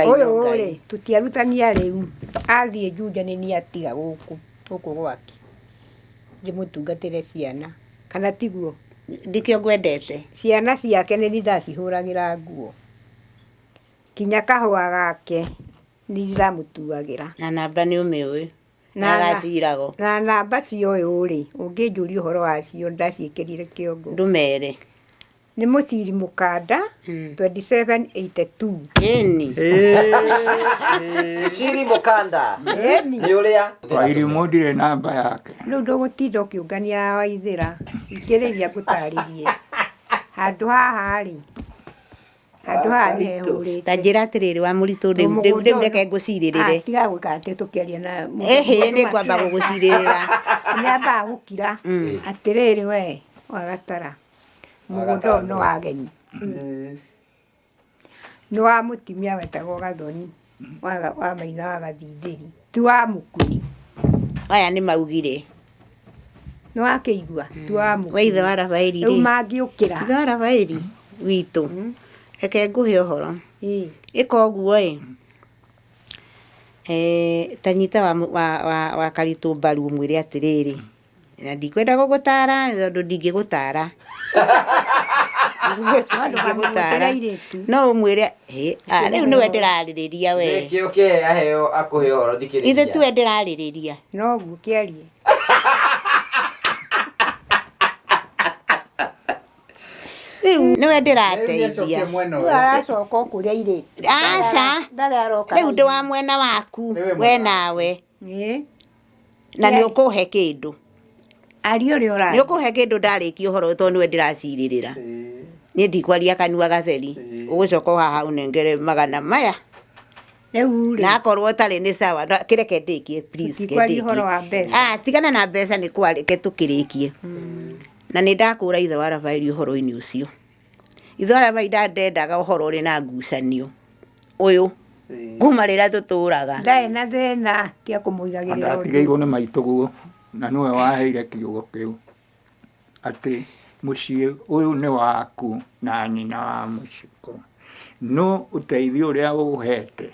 Ũyũ rĩ, tũtiarutania rĩu, athiĩ Juja nĩ niĩ atiga gũkũ, gũkũ gwake, ndĩmũtungatĩre ciana, kana tiguo? Nĩkĩo ngwendete. Ciana ciake nĩ niĩ ndacihũragĩra nguo, kinya kahũa gake nĩ niĩ ndamũtuagĩra. Na namba nĩ ũmĩũĩ, na gacirago. Na namba cia ũyũ rĩ, ũngĩnjũria ũhoro wacio ndaciĩkĩrire kĩongo. Ndũmere. Nĩ mũciri mũkanda 2782. Ĩni. Mũciri mũkanda. Ĩni. Nĩ ũrĩa. Wairimũ ndirĩ namba yake. Rĩu ndũgũtinda ũkĩũngania Waithĩra, thikĩrĩria ngũtarĩrie. Handũ haha rĩ, handũ haha nĩ hehũrĩte. Ta njĩra atĩrĩrĩ wa mũritũ rĩu Mũgũnda rĩu ũyũ- reke ngũcirĩrĩre. Ah, tiga gwĩka atĩ tũkĩaria na mũndũ- Ĩhĩ mũndũ nĩ ngwamba makira. gũgũcirĩrĩra. Nĩ ambaga gũkira. Atĩrĩrĩ we, Wagatara. Mũgũnda ũyũ nĩ wa ageni. Nĩ wa mũtumia wetagwo Gathoni, wa maina wa Gathindĩri, ti wa Mũkuri. Aya nĩ maugire. Nĩ wakĩigua? Ti wa Mũkuri. We ithe wa Rafaeli Rĩu rĩ. mangĩũkĩra. Ithe wa Rafaeli witũ. Reke ngũhe ũhoro. Ĩka ũguo ĩ. Ta nyita wa Karitũ mbaru ũmwĩre atĩrĩrĩ. Na ndikwenda gũgũtara tondũ ndingĩgũtara. Ndingĩgũtara. No ũmwĩre, hĩ, ah, rĩu nĩwe ndĩrarĩrĩria we. Nĩkĩo kĩhe aheo akũhe ũhoro thikĩrĩria. Ithe tiwe ndĩrarĩrĩria. Noguo kĩarie. Rĩu nĩwe ndĩrateithia. Rĩu aracoka o kũrĩa airĩtu. Aca. Ndarĩ aroka. Rĩu ndĩ wa mwena waku, we nawe. Ĩĩ. Na nĩ ũkũhe kĩndũ. Aria ũrĩa ũraria. Nĩ ũkũhe kĩndũ ndarĩkia ũhoro ũyũ tondũ nĩwe ndĩracirĩrĩra. Niĩ ndikwaria kanua gatheri. Ũgũcoka o haha ũnengere magana maya. Rĩu rĩ. Na akorwo ũtarĩ nĩ sawa. Kĩreke ndĩkie please. Tũtikwaria ũhoro wa mbeca. Ah, tigana na mbeca nĩ kwa reke tũkĩrĩkie. Na nĩ ndakũra ithe wa Rafaeli ũhoro-inĩ ũcio. Ithe wa Rafaeli ndendaga ũhoro ũrĩ na ngucanio. Ũyũ. Kuma rĩrĩa tũtũraga. Ndarĩ na thĩna tiga kũmũigagĩrĩra ũndũ. Ndatigĩirwo nĩ maitũguo na nĩwe waheire kiugo kĩu atĩ mũciĩ ũyũ nĩ waku na nyina wa mũcikũ. No ũteithio ũrĩa ũhete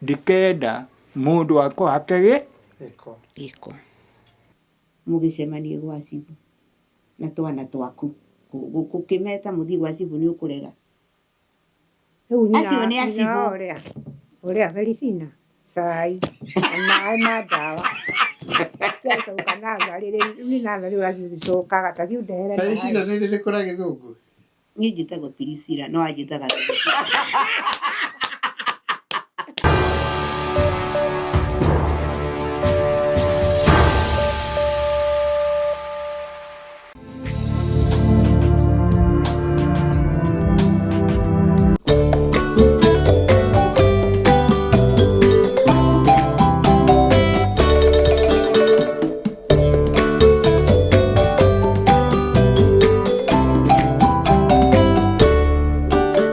ndikenda mũndũ akũhake gĩko. Mũgĩcemanie gwa cibũ na twana twaku gũkĩmeta mũthiĩ gwa cibũ nĩ ũkũrega. Rĩu nyina Acio nĩ nyina acibũ. wa ũrĩa ũrĩa Felicina cai na maĩ ma ndawa. Twacoka natharĩ rĩu nĩ natharĩ ũrathiĩ ũgĩcokaga ta thiĩ ũndehere maĩ. Felicina nĩ rĩrĩkũ na gĩthũngũ? Niĩ njĩtagwo Priscilla no anjĩtaga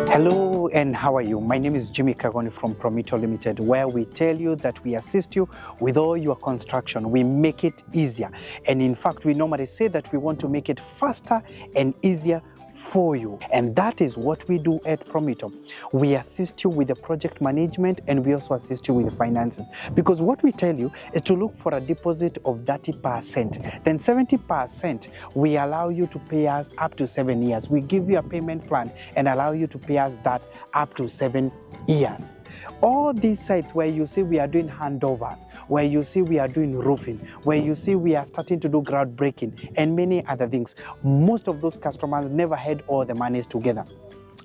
Hello and how are you? My name is Jimmy Kagoni from Promito Limited, where we tell you that we assist you with all your construction. We make it easier. And in fact, we normally say that we want to make it faster and easier for you. And that is what we do at Promito. We assist you with the project management and we also assist you with the finances. Because what we tell you is to look for a deposit of 30%. Then 70% we allow you to pay us up to 7 years. We give you a payment plan and allow you to pay us that up to 7 years. All these sites where you see we are doing handovers, where you see we are doing roofing, where you see we are starting to do groundbreaking and many other things, most of those customers never had all the monies together.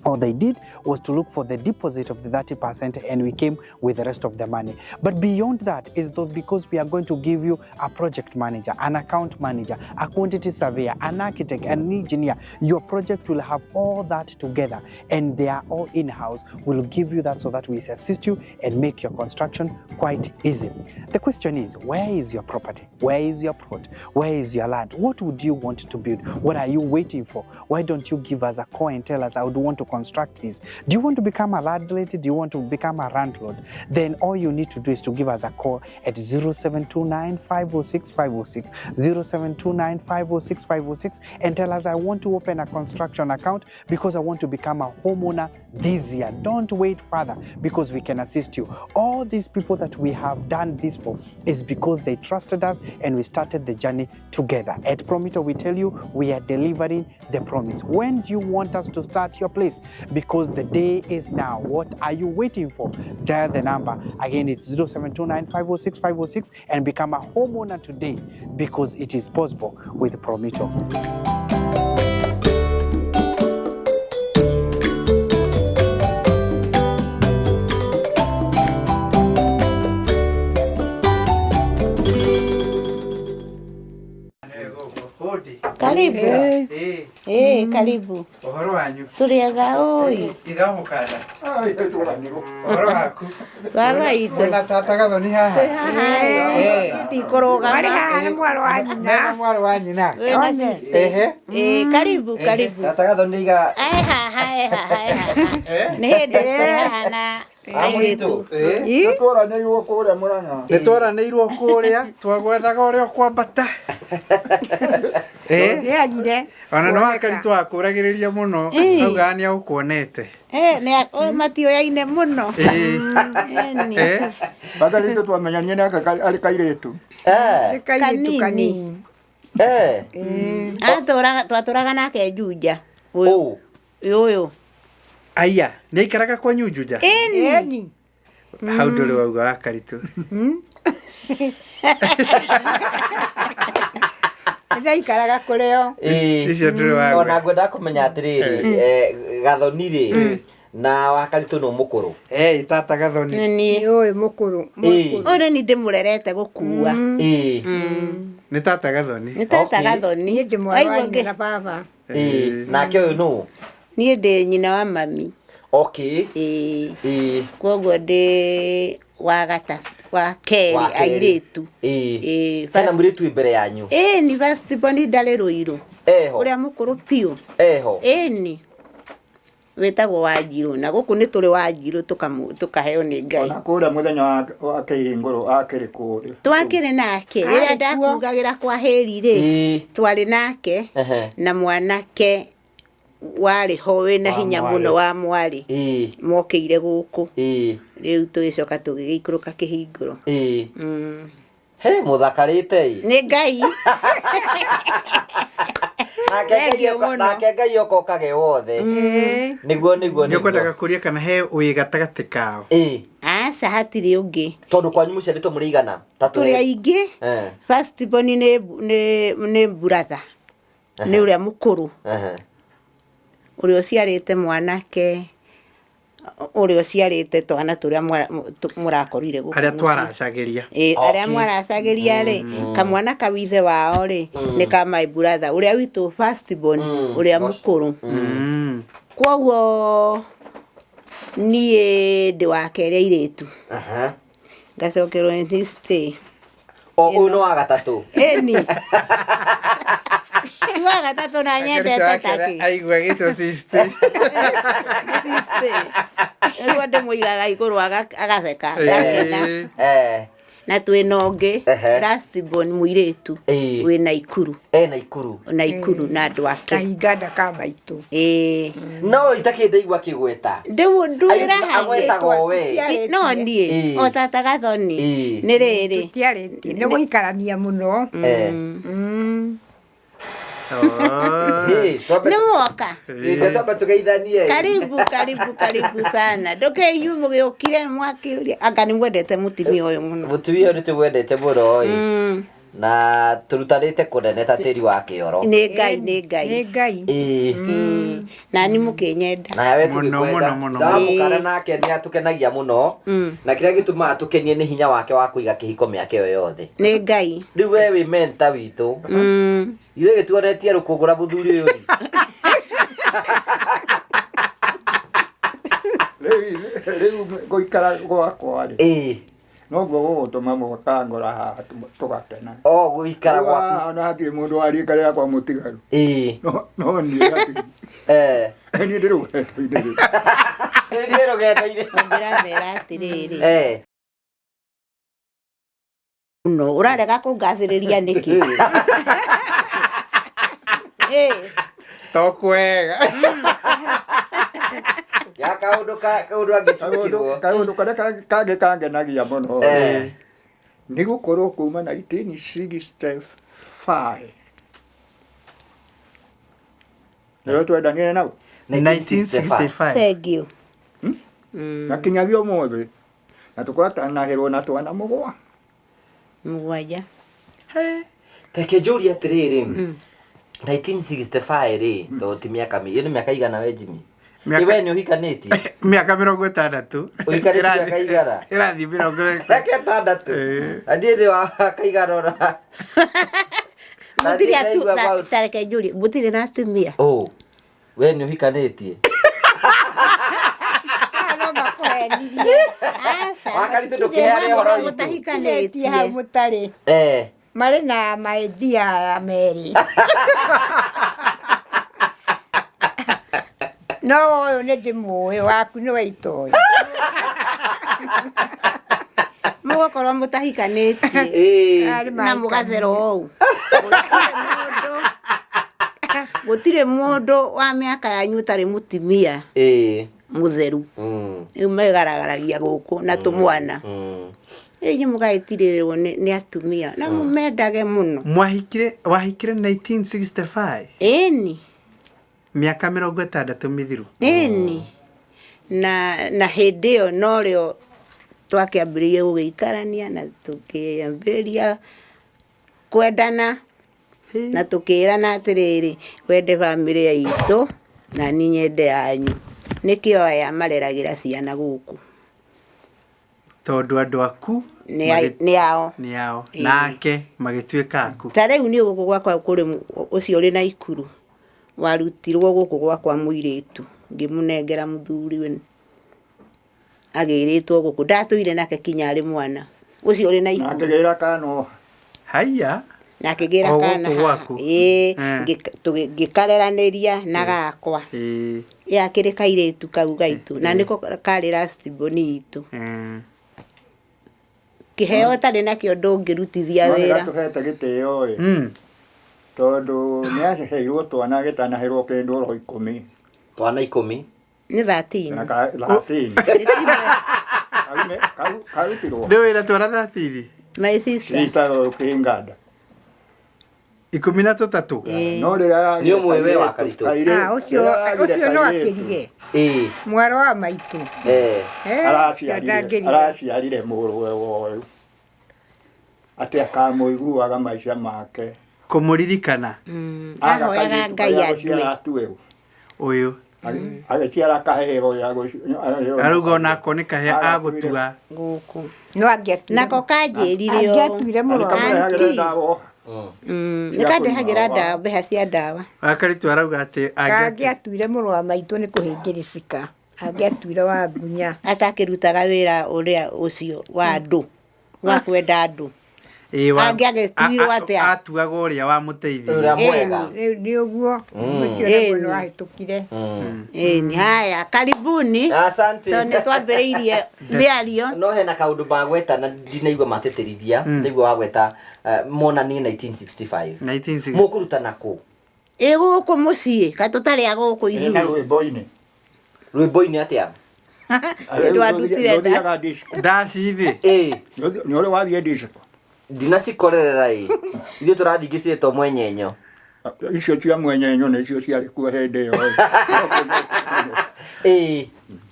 All they did was to look for the deposit of the 30% and we came with the rest of the money. But beyond that is though because we are going to give you a project manager, an account manager, a quantity surveyor, an architect, an engineer. Your project will have all that together and they are all in-house. We'll give you that so that we assist you and make your construction quite easy. The question is, where is your property? Where is your plot? Where is your land? What would you want to build? What are you waiting for? Why don't you give us a call and tell us, I would want to construct this. Do you want to become a landlady? Do you want to become a landlord? Then all you need to do is to give us a call at 0729 506 506, 0729 506 506, and tell us, I want to open a construction account because I want to become a homeowner this year. Don't wait further, because we can assist you. All these people that we have done this for is because they trusted us and we started the journey together. At Promito, we tell you we are delivering the promise. When do you want us to start your place? Because the day is now. What are you waiting for? Dial the number. Again, it's 0729 506 506 and become a homeowner today, because it is possible with Promito. Karibu. Eh, karibu. Ũhoro wanyu? Tũrĩ ega ũi. Ithe wa mũkanda. Ũhoro waku? Baba itũ. Mwĩna tata Gathoni haha? Haha. Ndikũrũgama. Marĩ haha nĩ mwarĩ wa nyina. Mena mwarĩ wa nyina. Wĩna sister. Ehe. Eh, karibu, karibu. Tata Gathoni iga Ai haha, ai haha, ai haha. Nĩ hĩndĩ tũrĩ haha na amũritũ. Eh? Twaranĩirwo kũrĩa Mũrang'a. Nĩ twaranĩirwo kũrĩa twagwethaga ũrĩa ũkwambata. Eh? Nĩ agire. Ona nĩ wakari twakũragĩrĩria mũno augaga nĩ agũkuonete. Eh, nĩ matioyaine mũno. Eh. Eni. Eh? Baba ritũ twamenyanie nake arĩ kairĩtu. Eh. Nĩ kairĩtu Kanini. kanini. Eh. Atũraga twatũraga nake Juja. Ũyũ Oh. ũyũ. Aya, nĩ aikaraga kwanyu Juja? Eni. Ĩni. Hau ndũrĩ wauga wakaritũ. Nĩndaikaraga kũrĩo. Ĩĩ. Icio ndũrĩ wauga. Ona ngwenda kũmenya atĩrĩrĩ, Gathoni rĩ, na wakaritũ nũ mũkũrũ? Eh, tata Gathoni. Nĩ niĩ. Nĩ ũyũ mũkũrũ. Ĩĩ. Ũyũ nĩ niĩ ndĩmũrerete gũkua. Ĩĩ. Nĩ tata Gathoni. Nĩ tata Okay. Gathoni. Niĩ ndĩ mwarĩ wa Waigua nyina ngĩ- na baba. Ĩĩ. Nake ũyũ nũ? Niĩ ndĩ nyina wa mami. Okay. Ĩĩ. Ĩĩ. Koguo ndĩ wa gata wa kerĩ Wa kerĩ. airĩtu. Ĩĩ. Ĩĩ. Hena mũirĩtu wĩ mbere yanyu. Ĩni first born ndarĩ Rũirũ. Eho. Ũrĩa mũkũrũ biũ. Eho. Ĩni. Wĩtagwo Wanjirũ na gũkũ nĩ tũrĩ Wanjirũ tũkaheo nĩ Ngai. Ona kũrĩa mũthenya wa kĩhingũrũ akĩrĩ kũrĩa. Twakĩrĩ nake rĩrĩa Arĩ kuo. ndakungagĩra kwa hĩri rĩ Ĩĩ. twarĩ nake Ehe. na mwanake warĩ ho wĩna Wa hinya mwarĩ. mũno wa mwarĩ Ĩĩ. mokĩire gũkũ Ĩĩ. rĩu tũgĩcoka tũgĩgĩikũrũka kĩhingũro. Ĩĩ. He mũthakarĩte ĩ. Nĩ Ngai. Nake Ngai Thengiũ oka- mũno. nake Ngai oka ũkage wothe. Ĩĩ. Nĩguo nĩguo Nĩ ũkwendaga nĩguo. kũria kana he wĩ gatagatĩ kao? Ĩĩ. Aca hatirĩ ũngĩ. Tondũ kwanyu mũciarĩtwo mũrĩ igana? Ta Tũrĩ aingĩ. Eh. First born nĩ brother. Nĩ ũrĩa mũkũrũ. Ehe. Ũrĩa ũciarĩte mwanake ũrĩa ũciarĩte twana tũrĩa mũrakorire gũkũ Arĩa mũciĩ. twaracagĩria. Ĩĩ, arĩa Okay. mwaracagĩria rĩ kamwana kau ithe wao rĩ nĩ ka my brother ũrĩa witũ first born ũrĩa mũkũrũ. Koguo niĩ ndĩ wa kerĩ airĩtu. Aha. Ngacokerwo nĩ stay. O ũyũ nĩ wa gatatũ. Ĩni. Ti wa gatatũ na nyendete takĩ. Aigua gĩtwo sister. Sister. Rĩu ndĩmũigaga igũrũ agatheka ngakena. Eh. Eh. Na twĩna ũngĩ Ehe. last born mũirĩtu Ĩĩ. wĩ Naikuru. E Naikuru. Naikuru na andũ ake. Kahinga ndaka maitũ. Ĩĩ. No itakĩ ndaigua akĩgweta. Ndĩwĩra hangĩ. Agwetaga o we. No niĩ Ĩĩ. o tata Gathoni Ĩĩ. nĩ rĩrĩ. Tũtiarĩtie. Nĩ gũikarania mũno. Eh. Oh. Ĩĩ, twambe- Nĩ mwoka. Ĩĩ, twambe tũgeithanie. Karibu karibu karibu sana. Ndũke inyuĩ mũgĩũkire mwakĩũria anga nĩ mwendete mũtumia ũyũ mũno. Mũtumia ũyũ nĩtũmwendete mũno ĩ. Na tũrutanĩte kũnene ta tĩri wa kĩoro. Nĩ Ngai nĩ Ngai. Nĩ Ngai. Ĩĩ. Na nĩ mũkĩnyenda. Nawe Mũno, tũgĩkwenda. mũno, mũno, Ndamũkana nake nĩ atũkenagia mũno. Na kĩrĩa gĩtũmaga tũkenie nĩ hinya wake wa kũiga kĩhiko mĩaka ĩyo yothe. Nĩ Ngai. Rĩu we wĩ mentor witũ. Ithuĩ gĩtuonetie rũkũngũ na mũthuri ũyũ rĩ. Rĩu gũikara gwakwa rĩ Ĩĩ. noguo gũgũtũma mũkangora haha tũgakena. O gũikara gwaku. Haha ona hatirĩ mũndũ wa rika rĩakwa mũtigaru. Ĩĩ. No niĩ hatirĩ. Niĩ ndĩ rũgendo-inĩ rĩ. Ndĩ rũgendo-inĩ. Ndĩramera atĩrĩrĩ mũno ũrarega kũngathĩrĩria nĩkĩ? To kwega. Ya kaũndũ kaũndũ angĩcukirwo. Kaũndũ karĩa kangĩ kangenagia mũno nĩ gũkorwo kuma 1965 nĩyo twendanire nao. 1965. Thank you. Na kinyagia ũmũthĩ na tũkwatanahĩrwo na twana mũgwa. Mũgwanja. Reke njũrie atĩrĩrĩ, 1965 rĩ, tondũ ti mĩaka ĩyo nĩ mĩaka igana we Jimmy? Mĩaka- Ĩ we nĩ ũhikanĩtie? Mĩaka 60. Ũhikanĩtie mĩaka igana? Ĩrathiĩ mĩrongo Mĩaka 6. Na niĩ ndĩ wa kaigana ũna. Na Mũtirĩ niĩ ndaigua tareke njũrie, mũtirĩ na atumia? Ũ, we nĩ ũhikanĩtie? No makũhenirie. Aca. Wakaritũ ndũkĩheane ũhoro witũ. Mũtahikanĩtie. Hau mũtarĩ. Marĩ na maidia aya merĩ. No ũyũ nĩ ndĩmũĩ, waku nĩwe itoĩ. Mũgũkorwo mũtahikanĩtie na mũgathera ũũ. Gũtirĩ mũndũ wa mĩaka yanyu ũtarĩ mũtumia mũtheru. Rĩu megaragaragia gũkũ na tũmwana. Rĩu inyuĩ mũgagĩtirĩrĩrwo nĩ atumia na mũmendage mũno. Mwahikire wahikire 1965. Ĩni. Mĩaka 60 mĩthiru. Ĩni. Na hĩndĩ ĩyo norĩo twakĩambĩrĩirie gũgĩikarania na tũkĩambĩrĩria kwendana na tũkĩrana atĩrĩrĩ, wende bamĩrĩ itũ na niĩ nyende yanyu. Nĩkĩo aya mareragĩra ciana gũkũ. Tondũ andũ aku nĩ ao. Nĩ ao. Nake magĩtuĩka aku. Ta rĩu niĩ gũkũ gwakwa kũrĩ ũcio ũrĩ na ikuru warutirwo gũkũ gwakwa mũirĩtu ngĩmũnengera mũthuri agĩrĩtwo gũkũ ndatũire nake kinya arĩ mwana ũcio ũrĩ na ikuru. Na akĩgĩra kana. Haiya. Na akĩgĩra kana. Ĩĩ, ngĩkareranĩria na gakwa. Ĩ akĩrĩ kairĩtu kau gaitũ na nĩko karĩ last born itũ. Kĩheo ũtarĩ nakĩo ndũngĩrutithia wĩra. Nĩ gatũhete gĩtĩo ĩ. Tondũ nĩ aheirwo twana gĩtanaheirwo kĩndũ oro 10. Twana 10? Nĩ 13. 13. Karutirwo. Nĩ wĩra twana 13? My sister. Sister ũkĩnganda. 13. No rĩrĩa Nĩ ũmwe we wa Karitũ. Ũcio no akĩrige. Mwarĩ wa maitũ. Araciarire mũrũwe woyũ. Atĩ akamũiguaga maica make. Kũmũririkana. Ahoyaga Ngai andue. Ũyũ. Agĩciara kaheo ya Arauga onako nĩ kaheo agũtua. Gũkũ. No angĩatuire. Nako kanjĩrire ũũ. Angĩatuire mũrũ wa maitũ. Nĩ kandehagĩra ndawa, mbeca cia ndawa. Wakaritũ arauga atĩ angĩatuire mũrũ wa maitũ nĩ kũhĩngĩrĩcika. Angĩatuire wa ngunya. Atakĩrutaga wĩra ũrĩa ũcio wa andũ. Wa kwenda andũ. Angĩagĩtuirwo atĩa? Atuaga ũrĩa wamũteithirie. Ũrĩa mwega. Nĩ ũguo. Ũcio naguo nĩ wahĩtũkire. Ĩni, haya, karibuni. Asante. Tondũ nĩ twambĩrĩirie mĩario. No hena kaũndũ magweta na ndinaigua matĩtĩrithia. Ndaigua wagweta monanie 1965. 1965. Mũkũrutana kũ? Ĩ gũkũ mũciĩ, ka tũtarĩ a gũkũ ithuĩ. Na rwĩmbo-inĩ. Rwĩmbo-inĩ atĩa? Ndwandutire Nĩũthiaga disco. Ndaci thĩ. Nĩ ũrĩ wathiĩ disco? Ndinacikorerera ĩ. Ithuĩ tũrathiĩ ngĩciĩtwo mwenyenyo. Icio cia mwenyenyo nĩcio ciarĩ kuo hĩndĩ ĩyo.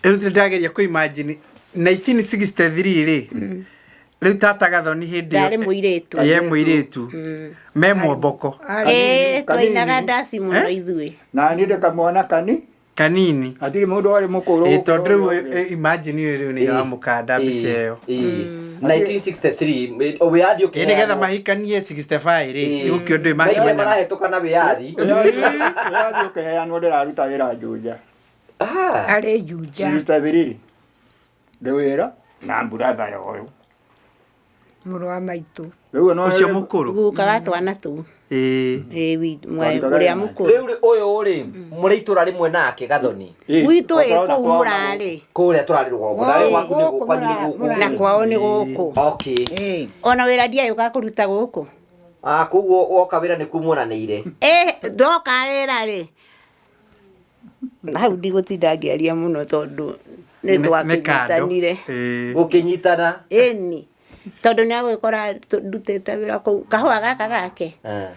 Rĩu ndageria kũ imagine 1963 rĩ. Rĩu tata Gathoni hĩndĩ Ndarĩ mũirĩtu. Ye mũirĩtu. Me mwomboko. Ĩ twainaga ndaci mũno ithuĩ. Na niĩ ndĩ kamwana kani. Kanini. Hatirĩ mũndũ warĩ mũkũrũ. Ĩ tondũ rĩu imagine ũyũ rĩu nĩ wa mũkanda mbica ĩyo. 1963 wĩyathi ũkĩheanwo. Nĩgetha mahikanie 65 rĩ. Gũkĩ ũndũ makĩmenya. Marahĩtũka na wĩyathi. Wĩyathi ũkĩheanwo ndĩraruta wĩra Juja. Arĩ Juja. 63. Ndĩ wĩra na mburatha ya ũyũ. Mũrũ wa maitũ. Ũcio mũkũrũ. Guka wa twana tũu. Ĩĩ. Ĩĩ, Twarutaga ũrĩa wĩra. mũkũrũ. Rĩu rĩ, ũyũ rĩ, mũrĩ itũra rĩmwe nake Gathoni? Ĩĩ, Gwitũ ĩ tondũ kũu kwao mũrarĩ. Kũrĩa tũrarĩ rũgongo. Nawe gwaku nĩ Gũkũ kwanyu nĩ gũkũ. Na kwao nĩ gũkũ. Okay. Ona wĩra ndiagĩũka kũruta gũkũ. Ah, koguo woka wĩra nĩ kumuonanĩire. Ĩ, ndoka wĩra rĩ, hau ndigũtinda ngĩaria mũno tondũ nĩ Nĩ kando. twakĩnyitanire. Ĩĩ. Gũkĩnyitana. Ĩni. Tondũ nĩ agwĩkora ndutĩte wĩra kũu kahũa gaka gake Eh.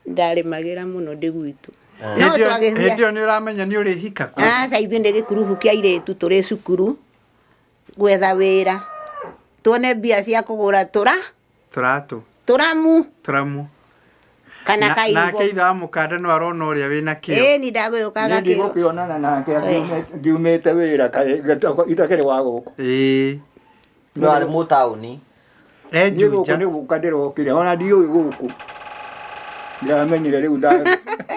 ndarĩmagĩra mũno ndĩ gwitũ. No Hĩndĩ ĩyo- twagĩthiĩ hĩndĩ ĩyo nĩ ũramenya nĩ ũrĩhika kũ? Aca ithuĩ nĩ gĩkurubu kĩa airĩtu tũrĩ cukuru gwetha wĩra tuone mbia cia kũgũra tũra Tũratũ. tũramu Tũramu. kana Na- kairwo. Nake ithe wa mũkanda no arona ũrĩa wĩna kĩo. Ĩni ndagũyũka Niĩ gakĩrwo. ndigũkĩonana nake ngiumĩte wĩra itakĩrĩ wa gũkũ. Ĩĩ. No arĩ mũtaũni. E Niĩ gũkũ Juja. nĩ gũka ndĩrokire ona ndiũĩ gũkũ. Ndĩramenyire rĩu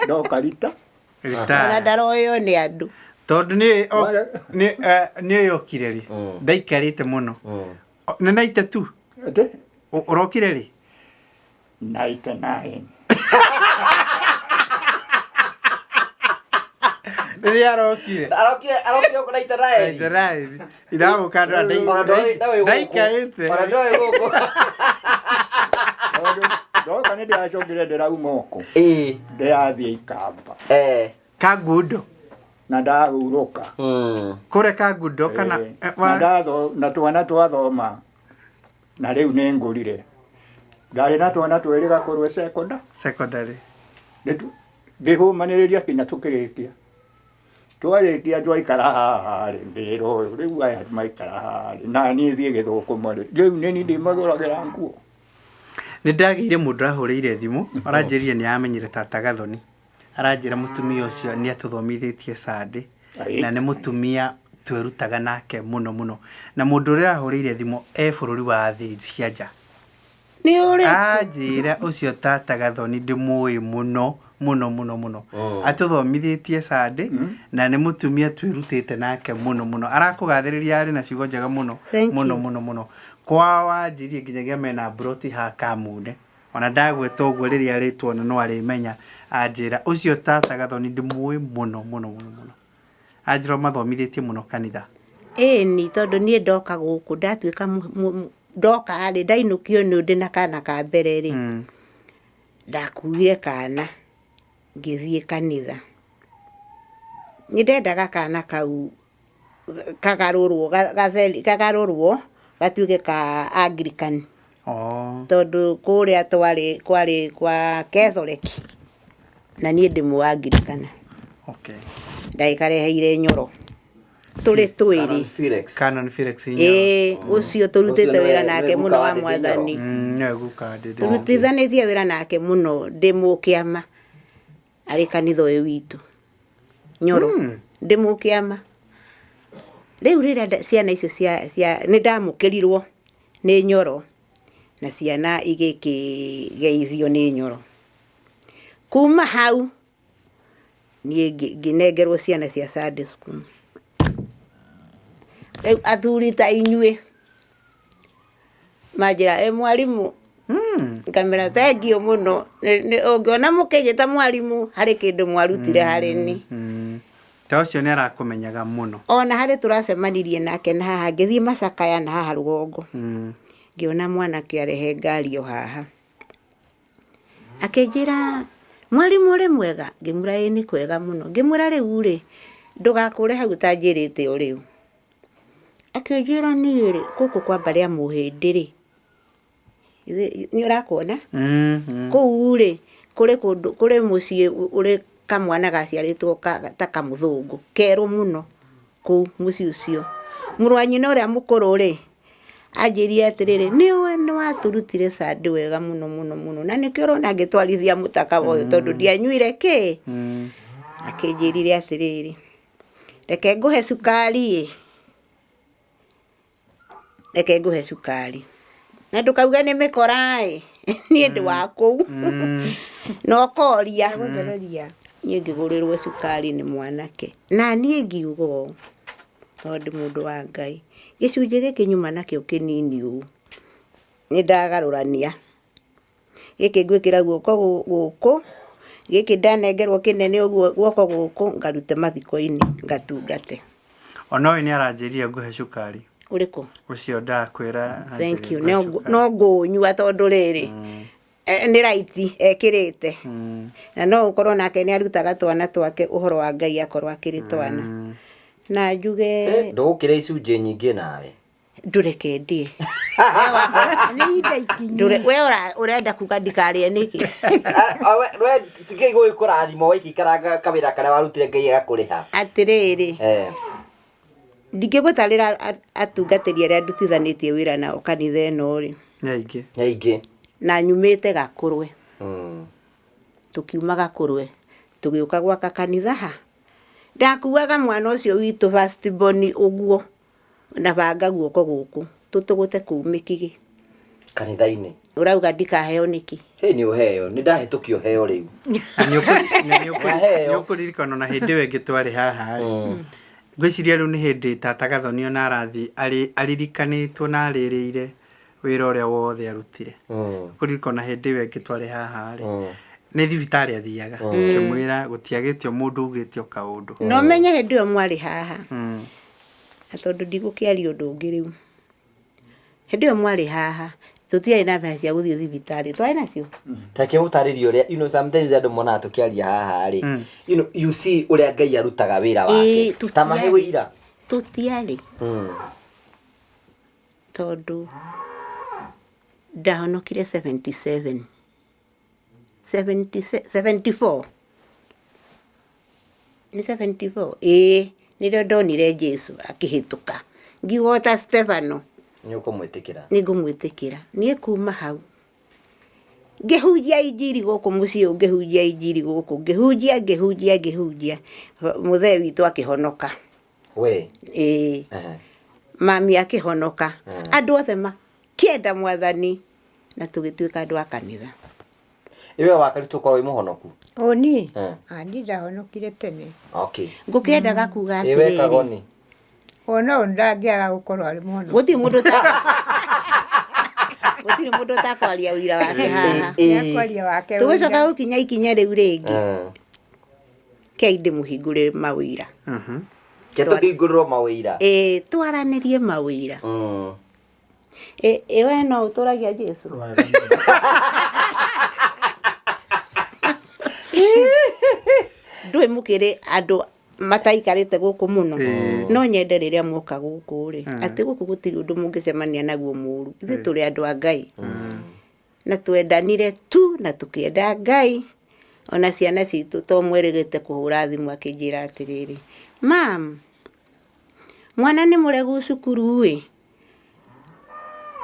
ndoka rita. Ona Retire. ndaroywo nĩ andũ. Tondũ nĩ nĩ yokire rĩ. Ndaikarĩte mũno. Nĩ naite tu. Atĩ Ũrokire rĩ? 99. Rĩrĩa arokire. Arokire arokire gũkũ na Israeli. Israeli. Ithe wa mũkanda Ona ndoĩ ndoĩ gũkũ. ndaikarĩte. Ona ndoĩ gũkũ. Tondũ ndoka nĩ ndĩracokire ndĩrauma ũkũ. Ĩĩ. Ndĩrathiĩ ikamba Eh. Kangundo. na ndahurũka. Kũrĩa Kangundo kana Ĩĩ. Na na twana twathoma na rĩu nĩ ngũrire. Ndarĩ na twana twĩrĩ gakũrũ sekonda. Secondary. Ngĩhũmanĩrĩria kinya tũkĩrĩkia. Twarĩkia twaikara haha rĩ, ngĩra ũyũ rĩu aya maikara haha rĩ, na niĩ thiĩ gĩthũkũma rĩ, rĩu nĩ niĩ ndĩmagũragĩra nguo. Nĩ ndagĩire mũndũ ahũrĩire thimũ aranjĩrire nĩ amenyire tata Gathoni aranjĩra mũtumia ũcio nĩ atũthomithĩtie Sunday Aĩ. na nĩ mũtumia twerutaga nake mũno mũno na mũndũ ũrĩa ahũrĩire thimũ e bũrũri wa thĩ cia nja Nĩ ũrĩ. anjĩra ũcio tata Gathoni ndĩmũĩ mũno mũno mũno mũno atũthomithĩtie Sunday na nĩ mũtumia twĩrutĩte nake mũno mũno arakũgathĩrĩria arĩ na ciugo njega mũno Thank mũno you. mũno mũno kwa wanjirie nginyagia mena mburoti ha Kamune ona ndagweta ũguo rĩrĩa arĩtuona no arĩmenya anjĩra ũcio tata Gathoni ndĩmũĩ mũno mũno mũno mũno anjĩra mathomithĩtie mũno kanitha. Ĩni tondũ niĩ ndoka gũkũ ndatuĩka ndoka rĩ ndainũkio nĩ ndĩ na kana ka mbere rĩ ndakuire kana ngĩthiĩ kanitha. Nĩ ndendaga kana kau kagarũrwo kagarũrwo gatuĩke ka Anglican. Tondũ kũrĩa twarĩ kwarĩ kwa Catholic na niĩ ndĩ mũ Anglican. Ndagĩkareheire Nyoro tũrĩ twĩrĩ. Canon Felix. Canon Felix Nyoro. Ĩĩ ũcio tũrutĩte Ũcio wĩra nĩwe- nake nĩwe mũno guka wa wa Ndĩndĩ Nyoro. Mwathani. Nĩwe guka wa Ndĩndĩ. Tũrutithanĩtie wĩra nake mũno ndĩ mũkĩama arĩ kanitha ũyũ witũ Nyoro. Ndĩ mũkĩama. Rĩu rĩrĩa ciana icio cia nĩ ndamũkĩrirwo nĩ Nyoro na ciana igĩkĩgeithio nĩ Nyoro. Kuma hau niĩ ngĩnengerwo ciana cia Sunday school. Rĩu athuri ta inyuĩ manjĩra ĩ mwarimũ ngamera thengiũ mũno ũngĩona mũkĩnjĩta mwarimũ harĩ kĩndũ mwarutire harĩ niĩ. Ta ũcio nĩ arakũmenyaga mũno. Ona harĩ tũracemanirie nake na haha ngĩthiĩ Macakaya na haha rũgongo. Ngĩona mwanake arehe ngari o haha. Akĩnjĩra mwarimũ ũrĩ mwega? Ngĩmwĩra ĩĩ nĩ kwega mũno. Ngĩmwĩra rĩu rĩ ndũgakũre hau ũtanjĩrĩte o rĩu. Akĩnjĩra niĩ rĩ gũkũ kwa mbarĩ ya Mũhĩndĩ rĩ nĩ ũrakuona? Kũu rĩ kũrĩ kũndũ kũrĩ mũciĩ ũrĩ kamwana gaciarĩtwo ta kamũthũngũ kerũ mũno kũu mũciĩ ũcio. Mũrũ wa nyina ũrĩa mũkũrũ rĩ anjĩrire atĩrĩrĩ nĩũĩ nĩ watũrutire Sunday wega mũno mũno mũno na nĩkĩo ũrona ngĩtwarithia mũtaka ũyũ tondũ ndianyuire kĩ. Akĩnjĩrire atĩrĩrĩ reke ngũhe cukari ĩ reke ngũhe cukari na ndũkauge nĩ mĩkora ĩ niĩ ndĩ wa kũu na ũkoria. Niĩ ngĩgũrĩrwo cukari nĩ mwanake na niĩ ngiuga ũũ tondũ ndĩ mũndũ wa Ngai gĩcunjĩ gĩkĩ nyuma nakĩo kĩnini ũũ nĩ ndagarũrania. Gĩkĩ ngwĩkĩra guoko gũkũ, gĩkĩ ndanengerwo kĩnene ũguo guoko gũkũ, ngarute mathiko-inĩ ngatungate. Ona ũyũ nĩ aranjĩrire ngũhe cukari. Ũrĩkũ? Ũcio ndakwĩra. Thank you. No ngũnyua tondũ rĩrĩ nĩ raiti ekĩrĩte, na no ũkorwo nake nĩ arutaga twana twake ũhoro wa Ngai akorwo akĩrĩ twana. Na njuge Ndũgũkĩra icunjĩ nyingĩ nawe. Ndũreke ndĩe. Nĩ ihinda ikinyu. We ũrenda kuga ndikarĩe nĩkĩ? We tigai gũgĩkũrathima waikĩikaranga kawĩra karĩa warutire Ngai agakũrĩha. Atĩrĩrĩ, ndingĩgũtarĩra atungatĩri arĩa ndutithanĩtie wĩra nao kanitha ĩno rĩ. Nĩ aingĩ. Nĩ aingĩ. Na nyumĩte Gakũrwe. Tũkiuma Gakũrwe tũgĩũka gwaka kanitha ha. Ndakuaga mwana ũcio witũ first born ũguo na banga guoko gũkũ tũtũgũte kũu mĩkigi. Kanitha-inĩ. Ũrauga ndikaheo nĩkĩ? Hĩ, nĩ ũheo, nĩ ndahĩtũkio heo rĩu. Na Waheo. nĩ ũkũririkana na hĩndĩ ĩyo ĩngĩ twarĩ haha rĩ. Ngwĩciria rĩu nĩ hĩndĩ tata Gathoni ona arathi aririkanĩtwo na arĩrĩire wĩra ũrĩa wothe arutire. Kũririkana hĩndĩ ĩyo ĩngĩ twarĩ haha rĩ. Nĩ thibitarĩ athiaga. Ngĩmwĩra gũtiagĩtio mũndũ ugĩte o kaũndũ. No menye hĩndĩ ĩyo mwarĩ haha. Na tondũ ndigũkĩaria ũndũ ũngĩ rĩu. Hĩndĩ ĩyo mwarĩ haha, tũtiarĩ na mbeca cia gũthiĩ thibitarĩ. Twarĩ nacio? Ta reke ũtarĩrie ũrĩa, sometimes andũ monaga tũkĩaria haha rĩ. You see ũrĩa Ngai arutaga wĩra wake. Ta mahe wĩira. Tũtiarĩ. Tondũ ndahonokire 77. 74. Nĩ 74? Ĩĩ, nĩrĩo ndonire Jesu akĩhĩtũka. Ngiuga o ta Stefano. Nĩ ũkũmwĩtĩkĩra? Nĩ ngũmwĩtĩkĩra. Niĩ kuma hau ngĩhunjia injiri gũkũ mũciĩ ũyũ, ngĩhunjia injiri gũkũ, ngĩhunjia, ngĩhunjia, ngĩhunjia. Mũthee witũ akĩhonoka. We? Ĩĩ. Mami akĩhonoka. Andũ othe makĩenda Mwathani na tũgĩtuĩka andũ a kanitha. Ĩwe wakarutwo ũkorwo wĩ mũhonoku? Ũ niĩ? Niĩ ndahonokire tene. Ngũkĩendaga kuga Ĩwe atĩrĩrĩ. Kagoni? O no ndangĩaga gũkorwo arĩ mũhonoku. Gũtirĩ mũndũ gũtirĩ mũndũ ũtakwaria ũira wake haha. Nĩakwaria wake Tũgũcoka ũira. gũkinya ikinya rĩu rĩngĩ. Kei ndĩmũhingũrĩre mawĩra. Ke tũhingũrĩrwo mawĩra. Ĩĩ, twaranĩrie mawĩra. Ĩ we no ũtũragia Jesu? Ndũĩ mũkĩrĩ andũ mataikarĩte gũkũ mũno. No nyende rĩrĩa mwoka gũkũ rĩ, atĩ gũkũ gũtirĩ ũndũ mũngĩcemania naguo mũru. Ithuĩ tũrĩ andũ a Ngai. Na twendanire tu na tũkĩenda Ngai. Ona ciana citũ to mwerĩgĩte kũhũra thimũ akĩnjĩra atĩrĩrĩ, Mam, mwana nĩ mũregu cukuru ĩ,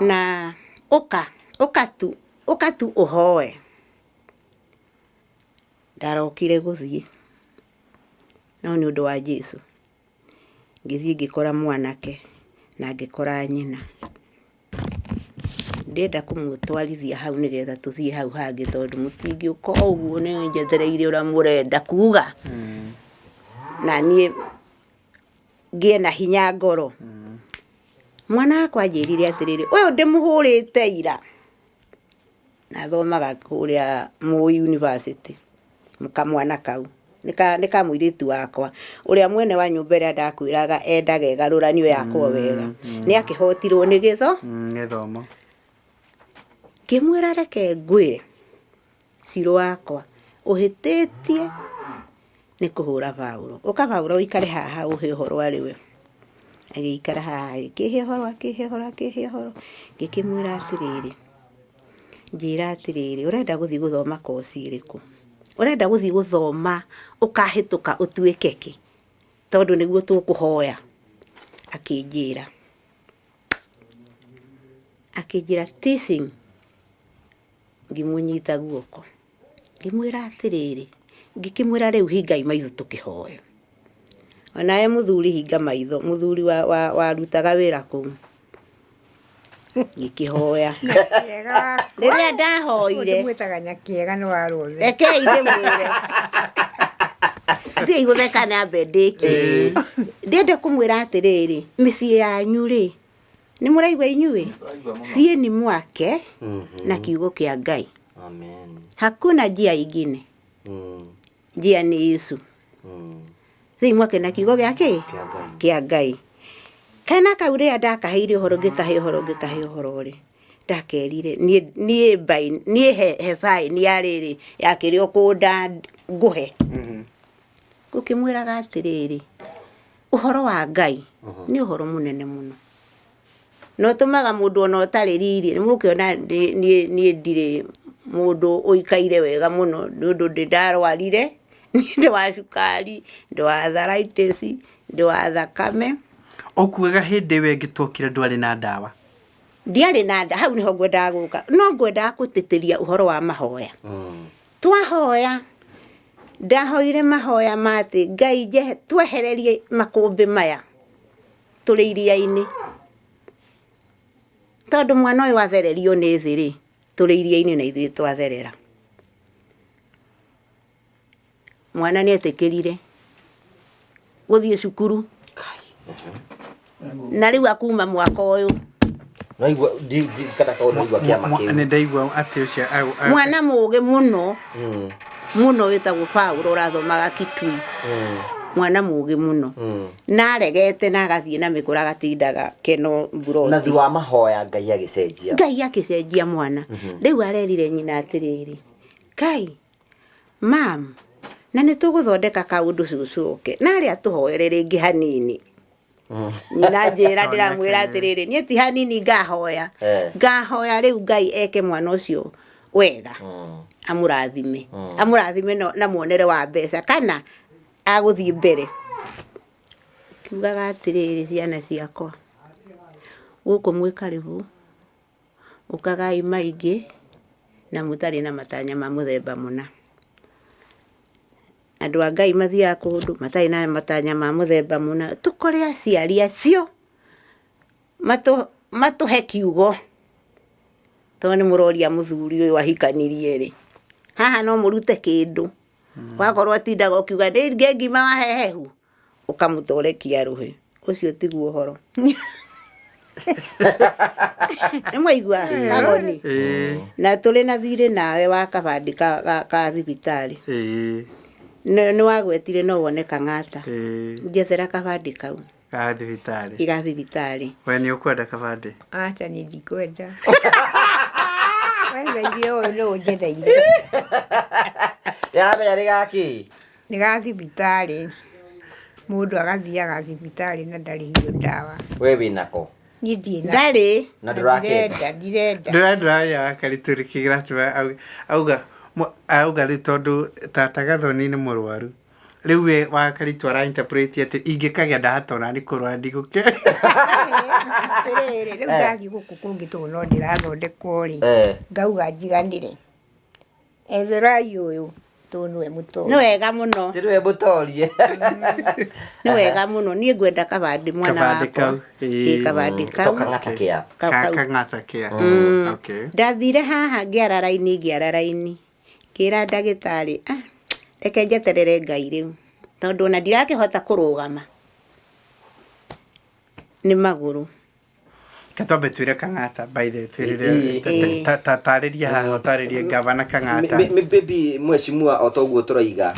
na ũka, ũka tu, ũka tu ũhoe. Ndarokire gũthiĩ, no nĩ ũndũ wa Jesu. Ngĩthiĩ ngĩkora mwanake na ngĩkora nyina. Ndĩrenda kũmũtwarithia hau nĩgetha tũthiĩ hau hangĩ tondũ mũtingĩũka o ũguo nĩ njetereire ũrĩa mũrenda kuga. Na niĩ ngĩe na hinya ngoro. Mwana wakwa anjĩrire atĩrĩrĩ, ũyũ ndĩmũhũrĩte ira. Na athomaga kũrĩa Moi University, kamwana kau. Nĩ ka mũirĩtu wakwa. Ũrĩa mwene wa nyũmba ĩrĩa ndakwĩraga endaga ĩgarũranio yakwo wega. Nĩ akĩhotirwo nĩ gĩtho. Gĩthomo. Ngĩmwĩra reke ngwĩre ciro wakwa ũhĩtĩtie nĩ kũhũra Paũlũ. Ũka Paũlũ ũikare haha ũhe ũhoro arĩ we. Agĩikara haha agĩkĩhe ũhoro, akĩhe ũhoro, akĩhe ũhoro. Ngĩkĩmwĩra atĩrĩrĩ, njĩra atĩrĩrĩ, ũrenda gũthiĩ gũthoma koci ĩrĩkũ? Ũrenda gũthiĩ gũthoma ũkahĩtũka ũtuĩke kĩ? Tondũ nĩguo tũkũhoya. Akĩnjĩra. Akĩnjĩra teaching. Ngĩmũnyita guoko. Ngĩmwĩra atĩrĩrĩ, ngĩkĩmwĩra rĩu hingai maitho tũkĩhoe. Onawe mũthuri hinga maitho, mũthuri warutaga wĩra kũu. Ngĩkĩhoya. Rĩrĩa ndahoire. Ndĩmwĩtaga Nyakĩega nĩ wa rũthe. Rekei ndĩmwĩre. Thiĩ gũtheka na mbe ndĩkie. Ndĩrenda kũmwĩra atĩrĩrĩ, mĩciĩ yanyu rĩ, nĩ mũraigua inyuĩ? Thiĩ ni mwake na kiugo kĩa Ngai. Amen. Hakuna njia ingine. Njia nĩ Yesu. Thĩi mwake na kiugo gĩa kĩ? Kĩa Ngai. Kĩa Ngai. Kana kau rĩrĩa ndakaheire ũhoro ngĩkahe ũhoro ngĩkahe ũhoro rĩ, ndakerire niĩ niĩ mbai niĩ he he baĩni ya rĩrĩ ya kĩrĩa ũkũnda ngũhe. Ngũkĩmwĩraga atĩrĩrĩ, ũhoro wa Ngai nĩ ũhoro mũnene mũno. Na ũtũmaga mũndũ ona ũtarĩ riri, nĩ mũkĩona niĩ niĩ ndirĩ mũndũ ũikaire wega mũno nĩ ũndũ ndĩ ndarwarire, ndĩ wa cukari, ndĩ wa arthritis, ndĩ wa thakame. Ũkuaga hĩndĩ ĩyo ĩngĩ tuokire ndwarĩ na ndawa? Ndiarĩ na nda, hau nĩho ngwendaga gũka. No ngwendaga gũtĩtĩria ũhoro wa mahoya. Twahoya, ndahoire mahoya ma atĩ Ngai njehe, twehererie makũmbĩ maya tũrĩ iria-inĩ. Tondũ mwana ũyũ athererio nĩ thĩ rĩ, tũrĩ iria-inĩ na ithuĩ twatherera. Mwana nĩ etĩkĩrire gũthiĩ cukuru. Na rĩu akuma mwaka ũyũ. Naigua kana kaũ naigua kĩama kĩu. Nĩ ndaigua atĩ ũcio Mwana mũgĩ mũno. Mũno wĩtagwo Paulo ũrathomaga Kitui. Mwana mũgĩ mũno. Na aregete na agathiĩ na mĩkũra agatindaga keno mburoti. Na thutha wa mahoya Ngai agĩcenjia. Ngai agĩcenjia mwana. Rĩu arerire nyina atĩrĩrĩ, Ngai, mam, na nĩ tũgũthondeka kaũndũ cũcũ oke. Na arĩa tũhoere rĩngĩ hanini. Nyina njĩra ndĩramwĩra atĩrĩrĩ, niĩ ti hanini ngahoya. Ngahoya rĩu Ngai eke mwana ũcio wega. Amũrathime. Amũrathime na muonere wa mbeca kana agũthiĩ mbere. Kiugaga atĩrĩrĩ ciana ciakwa, gũkũ mwĩ karibu, ũkagai maingĩ na mũtarĩ na matanya ma mũthemba mũna. Andũ a Ngai mathiaga kũndũ matarĩ na matanya ma mũthemba mũna. Tũkore aciari acio matũhe kiugo. Tondũ nĩ mũroria mũthuri ũyũ ahikanirie rĩ, haha no mũrute kĩndũ. Wakorwo atindaga ũkiuga nĩ ngima wa hehehu, ũkamũtorekia rũhĩ. Ũcio tiguo ũhoro. Nĩ mwaigua Kagoni? Na tũrĩ na thirĩ nawe wa kabandĩ ka thibitarĩ. Nĩ wagwetire no wone Kang'ata. Njethera kabandĩ kau. Ga thibitarĩ. Ga thibitarĩ. We nĩ ũkwenda kabandĩ? Aca niĩ ndikwenda. Wetheire ũyũ nĩ ũnjetheire. Yamenya nĩ gakĩ? Nĩ ga thibitarĩ. Mũndũ agathiaga thibitarĩ na ndarĩhio ndawa. We wĩnako? Niĩ ndirĩ na. Ndarĩ. Na ndũrakĩenda? Ndirenda. Ndũrenda ya Karitũ kĩratũma auga auga rĩu tondũ tata Gathoni nĩ mũrwaru. Rĩu we wa Karitũ ara interpret atĩ ingĩkagĩa ndahota ona nĩ kũrwara ndigũke. Atĩrĩrĩ, rĩu ndathiĩ gũkũ kũngĩ tondũ no ndĩrathondekwo rĩ, ngauga njiganĩre. Etherai ũyũ tondũ nĩwe mũtorie. Nĩ wega mũno. Ti nĩwe mũtorie. Nĩ wega mũno. Niĩ ngwenda kabandĩ mwana Kabandĩ wakwa. kau. Ĩĩ, kabandĩ kau. To Kang'ata kĩa. Kau, kau. Kang'ata kĩa. Okay. Ndathire haha ngĩara raini, ngĩara raini. Ngĩra ndagĩtarĩ, reke njeterere Ngai rĩu. Tondũ ona ndirakĩhota kũrũgama. Nĩ magũrũ. Reke twambe twĩre Kang'ata, by the way, twĩrĩre, tarĩria haha, ũtarĩrie gavana Kang'ata. Maybe mheshimiwa o toguo tũroiga,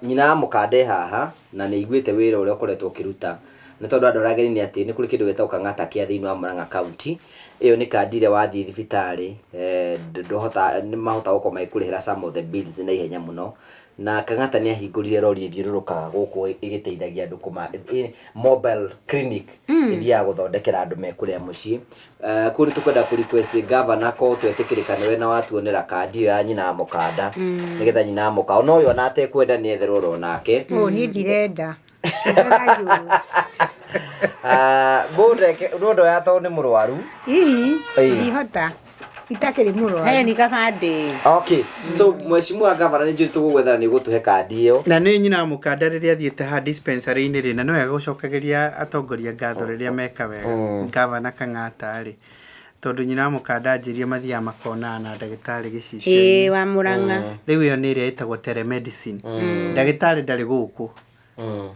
nyina wa mũkande haha, na nĩ aiguĩte wĩra ũrĩa ũkoretwo ũkĩruta. Nĩ tondũ andũ arĩa ageni nĩ atĩ nĩ kũrĩ kĩndũ gĩtagwo Kang'ata kĩa thĩinĩ wa Murang'a County. Ĩyo nĩ kandi ĩrĩa wathiĩ thibitarĩ, ndũhota, nĩ mahotaga gũkorwo magĩkũrĩhĩra some of the bills na ihenya mũno. Na Kang'ata nĩ ahingũrire rori ĩthiũrũrũkaga gũkũ ĩgĩteithagia andũ kũma, mobile clinic ĩthiaga gũthondekera andũ me kũrĩa mũciĩ. Kũu nĩ tũkwenda kũ request governor ko twetĩkĩrĩka nĩwe na watuonera kandi ĩyo ya nyina wa mũkanda, nĩgetha nyina wa mũkanda ona ũyũ ona atekwenda nĩ etherwo oro nake. Ũũ niĩ ndirenda. Mũndũ oya tondũ nĩ mũrwaru. Ii, ndihota. Itakĩrĩ mũrwaru. Heni kabandĩ. Okay. So mheshimiwa governor nĩ njũĩ tũgũgwethera nĩ ũgũtũhe kandi ĩyo. Na nĩ nyina wa mũkanda rĩrĩa athiĩte ha dispensary-inĩ rĩ, na nĩ wega gũcokagĩria atongoria ngatho rĩrĩa meka wega. Gavana Kang'ata rĩ, tondũ nyina wa mũkanda anjĩrire mathiaga makonana na ndagĩtarĩ gĩcicio-inĩ. Ĩĩ, wa Murang'a. Rĩu ĩyo nĩ ĩrĩa ĩtagwo telemedicine. Ndagĩtarĩ ndarĩ gũkũ.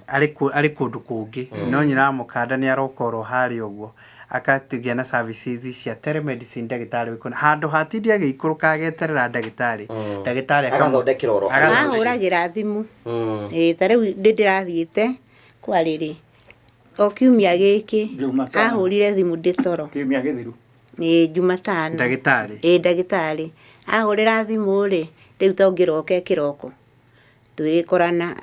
Arĩ kũndũ kũngĩ. No nyina wa mũkanda nĩ aroka oro harĩa ũguo. Akatũgĩa na services cia telemedicine, ndagĩtarĩ wĩ kũna handũ hatindi agĩikũrũka ageterera ndagĩtarĩ, ndagĩtarĩ Agathondekera oro hau. Ahũragĩra thimũ. Ĩĩ, ta rĩu ndĩ ndĩrathiĩte kwarĩrĩ o kiumia gĩkĩ. Jumatano. Ahũrire thimũ ndĩ toro. Kiumia gĩthiru. Ĩĩ, Jumatano. Ndagĩtarĩ. Ĩĩ, ndagĩtarĩ ahũrĩra thimũ rĩ, rĩu to ngĩroke kĩroko twĩkorana,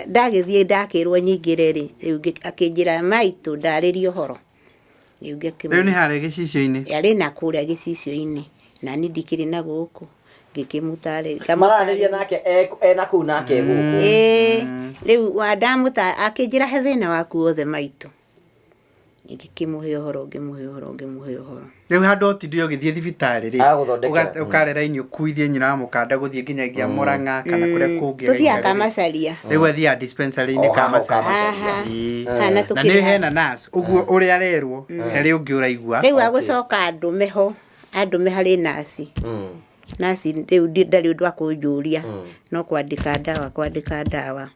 ndagĩthiĩ ndakĩrwo nyingĩre rĩ, rĩu akĩnjĩra maitũ ndarĩrie ũhoro. Rĩu Rĩu nĩ ngĩkĩmwĩra harĩa gĩcicio-inĩ? Arĩ na kũrĩa gĩcicio-inĩ, na niĩ ndikĩrĩ na gũkũ, ngĩkĩmũtarĩria. Maranĩria nake ena kũu nake e gũkũ. Ĩĩ, rĩu wandamũta akĩnjĩra he thĩna waku wothe maitũ, ngĩkĩmũhe ũhoro, ngĩmũhe ũhoro, ngĩmũhe ũhoro. Rĩu handũ ũtinde ũgĩthiĩ thibitarĩ rĩ, Agagũthondekera. Ũkarera ini ũkuithie nyina wa mũkanda gũthiĩ nginyagia Mũrang'a kana kũrĩa kũngĩ Tũthiaga araikara rĩ. Kamacaria. Rĩu athiaga dispensary-inĩ O haha o Kamacaria. Kamacaria. Haha. Ĩĩ. Kana Na tũkĩrĩ nĩ haha. hena nurse ũguo ũrĩa arerwo harĩ ũngĩ ũraigua. Rĩu agũcoka andũme ho, andũme harĩ naci. Naci rĩu ndarĩ ũndũ akũnjũria, no kwandĩka ndawa, kwandĩka ndawa.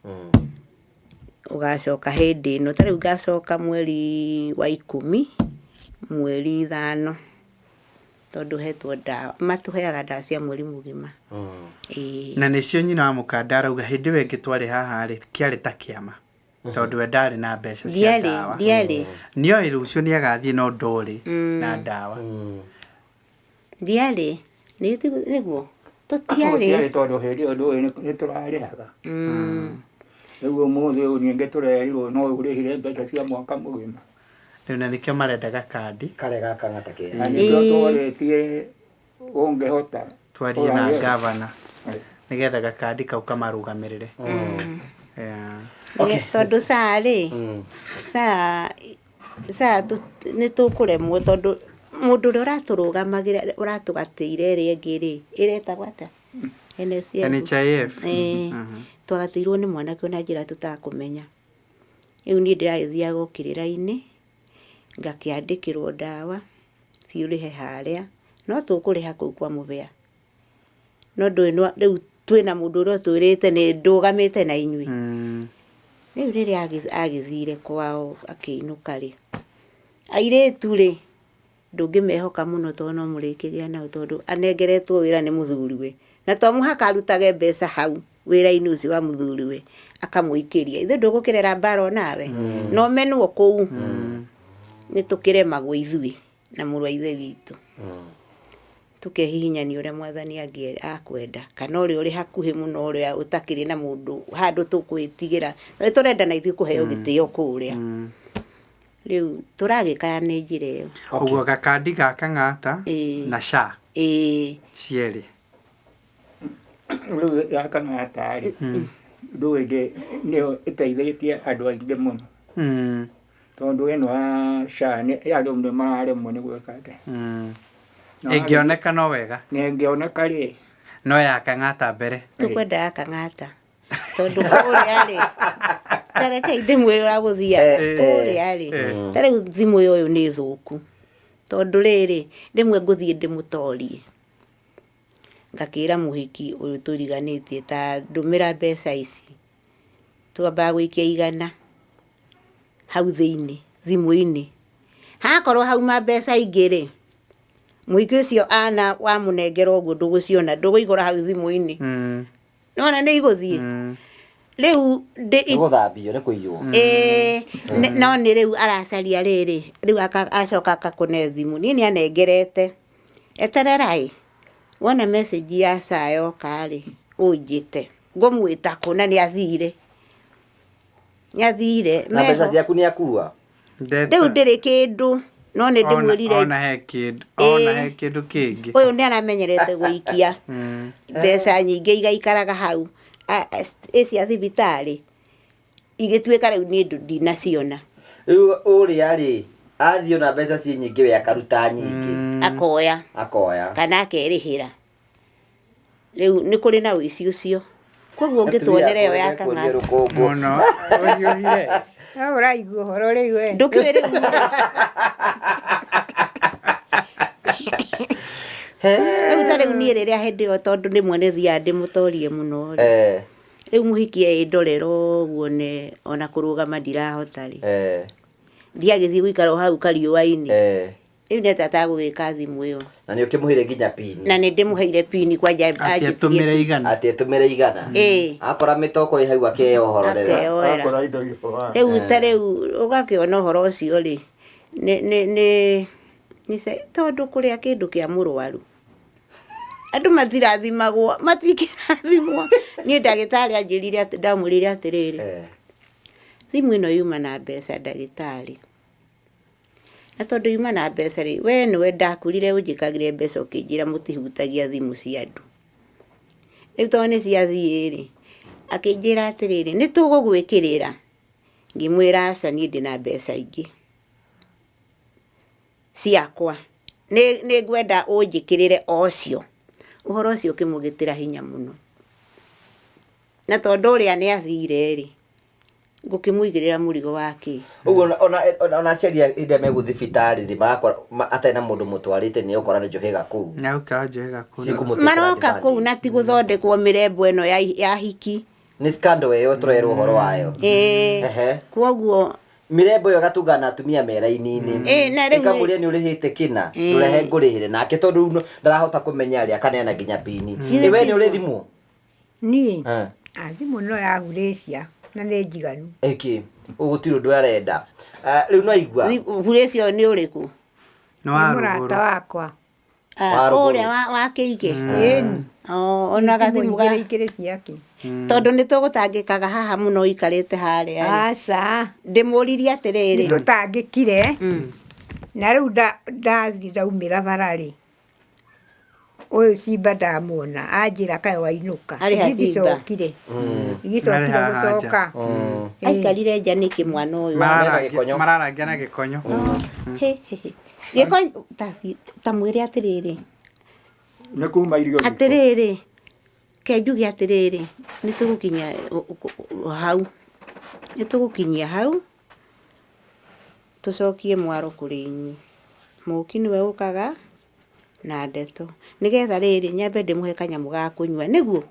Ũgacoka hĩndĩ ĩno, ta rĩu ngacoka mweri wa 10, mweri 5, tondũ hetwo ndawa, matũheaga ndawa cia mweri mũgima. Ĩĩ. Na nĩcio nyina wa mũkanda arauga hĩndĩ ĩyo ĩngĩ twarĩ haha rĩ, kĩarĩ ta kĩama tondũ we ndarĩ na mbeca cia Ndiarĩ, ndawa. ndiarĩ. Nĩoĩ rũciũ nĩagathiĩ no ndorĩ na ndawa. Ndiarĩ. Nĩguo tũtiarĩ. Gũtiarĩ tondũ hĩndĩ ĩyo ndũĩ nĩ tũrarĩhaga. Rĩu ũmũthĩ ũyũ ningĩ tũrerirwo no ũrĩhire mbeca cia mwaka mũgima. Rĩu na nĩkĩo marenda gakandi. Karĩa gaka ng'ata kega. Na nĩkĩo tworĩtie ũngĩhota. Twarie na ũragĩra. gavana nĩgetha gakandi kau kamarũgamĩrĩre. Yeah. Tondũ saa rĩ, saa saa nĩ tũkũremwo tondũ mũndũ ũrĩa ũratũrũgamagĩra ũratũgatĩire ĩrĩa ĩngĩ rĩ, ĩretagwo atĩa? NSF. NHIF. Ĩĩ, twagatĩirwo nĩ mwanake ona njĩra tũtakũmenya. Rĩu niĩ ndĩragĩthiaga o kĩrĩra-inĩ, ngakĩandĩkĩrwo ndawa, thiĩ ũrĩhe harĩa, no tũkũrĩha kũu kwa Mũbĩa. No ndũĩ rĩu twĩna mũndũ ũrĩa ũtwĩrĩte nĩ ndũgamĩte na inyuĩ. Rĩu rĩrĩa agĩthire kwao akĩinũka rĩ, airĩtu rĩ, ndũngĩmehoka mũno tondũ no mũrĩkĩgĩa nao tondũ anengeretwo wĩra nĩ mũthuriwe. Na to mũhaka arutage mbeca hau wĩra-inĩ ũcio wa mũthuriwe, akamũikĩria. Ithuĩ ndũgũkĩrera mbara onawe, na ũmenwo kũu. Nĩ tũkĩremagwo ithuĩ na mũrũ wa ithe witũ. Tũkehihinyania ũrĩa mwathani akwenda, kana ũrĩa ũrĩ hakuhĩ mũno, ũrĩa ũtakĩrĩ na mũndũ handũ tũkwĩtigĩra. Nĩ tũrenda na ithuĩ kũheo gĩtĩo kũrĩa. Rĩu tũragĩkaya nĩ njĩra ĩyo. Ũguo gakandi gaka ng'ata Ĩĩ. na SHA Ĩĩ. cierĩ. Rĩu ya kang'ata rĩ, ndũĩ nĩyo ĩteithĩtie andũ aingĩ mũno. Tondũ ĩno ya SHA nĩ andũ nĩ mararemwo nĩ gwĩka atĩa. Ĩngĩoneka no wega. Na ĩngĩoneka rĩ. No ya kang'ata mbere. Tũkwenda ya kang'ata. Tondũ kũrĩa rĩ, ta reke ndĩmwĩre ũrĩa gũthiaga. Kũrĩa rĩ, ta rĩu thimũ ũyũ nĩ thũku. Tondũ rĩrĩ, rĩmwe ngũthiĩ ndĩmũtorie. Ngakĩra mũhiki ũyũ tũriganĩtie ta ndũmĩra mbeca ici. Twambaga gũikia 100 hau thĩinĩ, thimũ-inĩ. Hakorwo hauma mbeca ingĩ rĩ, mũhiki ũcio ana wamũnengera ũguo ndũgũciona, ndũgũigũra hau thimũ-inĩ. Nĩwona nĩ igũthiĩ? Rĩu ndĩ Nĩ gũthambio, nĩ kũiywo. Ĩĩ, no nĩ rĩu aracaria rĩrĩ, rĩu acoka akakũne thimũ. Niĩ nĩ anengerete. Eterera ĩ, wona message ya SHA yoka rĩ, ũnjĩte. Ngũmwĩta kũ na nĩ athire. Nĩ athire. Na mbeca Meho. ciaku nĩ akua? Rĩu ndĩrĩ kĩndũ, no nĩ ndĩmwĩrire. Ona he kĩndũ, ona he kĩndũ kĩngĩ. Ũyũ nĩ aramenyerete gũikia mbeca nyingĩ igaikaraga hau. Ĩ cia thibitarĩ igĩtuĩka rĩu niĩ ndinaciona. Rĩu ũrĩa rĩ, athiĩ ona mbeca ciĩ nyingĩ we akaruta nyingĩ. Akoya. Akoya. Kana akerĩhĩra. Rĩu nĩ kũrĩ na ũici ũcio. Koguo ũngĩtuonera ĩyo ya kang'ata. Mũno. Ũhiũhire. No ũraigua ũhoro rĩu we. Ndũkĩũĩ rĩu. Rĩu ta rĩu niĩ rĩrĩa hĩndĩ ĩyo tondũ rĩmwe nĩ thiaga ndĩmũtorie mũno rĩ. Rĩu mũhiki ĩndorera ũguo ne ona kũrũgama ndirahota rĩ. Ndiagĩthiĩ gũikara o hau kariũa-inĩ. Rĩu nĩ atĩa atagũgĩka thimũ ĩyo? Na nĩ ũkĩmũheire nginya pini? Na nĩ ndĩmũheire pini kwanja. Atĩ Anjĩtirie atũmĩre igana. Atĩ etũmĩre igana. Ĩĩ. Akora mĩtoko ĩ hau akeyohororera. Akeyoera. Akora indo ihoa. Rĩu ta rĩu ũgakĩona ũhoro ũcio rĩ, nĩ nĩ nĩ nĩ tondũ kũrĩa kĩndũ kĩa mũrwaru andũ matirathimagwo, matingĩrathimwo. Niĩ ndagĩtarĩ anjĩrire atĩ, ndamwĩrire atĩrĩrĩ, thimũ ĩno yuma na mbeca ndagĩtarĩ, na tondũ yuma na mbeca rĩ, we nĩwe ndakwĩrire ũnjĩkagĩre mbeca ũkĩnjĩra mũtihutagia thimũ cia andũ. Rĩu tondũ nĩ ciathiĩ rĩ, akĩnjĩra atĩrĩrĩ, nĩ tũgũgwĩkĩrĩra. Ngĩmwĩra aca, niĩ ndĩna mbeca ingĩ ciakwa, nĩ ngwenda ũnjĩkĩrĩre o cio. Ũhoro ũcio ũkĩmũgĩtĩra hinya mũno. Na tondũ ũrĩa nĩ athire rĩ, ngũkĩmũigĩrĩra mũrigo wa kĩ? Ũguo ona aciari hĩndĩ ĩrĩa megũthiĩ thibitarĩ rĩ, marakora atarĩ na mũndũ mũtwarĩte, nĩ ũkora nĩ njũhĩga kũu. Nĩ agũkora njũhĩga kũu. Cikũmũtwĩkĩra Maroka kũu advantage. na ti gũthondekwo mĩrembo ĩno ya hiki. Nĩ scandal ĩyo tũrerwo ũhoro wayo. Ĩĩ. Kwoguo Mĩrembo ĩyo ĩgatungana na atumia me raini-inĩ. Ĩĩ, na rĩu Ĩkamũria nĩ ũrĩhĩte kĩna, ndũrehe ngũrĩhĩre. Nake tondũ rĩu ndarahota kũmenya rĩ, akaneana nginya pini. Ĩ we nĩ ũrĩ thimũ? Niĩ? Ah, thimũ no ya Hurĩcia na nĩ njiganu. Ĩkĩ, gũtirĩ ũndũ arenda. Ah, rĩu no aigua. Hurĩcia nĩ ũrĩkũ? Nĩ Nĩ wa mũrata rũgũrũ. wakwa. Ah, Wa rũgũrũ. ũrĩa wa kĩige. Ĩni. Oh, ona gathimũ ga Igĩrĩ ikĩrĩ ciake. Tondũ nĩ tũgũtangĩkaga haha mũno ũikarĩte harĩa rĩ. Aca. Ndĩmũririe atĩrĩrĩ. Nĩ tũtangĩkire. Na rĩu ndathiĩ ndaumĩra bara rĩ, ũyũ Simba ndamuona anjĩra kaĩ wainũka. Arĩ ha Niĩ Simba? ndicokire. Ndigĩcokire Arĩ haha nja. gũcoka. Aikarire nja nĩkĩ mwana ũyũ? Gĩkonyo. Mararangia na gĩkonyo. He, he, he. Gĩkonyo ta mwĩre atĩrĩrĩ. Nĩ kuma irio riko. Atĩrĩrĩ, ke njuge atĩrĩrĩ, nĩ tũgũkinya hau. Nĩ tũgũkinyia hau, tũcokie mwaro kũrĩ inyuĩ. Mũũki nĩwe ũkaga na ndeto. Nĩgetha rĩrĩ, nyambe ndĩmũhe kanyamũ ga kũnyua, nĩguo?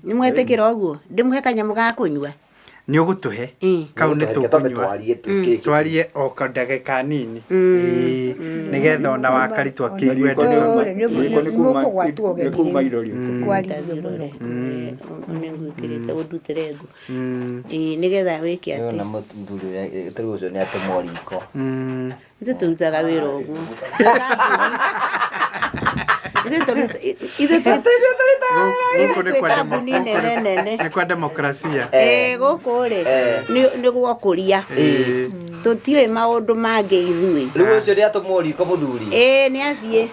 Nĩ mwetĩkĩra ũguo? Ndĩmũhe kanyamũ ga kũnyua? Nĩ ũgũtũhe. Kau nĩ Reke twambe tũkũnyua. twarie tuĩke. Twarie o ndagĩka nini. Ĩĩ, nĩgetha ona wakaritũ akĩigue Riko ndeto. nĩ Nĩ riko nĩ kuma mũkũgwatwo nĩ kuma ũgeni irio riko. kwarithio mũno. Nĩ ngwĩkĩrĩte ũndutĩre ngũ. Ĩĩ, nĩgetha wĩke Nĩ atĩ. ona mũthuri ũrĩa tarĩu ũcio nĩ atũmwo riko. Ithuĩ tũrutaga wĩra ũguo. Ithuĩ Gũkũ nĩ twĩ kwa kambuni nene nene. Nĩ kwa demokrasia. Ĩĩ, gũkũ rĩ nĩ gwakũria. Tũtiũĩ maũndũ mangĩ ithuĩ. Rĩu ũcio nĩ atũmwo riko mũthuri. Ĩĩ, nĩ athiĩ.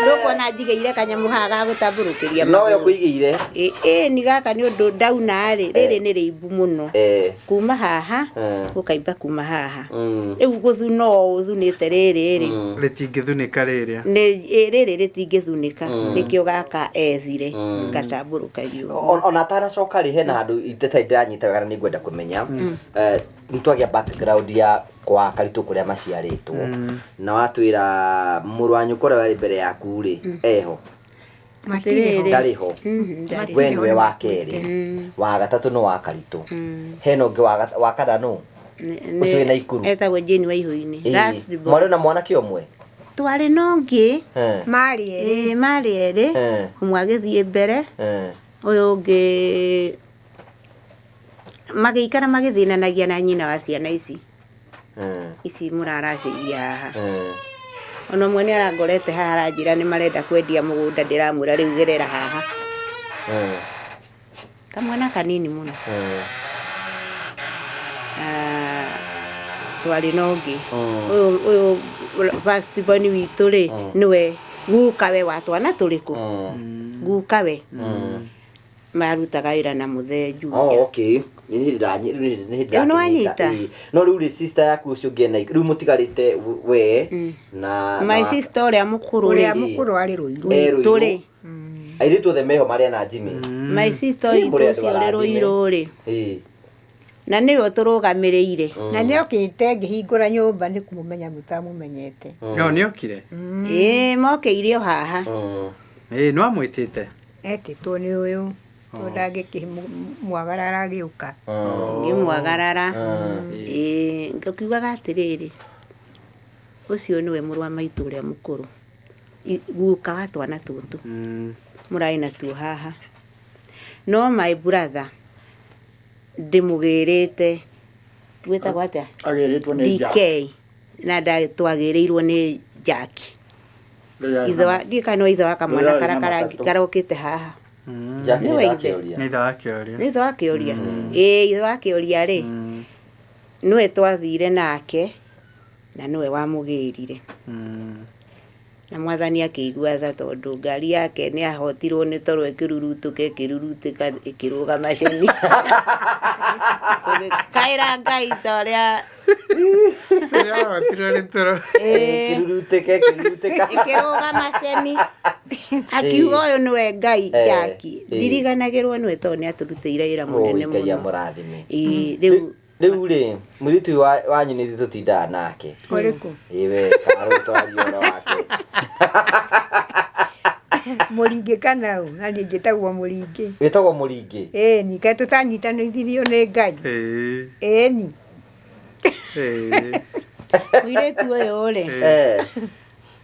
Ndũkuona njigĩire kanyamũ haha ga gũtambũrũkĩria No we magũrũ. ũkũigĩire. Ĩĩ, ni gaka nĩ ũndũ ndauna rĩ, rĩrĩ nĩ rĩimbu mũno. Kuma haha, gũkaimba kuma haha. Rĩu gũthuna ũũ ũthunĩte rĩrĩ rĩ. Rĩtingĩthunĩka rĩrĩa. Nĩ rĩrĩ rĩtingĩthunĩka, nĩkĩo gaka ethire gatambũrũkagio. Ona atanacoka rĩ, hena handũ itarĩ ndĩranyita wega na nĩ ngwenda kũmenya. Nĩ twagĩa background ya kwa Karitũ kũrĩa maciarĩtwo. Na watwĩra mũrũ wa nyũkwa ũrĩa warĩ mbere yaku rĩ, eho? Matirĩ ho. Ndarĩ ho. Ndarĩ. We nĩwe wa kerĩ. Wa gatatũ nĩ wa Karitũ. Hena ũngĩ wa kana nũ? Ũcio wĩ Naikuru. Etagwo Jane wa Ihũinĩ. Ĩĩ. Last born. Mwarĩ na mwanake ũmwe? Twarĩ na ũngĩ. Marĩ erĩ. Ĩĩ, marĩ erĩ. Ũmwe agĩthiĩ mbere, ũyũ ũngĩ magĩikara magĩthĩnanagia na nyina wa ciana ici. Ici mũraracĩirie haha. Ona ũmwe nĩ arangorete haha aranjĩra nĩ marenda kwendia mũgũnda, ndĩramwĩra rĩu gerera haha. Kamwana kanini mũno. Twarĩ na ũngĩ. Ũyũ first born witũ rĩ, nĩwe gukawe wa twana tũrĩkũ? Gukawe. Marutaga wĩra na mũthee Juja. Oh, okay. Nĩ hĩndĩ nĩ hĩndĩ Rĩu nĩ ndakĩnyita. wanyita? Ĩĩ. No rĩu rĩ sister yaku ũcio ũngĩ ena rĩu mũtigarĩte we na My na sister ũrĩa mũkũrũ Ũrĩa rĩ. mũkũrũ arĩ Rũirũ. Eh, Rũirũ. Witũ rĩ. Airĩtu othe meho marĩa na Jimmy. My sister Ĩĩ, witũ kũrĩ andũ ũcio ũrĩ arathime. Rũirũ rĩ. Ĩĩ. Na nĩwe ũtũrũgamĩrĩire. Na nĩokĩte ngĩhingũra nyũmba nĩ kũmũmenya mũtamũmenyete. No nĩokire? Ĩĩ, mokĩire o haha. Ĩĩ, nĩwamwĩtĩte? Etĩtwo nĩ ũyũ. Tondũ ndangĩkĩmwagarara agĩũka. Ngĩmwagarara. Ĩĩ, ngakiugaga atĩrĩrĩ, ũcio nĩwe mũrũ wa maitũ ũrĩa mũkũrũ, guka wa twana tũtũ mũrarĩ natuo haha. No my brother ndĩmũgĩrĩte, gwĩtagwo atĩa? Agĩrĩtwo nĩ DK na twagĩrĩirwo nĩ Jackie. Ithe wa ndiũĩ kana nĩ ithe wa kamwana Rĩrĩa karĩa rĩna matatũ. karokĩte haha. Jackie Nĩwe nĩ ithe. ndakĩũria. Nĩ ithe wa kĩoria. Nĩ ithe wa kĩoria? Ĩĩ, ithe wa kĩoria rĩ, nĩwe twathire nake na nĩwe wamũgĩrire. Na mwathani akĩigua tha tondũ ngari yake nĩ ahotirwo nĩ toro ĩkĩrurutũka ĩkĩrurutĩka ĩkĩrũgama ceni. Tũgĩkaĩra Ngai ta ũrĩa Nĩahotirwo nĩ toro. Ĩkĩrurutĩka ĩkĩrurutĩka. Ĩkĩrũgama ceni. Akiuga ũyũ nĩwe Ngai Jackie. Ndiriganagĩrwo nĩwe tondũ nĩ atũrutĩire wĩra mũnene Ngai mũno. amũrathime. Ĩĩ, rĩu Rĩu rĩ, mũirĩtu ũyũ wanyu nĩ ithuĩ tũtindaga nake. Ũrĩkũ? Ĩĩ we, karũ twarie ũhoro wake. Mũringĩ kana ũ? Na niĩ njĩtagwo Mũringĩ. Wĩtagwo Mũringĩ? Ĩni, kaĩ tũtanyitanithirio nĩ Ngai? Ĩĩ. Ĩni. Ĩĩ. Mũirĩtu ũyũ rĩ,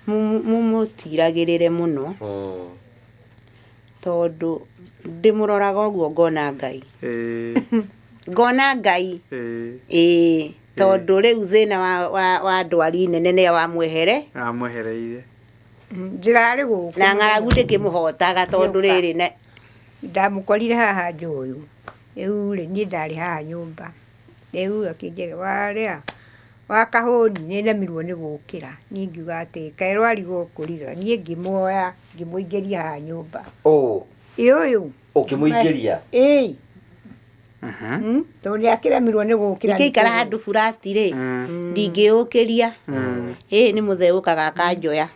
mũmũtiragĩrĩre mũno. Tondũ ndĩmũroraga ũguo ngona Ngai. Ngona Ngai. Ĩĩ, tondũ rĩu thĩna wa ndwari nene nĩ wamwehere. Wamwehereire. Njĩrarĩ gũkũ. Na ng'aragu ndĩkĩmũhotaga tondũ rĩrĩ na Ndamũkorire haha njũyũ. Rĩu rĩ, niĩ ndarĩ haha nyũmba. Rĩu akĩnjĩra warĩa wa kahũni nĩ nemirwo nĩ gũkĩra. Niĩ ngiuga atĩ kaĩ rwarigwo kũriga. Niĩ ngĩmuoya ngĩmũingĩria haha nyũmba. Ũ. Ĩ ũyũ. Ũkĩmũingĩria? Ĩ. Tondũ nĩ akĩremirwo nĩ gũkĩra. Ingĩikara handũ burati rĩ, ndingĩũkĩria. Ĩ nĩ mũthee ũkaga akanjoya.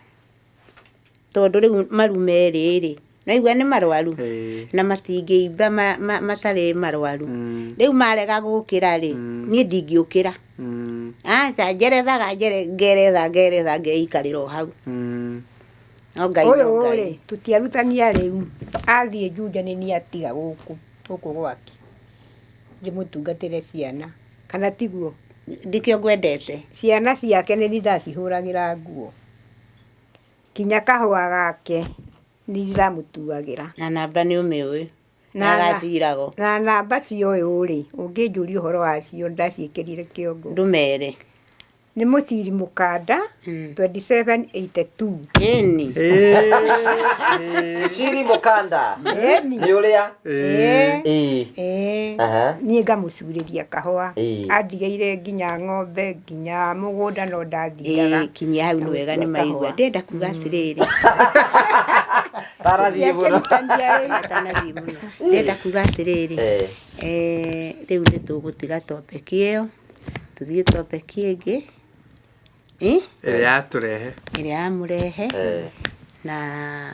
Tondũ rĩu maru merĩ rĩ, naigua nĩ marwaru na matingĩimba matarĩ marwaru. Rĩu marega gũkĩra rĩ, niĩ ndingĩũkĩra. Aca njerethaga ngeretha ngeretha ngeikarĩra o hau. No Ngai no Ũyũ Ngai. rĩ, tũtiarutania rĩu. Athiĩ Juja nĩ niĩ atiga gũkũ gwake. Ndĩmũtungatĩre ciana. Kana tiguo? Ndĩkĩo ngwendete. Ciana ciake nĩ niĩ ndacihũragĩra nguo. Kinya kahũa gake nĩ ndamũtuagĩra. Na namba nĩ ũmĩũĩ. Na agacirago. Na namba cia ũyũ rĩ, ũngĩnjũria ũhoro wacio ndaciĩkĩrire kĩongo. Ndũmere. Nĩ mũciri mũkanda 2782. Ĩni. Mũciri mũkanda. Ĩni. Nĩ ũrĩa? Ĩĩ. Ĩĩ. Ĩĩ. Aha. Niĩ ngamũcurĩria kahũa. Ĩĩ. Andigĩire nginya ng'ombe nginya mũgũnda no ndathiaga. Ĩĩ, kinyia hau nĩ wega nĩ maigua. Ndĩrenda kuga atĩrĩrĩ. Tarathiĩ mũno. Atanathiĩ mũno. Ndĩrenda kuga atĩrĩrĩ. Rĩu nĩ tũgũtiga topic ĩyo. Tũthiĩ topic ĩngĩ. Ĩrĩa yatũrehe. Ĩrĩa yamũrehe. Na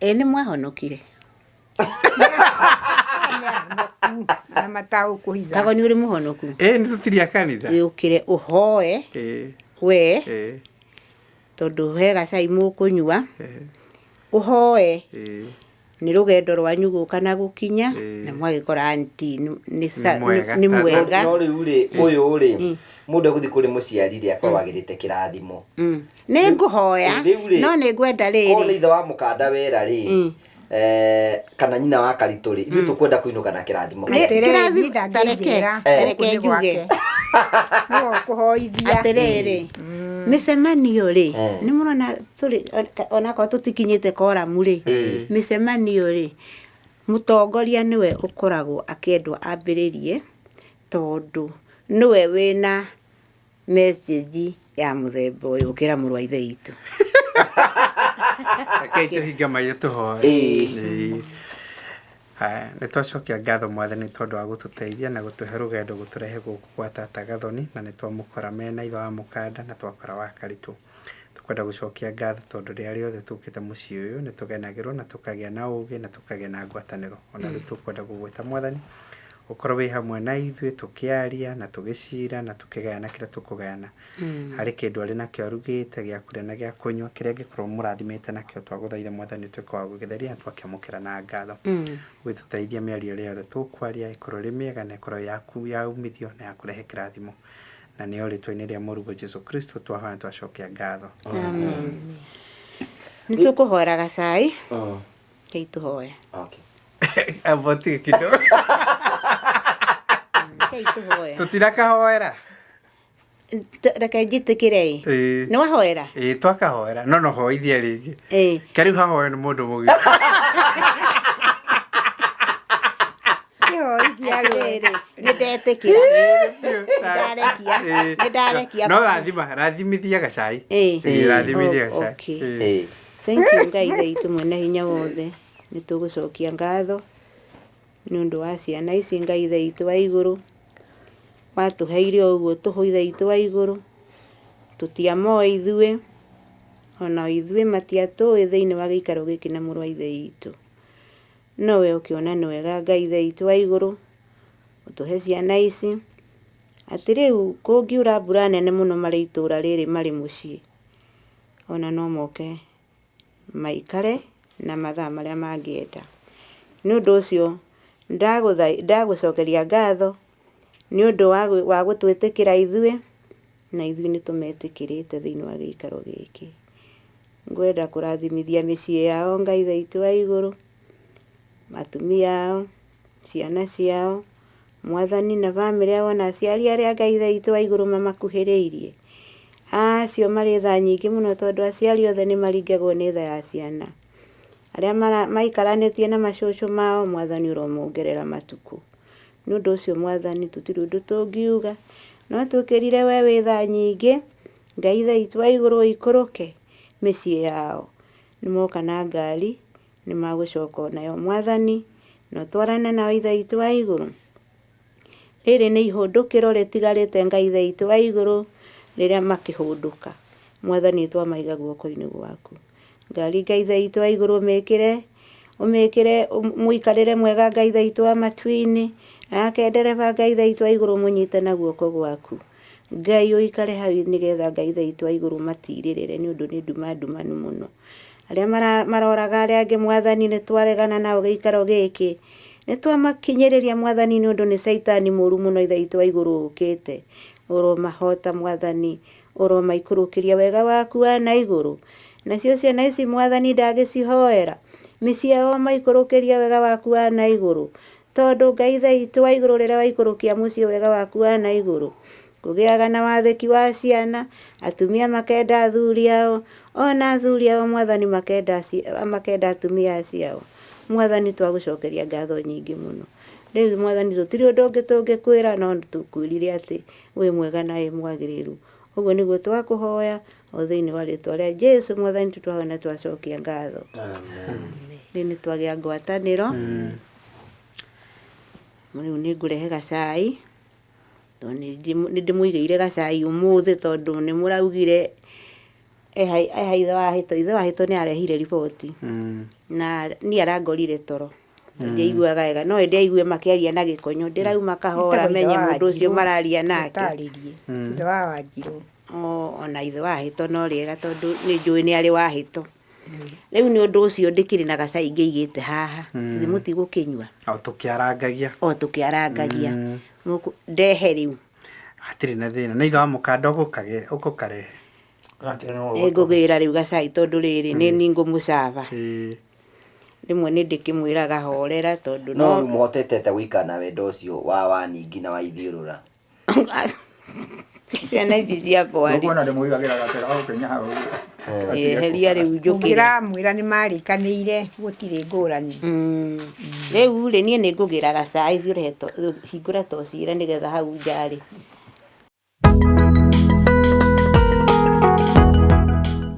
nĩ mwahonokire. Na mataũkũhitha. Kagoni ũrĩ mũhonoku? Nĩ tũtiria kanitha. Wĩũkĩre ũhoe. We. Tondũ he gacai mũkũnyua. Ũhoe. Nĩ rũgendo rwanyu gũka na gũkinya, na mwagĩkora auntie nĩ mwega. No rĩu rĩ, ũyũ rĩ, mũndũ egũthiĩ kũrĩ mũciari rĩ, akorwo agĩrĩte kĩrathimo. Nĩ ngũhoya, Rĩu rĩ, no nĩ ngwenda rĩrĩ. Korwo nĩ ithe wa mũkanda wera rĩ, kana nyina wa karitũ rĩ, ithuĩ tũkwenda kũinũka na kĩrathimo Nĩ kĩega. kĩrathimo, tareke njuge. No kũhoithia. Atĩrĩrĩ, mĩcemanio rĩ, nĩ mũrona tũrĩ, onakorwo tũtikinyĩte koramu rĩ, mĩcemanio rĩ, mũtongoria nĩwe ũkoragwo akĩendwo ambĩrĩrie, tondũ nĩwe wĩna message ya mũthemba ũyũ ũkĩra mũrũ wa ithe witũ. Rekei tũhinge maitho tũhoe. Ĩĩ. Haya, nĩ twacokia ngatho mwathani tondũ wa gũtũteithia na gũtũhe rũgendo gũtũrehe gũkũ gwa tata Gathoni, na nĩ twamũkora mena ithe wa mũkanda na twakora wa karitũ. Tũkwenda gũcokia ngatho tondũ rĩrĩa rĩothe tũkĩte mũciĩ ũyũ nĩ tũgenagĩrwo na tũkagĩa na ũgĩ na tũkagĩa na ngwatanĩro. Ona rĩu tũkwenda gũgwĩta mwathani Ũkorwo wĩ hamwe na ithuĩ tũkĩaria na tũgĩcira na tũkĩgayana kĩrĩa tũkũgayana. Harĩ kĩndũ arĩ nakĩo arugĩte gĩa kũrĩa na gĩa kũnyua kĩrĩa angĩkorwo mũrathimĩte nakĩo, twagũthaitha Mwathani ũtuĩke wa gũgĩtheria na twakĩamũkĩra na ngatho. Ũgĩtũteithia mĩario ĩrĩa yothe tũkwaria ĩkorwo ĩrĩ mĩega na ĩkorwo yaku ya umithio na ya kũrehe kĩrathimo. Na nĩyo rĩtwa-inĩ rĩa Mũrũguo Jesu Kristo twahoya na twacokia ngatho. Amen. Nĩ tũkũhoera gacai. Kei tũhoe. Okay. Amba ũtige kidogo. Kei tũhoe. Tũtirakahoera. Reke njĩtĩkĩre ĩ. Ĩĩ. Nĩ wahoera? Ĩĩ twakahoera. No no hoithie rĩngĩ. Ĩĩ. Kariu hahoe nĩ mũndũ mũgima. Kĩhoithia rĩ. Atĩrĩrĩ, nĩ ndetĩkĩra. Nĩ ndarekia. Ĩĩ. Nĩ ndarekia. No rathima, rathimithia gacai. Ĩĩ. Ĩĩ, rathimithia Oh, gacai. okay. Ĩĩ. Ĩĩ. Thank you Ngai Ithe witũ mwene hinya wothe. Nĩ tũgũcokia ngatho nĩ ũndũ wa ciana ici Ngai Ithe witũ wa igũrũ. Watũheire o ũguo tũhũ Ithe witũ wa igũrũ. Tũtiamoĩ ithuĩ, ona ithuĩ matiatũĩ thĩinĩ wa gĩikaro gĩkĩ na mũrũ wa Ithe witũ. No we ũkĩona nĩ wega Ngai Ithe witũ wa igũrũ ũtũhe ciana ici atĩ rĩu kũngiura mbura nene mũno marĩ itũra rĩrĩ marĩ mũciĩ, ona no moke maikare na mathaa marĩa mangĩenda. Nĩ ũndũ ũcio ndagũcokeria ngatho nĩ ũndũ wa gũtwĩtĩkĩra ithuĩ, na ithuĩ nĩ tũmetĩkĩrĩte thĩinĩ wa gĩikaro gĩkĩ. Ngwenda kũrathimithia mĩciĩ yao Ngai Ithe witũ wa igũrũ, atumia ao, ciana ciao, Mwathani na bamĩrĩ yao na aciari arĩa Ngai Ithe witũ wa igũrũ mamakuhĩrĩirie. Acio marĩ tha nyingĩ mũno tondũ aciari othe nĩ maringagwo nĩ tha ya ciana. Arĩa maikaranĩtie na macũcũ mao, Mwathani ũromongerera matukũ. Nĩ ũndũ ũcio Mwathani tũtirĩ ũndũ tũngiuga, no tũkĩrire we wĩ tha nyingĩ, Ngai Ithe witũ wa igũrũ ũikũrũke mĩciĩ yao. Nĩ moka na ngari, nĩ magũcoka onayo Mwathani, na ũtwarane nao Ithe witũ wa igũrũ. Rĩrĩ nĩ ihũndũkĩro rĩtigarĩte Ngai Ithe witũ wa igũrũ rĩrĩa makĩhũndũka. Mwathani twamaiga guoko-inĩ gwaku. Ngari Ngai Ithe witũ wa igũrũ ũmĩkĩre mũikarĩre mwega Ngai Ithe witũ wa matu-inĩ. Nake ndereba Ngai Ithe witũ wa igũrũ mũnyite na guoko gwaku. Ngai ũikare hau nĩgetha Ngai Ithe witũ wa igũrũ matirĩrĩre nĩ ũndũ nĩ nduma ndumanu mũno. Arĩa maroraga arĩa angĩ Mwathani nĩ twaregana nao gĩikaro gĩkĩ. Nĩ twamakinyĩrĩria Mwathani nĩ ũndũ nĩ caitani mũru mũno Ithe witũ wa igũrũ ũkĩte. Ũromahota Mwathani, ũromaikũrũkĩria wega waku wa na igũrũ. Nacio ciana ici Mwathani ndagĩcihoera, mĩciĩ yao maikũrũkĩria wega waku wa na igũrũ. Tondũ Ngai Ithe witũ wa igũrũ rĩrĩa waikũrũkia mũciĩ wega waku wa na igũrũ, kũgĩaga na wathĩki wa ciana, atumia makenda athuri ao, ona athuri ao Mwathani makenda atumia acio. Mwathani twagũcokeria ngatho nyingĩ mũno. Rĩu Mwathani tũtirĩ ũndũ ũngĩ tũngĩkwĩra no tũkwĩrire atĩ wĩ mwega na wĩ mwagĩrĩru. Ũguo nĩguo twakũhoya o thĩinĩ wa rĩtwa rĩa Jesu Mwathani tũtwahoya na twacokia ngatho. Rĩu nĩ twagĩa ngwatanĩro. Rĩu nĩ ngũrehe gacai tondũ nĩ ndĩmũigĩire gacai ũmũthĩ tondũ nĩ mũraugire eha ithe wa Hĩto. Ithe wa Hĩto nĩ arehire riboti na niĩ arangorire toro. Ndiaiguaga wega no ĩndĩ aigue makĩaria na gĩkonyo ndĩrauma kahora menye mũndũ ũcio mararia nake. Ũtarĩrie. Ithe wa Wanjirũ. Ona ithe wa Hĩto no rĩega tondũ nĩ njũĩ nĩ arĩ wa Hĩto. Rĩu nĩ ũndũ ũcio ndĩkĩrĩ na gacai ngĩigĩte haha. Ithe mũtigũkĩnyua. O tũkĩarangagia. O tũkĩarangagia. Ndehe rĩu. Hatirĩ na thĩna. Na ithe wa mũkanda ũgũkarehe. Nĩngũgĩra rĩu gacai tondũ rĩrĩ nĩ niĩ ngũmũcaba. Rĩmwe nĩ ndĩkĩmwĩraga horera tondũ No rĩu mũhotete atĩa gũikara na wendo ũcio wa Waningi na wa Ithiũrũra? Ciana ici ciakwa rĩ. Ũkuona ndĩmũigagĩra gatera o kinya hau. Eheria rĩu njũkĩre. Ũngĩramwĩra nĩ marĩkanĩire gũtirĩ ngũrani. Rĩu rĩ niĩ nĩ ngũgĩra gacai thiĩ ũrehe hingũra tocira nĩgetha hau nja rĩ.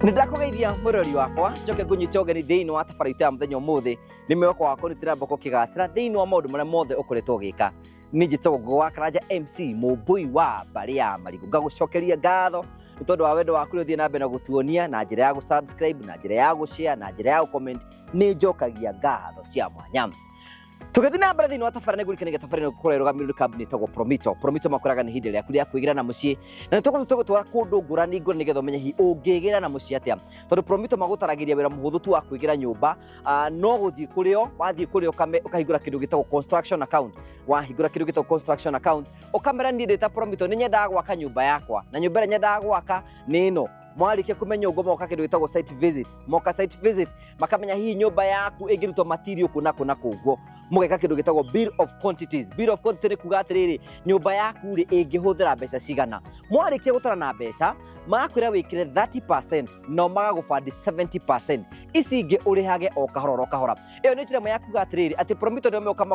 Nĩ ndakũgeithia mũrori wakwa njoke ngũnyite ũgeni thĩinĩ wa tabarĩra itũ ya mũthenya ũmũthĩ. Nĩ mwĩhoko wakwa nĩ tũramba ũkĩgacĩra thĩinĩ wa maũndũ marĩa mothe ũkoretwo ũgĩka. Niĩ njĩtagwo Ngũgĩ wa Karanja MC mũmbũi wa mbarĩ ya Marigũ. Ngagũcokeria ngatho nĩ tondũ wa wendo waku ũrĩa ũthiĩ na mbere na gũtuonia na njĩra ya gũ-subscribe, na njĩra ya gũ-share, na njĩra ya gũ-comment. Nĩ njokagia ngatho cia mwanya. Tũgĩthiĩ na mbere thĩinĩ wa tabarĩra, nĩguo rikanagia tabarĩra ĩno gũkorwo ĩrũgamĩrĩirwo nĩ kambuni ĩtagwo Promito. Promito makwĩraga nĩ ihinda rĩaku rĩa kwĩgĩra na mũciĩ, na nĩ tũgũthiĩ tũgũtwara kũndũ ngũrani ngũrani nĩgetha ũmenye hihi ũngĩgĩra na mũciĩ atĩa, tondũ Promito magũtaragĩria wĩra mũhũthũ tu wa kwĩgĩra nyũmba. No gũthiĩ kũrĩ o, wathiĩ kũrĩ o ũkahingũra kĩndũ gĩtagwo construction account. Wahingũra kĩndũ gĩtagwo construction account, ũkamera niĩ ndĩ ta Promito nĩ nyendaga gwaka nyũmba yakwa, na nyũmba ĩrĩa nyendaga gwaka nĩ ĩno. Mwarĩkia kũmenya ũguo, moka kĩndũ gĩtagwo site visit. Moka site visit, makamenya hihi nyũmba yaku ĩngĩrutwo material kũna kũna kũguo, mũgeka kĩndũ gĩtagwo bill of quantities. Bill of quantity nĩ kuga atĩrĩrĩ, nyũmba yaku rĩ ĩngĩhũthĩra mbeca cigana. Mwarĩkia gũtara na mbeca, magakwĩra wĩkĩre 30% nao magagũbandi 70%, ici ingĩ ũrĩhage o kahora oro kahora. Ĩyo nĩ njĩra ĩmwe ya kuga atĩrĩrĩ atĩ Promito nĩo meũka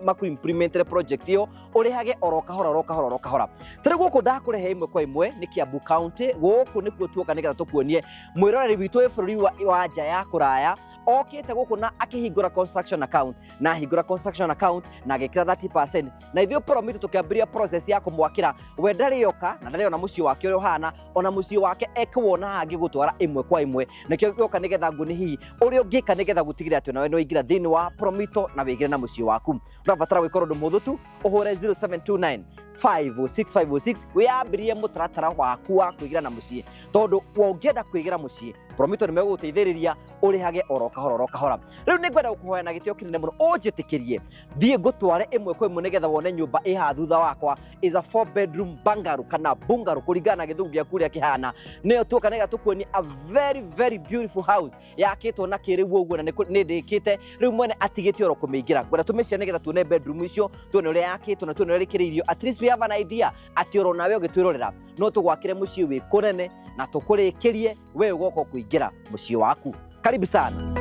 maku-implementere project ĩyo, ũrĩhage oro kahora oro kahora oro kahora. Tũrĩ gũkũ ndakũrehe ĩmwe kwa ĩmwe nĩ Kiambu County. Gũkũ nĩkuo tuoka nĩgetha tũkuonie mwĩroreri witũ wĩ bũrũri wa nja ya kũraya okĩte gũkũ na akĩhingũra construction account, na ahingũra construction account na agĩkĩra 30%, na ithuĩ Promito tũkĩambĩrĩria process ya kũmwakĩra. We ndarĩ oka na ndarĩ ona mũciĩ wake ũrĩa ũhana, ona mũciĩ wake ekuwona hangĩ gũtwara ĩmwe kwa ĩmwe. Nĩkĩo gĩoka nĩgetha nguonie hihi ũrĩa ũngĩka nĩgetha gũtigĩrĩra atĩ onawe nĩ waingĩra thĩinĩ wa Promito na wĩgĩre na mũciĩ waku. Ũrabatara gwĩka ũndũ mũhũthũ tu, ũhũre 0729 56506 wĩyambĩrĩrie mũtaratara waku wa kwĩgĩra na mũciĩ, tondũ ũngĩenda kwĩgĩra mũciĩ, Promito nĩ megũgũteithĩrĩria ũrĩhage oro kahora oro kahora. Rĩu nĩ ngwenda gũkũhoya na gĩtĩo kĩnene mũno ũnjĩtĩkĩrie thiĩ ngũtware ĩmwe kwa ĩmwe nĩgetha wone nyũmba ĩ haha thutha wakwa. Is a four bedroom bungalow kana bungalow kũringana na gĩthũngũ gĩaku ũrĩa kĩhana. Nĩyo tuoka nĩgetha tũkuonie a very very beautiful house yakĩtwo na kĩrĩu ũguo, na nĩ ndĩkĩte rĩu, mwene atigĩte oro kũmĩingĩra. Ngwenda tũmĩcia nĩgetha tuone bedroom icio, tuone ũrĩa yakĩtwo na tuone ũrĩa ĩrĩkĩrĩirio. At least we have an idea atĩ oro nawe ũgĩtwĩrorera no tũgwakĩre mũciĩ wĩ kũnene na tũkũrĩkĩrie, we ũgoka kũingĩra mũciĩ waku. Karibu sana.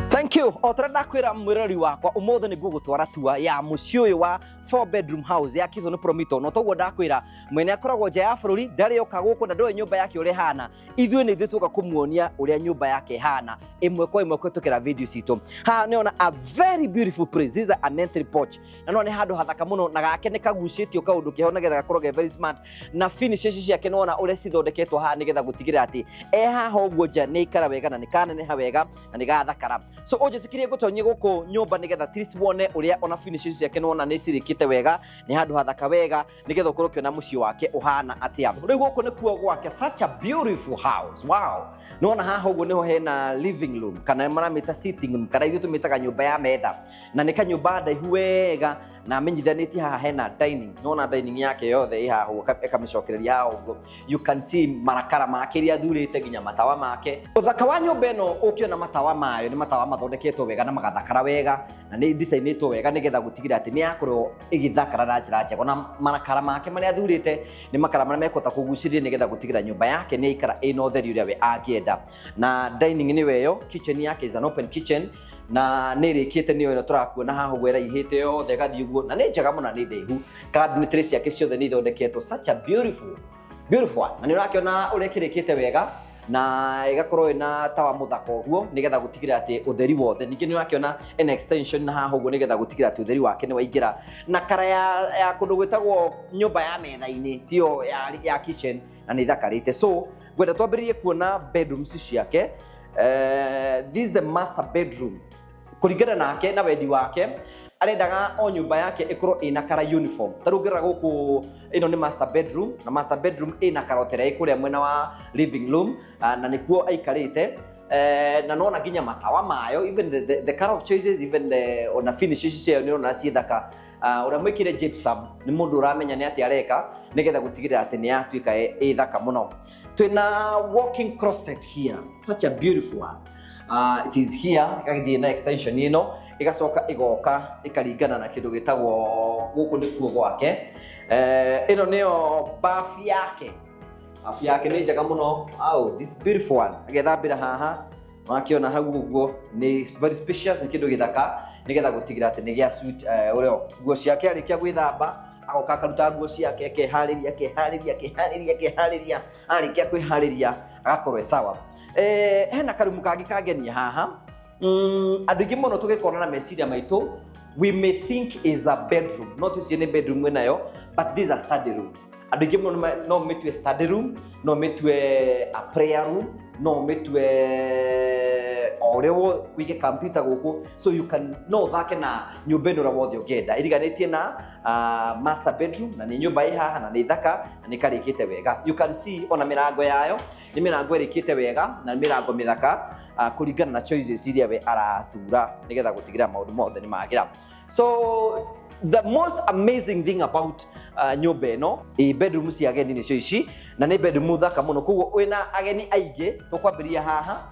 Thank you. O ta ndakwĩra mwĩrori wakwa, ũmũthĩ nĩ ngũgũtwara tua ya mũciĩ ũyũ wa four bedroom house yakĩtwo nĩ Promito. No toguo ndakwĩra, mwene akoragwo nja ya bũrũri, ndarĩ oka gũkũ na ndoĩ nyũmba yake ũrĩa ĩhana. Ithuĩ nĩ ithuĩ tuoka kũmuonia ũrĩa nyũmba yake ĩhana ĩmwe kwa ĩmwe kũhetũkĩra video citũ. Haha nĩona a very beautiful place. This is an entry porch, na no nĩ handũ hathaka mũno, na gake nĩ kagucĩtio kaũndũ keho nĩgetha gakorwo ge very smart, na finishes ciake nĩwona ũrĩa cithondeketwo haha nĩgetha gũtigĩrĩra atĩ e haha ũguo nja nĩ ikara wega na nĩ kaneneha wega na nĩ gathakara. So ũnjĩtĩkĩrie ngũtonyie gũkũ nyũmba nĩgetha at least wone ũrĩa ona finishes ciake nĩwona nĩ cirĩkĩte wega, nĩ handũ hathaka wega, nĩgetha ũkorwo ũkĩona mũciĩ wake ũhana atĩa. Rĩu gũkũ nĩkuo gwake, such a beautiful house, wow. Nĩwona haha ũguo nĩho hena living room kana maramĩta sitting room, kana ithuĩ tũmĩtaga nyũmba ya metha, na nĩ kanyũmba ndaihu wega na amenyithanĩtie. Haha hena dining, nĩwona dining yake yothe ĩ haha ũguo, ĩkamĩcokereria haha ũguo. You can see marakara make iria athurĩte, nginya matawa make. Ũthaka wa nyũmba ĩno ũkĩona matawa mayo nĩ matawa mathondeketwo wega na magathakara wega, na nĩ designĩtwo wega nĩgetha gũtigĩrĩra atĩ nĩ yakorwo ĩgĩthakara na njĩra njega. Na marakara make marĩa athurĩte nĩ makara marĩa mekũhota kũgucĩrĩria nĩgetha gũtigĩrĩra nyũmba yake nĩ yaikara ĩna ũtheri ũrĩa we angĩenda. Na dining nĩyo ĩyo. Kitchen yake is an open kitchen na nĩ ĩrĩkĩte, nĩyo ĩno tũrakuona haha ũguo ĩraihĩte yothe ĩgathiĩ ũguo, na nĩ njega mũno na nĩ ndaihu. Cabinetry ciake ciothe nĩ ithondeketwo, such a beautiful beautiful one. Na nĩ ũrakĩona ũrĩa kĩrĩkĩte wega na ĩgakorwo ĩna tawa mũthaka ũguo nĩgetha gũtigĩrĩra atĩ ũtheri wothe. Ningĩ nĩ ũrakĩona ĩna extension na haha ũguo nĩgetha gũtigĩrĩra atĩ ũtheri wake nĩ waingĩra, na kara ya kũndũ gwĩtagwo nyũmba ya metha-inĩ tiyo ya kitchen, na nĩ ithakarĩte. So ngwenda twambĩrĩrie kuona bedrooms ciake. This is the master bedroom. Kũringana nake na wendi wake, arendaga o nyũmba yake ĩkorwo ĩna kara uniform. Ta rĩu ũngĩrora gũkũ, ĩno nĩ master bedroom, na master bedroom ĩna karota ĩrĩa ĩ kũrĩa mwena wa living room, na nĩkuo aikarĩte. Na nona nginya matawa mayo, even the color of choices, even the ona finishes ciayo nĩ ũrona ciĩ thaka. Ũrĩa mwĩkĩre gypsum nĩ mũndũ ũramenya nĩ atĩa areka nĩgetha gũtigĩrĩra atĩ nĩ yatuĩka ĩ thaka mũno. Twĩna walking closet here, such a beautiful one. It is here, ĩgagĩthiĩ na extension ĩno, ĩgacoka ĩgoka ĩkaringana na kĩndũ gĩtagwo gũkũ nĩkuo gwake. Ĩno nĩyo bafu yake. Bafu yake nĩ njega mũno. Oh, this beautiful one. Agethambĩra haha, wakĩona hau ũguo nĩ very spacious, nĩ kĩndũ gĩthaka nĩgetha gũtigĩra atĩ nĩ gĩa suit ũrĩa nguo ciake. Arĩkia gwĩthamba, agoka akaruta nguo ciake, akeharĩria, akeharĩria, akeharĩria, akeharĩria. Arĩkia kwĩharĩria agakorwo e sawa. Hena karumu kangĩ kangenia haha. Andũ aingĩ mũno tũgĩkona na meciria maitũ, we may think is a bedroom, no tũcie nĩ bedroom ĩnayo, but this is a study room. Andũ aingĩ mũno no mĩtue study room, no mĩtue a prayer room. No ũmĩtue o ũrĩa wĩige computer gũkũ, so you can, no ũthake na nyũmba ĩno ũrĩa wothe ũngĩenda. Iriganĩtie na master bedroom, na nĩ nyũmba ĩ haha na nĩ thaka na nĩ karĩkĩte wega. You can see ona mĩrango yayo nĩ mĩrango ĩrĩkĩte wega na nĩ mĩrango mĩthaka, kũringana na choices iria we arathura nĩgetha gũtigĩrĩra maũndũ mothe nĩ magĩra. So the most amazing thing about nyũmba ĩno, ĩ bedroom cia ageni nĩcio ici, na nĩ bedroom thaka mũno. Koguo wĩna ageni aingĩ, tũkwambĩrĩria haha.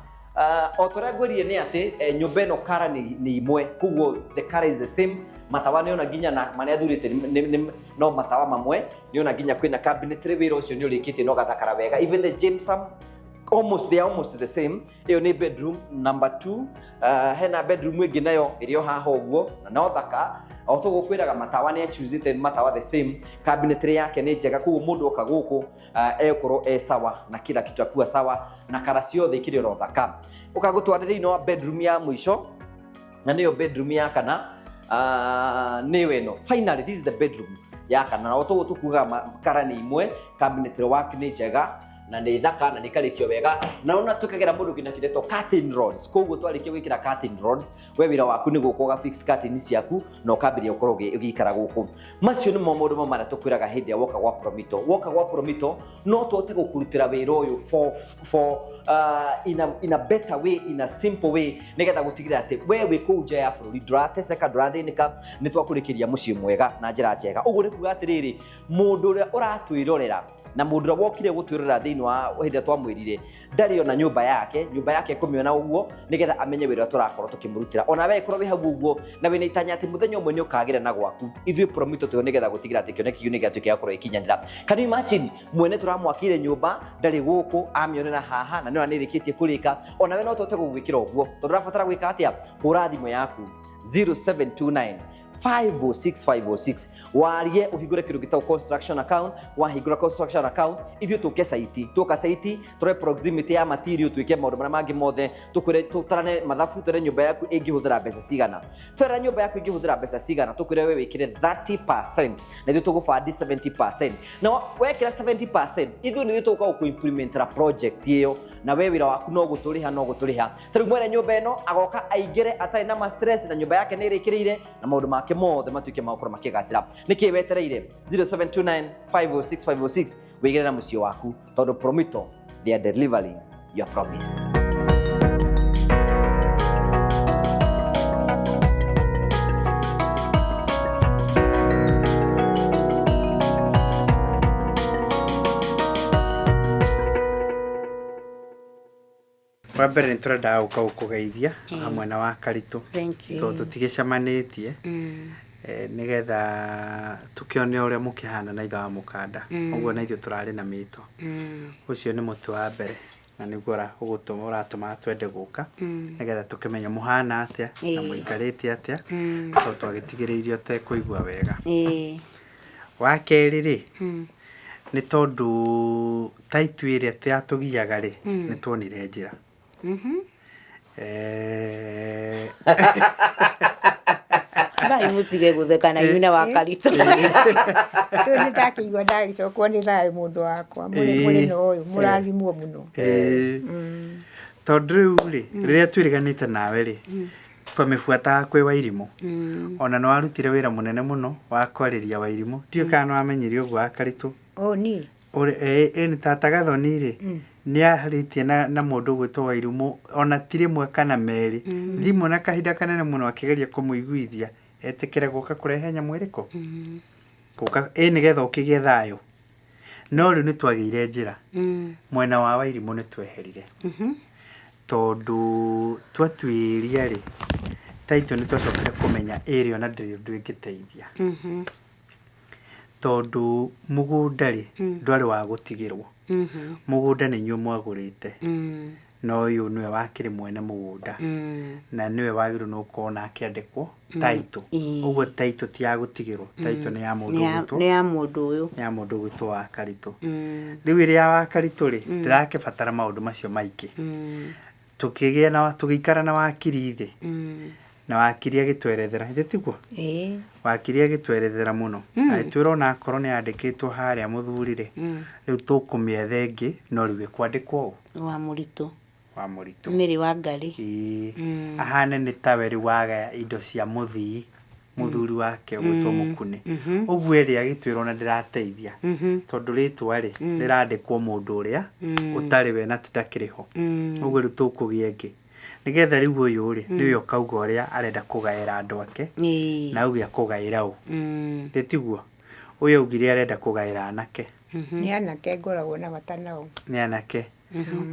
O torĩa ngwĩrire nĩ atĩ nyũmba ĩno kara nĩ imwe, koguo the color is the same. Matawa nĩ ona nginya na marĩa athurĩte no matawa mamwe. Nĩ ona nginya kwĩna cabinetry, wĩra ũcio nĩ ũrĩkĩtie na ũgathakara wega. Even the gypsum, almost, they are almost the same. Ĩyo nĩ bedroom number 2. Hena bedroom ĩngĩ nayo ĩrĩ o haha ũguo na no thaka o tũgũkwĩraga. Matawa nĩ achuzĩte matawa the same, cabinetry yake nĩ njega, koguo mũndũ oka gũkũ egũkorwo e sawa na kila kitu akuwa sawa na kara ciothe ikĩrĩ oro thaka. Ũkagũtwara thĩinĩ wa bedroom ya mũico, na nĩyo bedroom ya kana, nĩyo ĩno. Finally, this is the bedroom ya kana, na otoguo tukugaga kara nĩ imwe, cabinetry work nĩ njega na nĩ thaka na nĩ karĩkio wega, na ona twĩkagĩra mũndũ nginya kĩretwo curtain rods. Koguo twarĩkia gwĩkĩra curtain rods, we wĩra waku nĩ gũka ũga fix curtain ciaku na ũkambĩrĩria gũkorwo ũgĩikara gũkũ. Macio nĩmo maũndũ mamwe marĩa tũkwĩraga hĩndĩ ĩrĩa woka gwa Promito. Woka gwa Promito, no tũhote gũkũrutĩra wĩra ũyũ for in a better way, in a simple way, nĩgetha gũtigĩrĩra atĩ we wĩ kũu nja ya bũrũri ndũrateceka, ndũrathĩnĩka, nĩ twakũrĩkĩria mũciĩ mwega na njĩra njega. Ũguo nĩ kuga atĩrĩrĩ, mũndũ ũrĩa ũratwĩrorera na mũndũ ũrĩa wokire gũtwĩrorera thĩinĩ wa hĩndĩ ĩrĩa twamwĩrire ndarĩ ona nyũmba yake, nyũmba yake kũmĩona ũguo nĩgetha amenye wĩra ũrĩa tũrakorwo tũkĩmũrutĩra. Ona we korwo wĩ hau ũguo na wĩna itanya atĩ mũthenya ũmwe nĩ ũkagĩra na gwaku, ithuĩ Promito twĩho nĩgetha gũtigĩra atĩ kĩoneki kĩu nĩ gĩatuĩka gĩa gũkorwo gĩkinyanĩra. Can you imagine, mwene tũramwakĩire nyũmba ndarĩ gũkũ, amĩonera haha na nĩona nĩ ĩrĩkĩtie kũrĩka. Ona we no tũhote gũgwĩkĩra ũguo, tondũ ũrabatara gwĩka atĩa? Hũra thimũ yaku 0729 506506, warie ũhingũre kĩndũ gĩtagwo construction account. Wahingũra construction account, ithuĩ tũke site, tuoka site tũrore proximity ya material, twĩke maũndũ marĩa mangĩ mothe, tũkwĩre tũtarane mathabu, twĩre nyũmba yaku ĩngĩhũthĩra mbeca cigana. Twera nyũmba yaku ĩngĩhũthĩra mbeca cigana, tũkwĩre we wĩkĩre 30% na ithuĩ tũgũbandi 70%. Na wekĩra 70%, ithuĩ nĩ ithuĩ tũgũka gũkũ-implementera project ĩyo, na we wĩra waku no gũtũrĩha, no gũtũrĩha. Ta rĩu mwene nyũmba ĩno agoka aingĩre atarĩ na ma stress, na nyũmba yake nĩ ĩrĩkĩrĩire na maũndũ make mothe matuĩke ma gũkorwo makĩgacĩra. Nĩkĩ wetereire? 0729 506 506, wĩgĩre na mũciĩ waku, tondũ Promito, they are delivering your promise. Wa mbere nĩ tũrendaga gũka gũkũgeithia hamwe na wa Karitũ. Thank you. Tondũ tũtigĩcemanĩtie, nĩgetha tũkĩone ũrĩa mũkĩhana na ithe wa mũkanda. Ũguo na ithuĩ tũrarĩ na mĩto. Ũcio nĩ mũtĩ wa mbere na nĩguo ũgũtũma ũratũma twende gũka, nĩgetha tũkĩmenye mũhana atĩa na mũikarĩte atĩa, tondũ twagĩtigĩrĩirio ũtekũigua wega. Wa kerĩ rĩ, nĩ tondũ taitũ ĩrĩa yatũgiaga rĩ, nĩ tuonire njĩra. Bai mũtige gũtheka na inyuĩ na wa Karitũ. Rĩu nĩ ndakĩigua ndagĩcokwo nĩ thayũ, mũndũ wakwa. Mũrĩ mũrĩ na ũyũ mũrathimwo mũno. Tondũ rĩu rĩ, rĩrĩa twĩrĩganĩte nawe rĩ, twamĩbuataga kwĩ Wairimũ. Ona nĩ warutire wĩra mũnene mũno wa kwarĩria Wairimũ. Ndiũĩ kana nĩ wamenyire ũguo wa Karitũ. Ũ niĩ? Ĩni tata Gathoni rĩ, nĩ arĩtie na mũndũ ũgwĩtwo Wairimũ ona ti rĩmwe kana merĩ, thimũ na kahinda kanene mũno, akĩgeria kũmũiguithia etĩkĩre gũka kũrehe nyamũ ĩrĩkũ, gũka ĩ nĩgetha ũkĩgĩe thayũ. No rĩu nĩ twagĩire njĩra, mwena wa Wairimũ nĩ tweherire, tondũ twatuĩria rĩ, taitũ nĩ twacokire kũmenya ĩrĩa ona ndĩrĩ ũndũ ĩngĩteithia, tondũ mũgũnda rĩ, ndwarĩ wa gũtigĩrwo. Mũgũnda nĩ inyuĩ mwagũrĩte, na ũyũ nĩwe wakĩrĩ mwene mũgũnda na nĩwe wagĩrĩirwo nĩ gũkorwo na akĩandĩkwo taitũ. Ũguo taitũ ti ya gũtigĩrwo, taitũ nĩ ya mũndũ ũgwĩtwo Nĩ ya mũndũ ũyũ. Nĩ ya mũndũ ũgwĩtwo wa Karitũ. Rĩu ĩrĩa ya wa Karitũ rĩ, ndĩrakĩbatara maũndũ macio maingĩ. Tũkĩgĩa na tũgĩikara na wakiri thĩ. Na wakiri agĩtwerethera, githĩ tiguo? Ĩĩ. Wakiri agĩtwerethera mũno. Agĩtwĩra ona akorwo nĩ yandĩkĩtwo harĩa mũthuri rĩ, rĩu tũkũmĩetha ĩngĩ no rĩu ĩkwandĩkwo ũ? Wa mũritũ. Wa mũritũ. Mĩrĩ wa ngarĩ. Ĩĩ. Ahane nĩ tawe rĩu wagaya indo cia mũthii mũthuri wake ũgwĩtwo Mũkunĩ. Ũguo ĩrĩa agĩtwĩra ona ndĩrateithia tondũ rĩtwa rĩ rĩrandĩkwo mũndũ ũrĩa ũtarĩ we na ndakĩrĩ ho. Ũguo rĩu tũkũgĩa ĩngĩ. Nĩgetha rĩu ũyũ rĩ nĩwe ũkauga ũrĩa arenda kũgaĩra andũ ake na auge akũgaĩra ũ. Ĩ tiguo? Ũyũ augire arenda kũgaĩra anake. Nĩ anake ngoragwo na bata nao. Nĩ anake.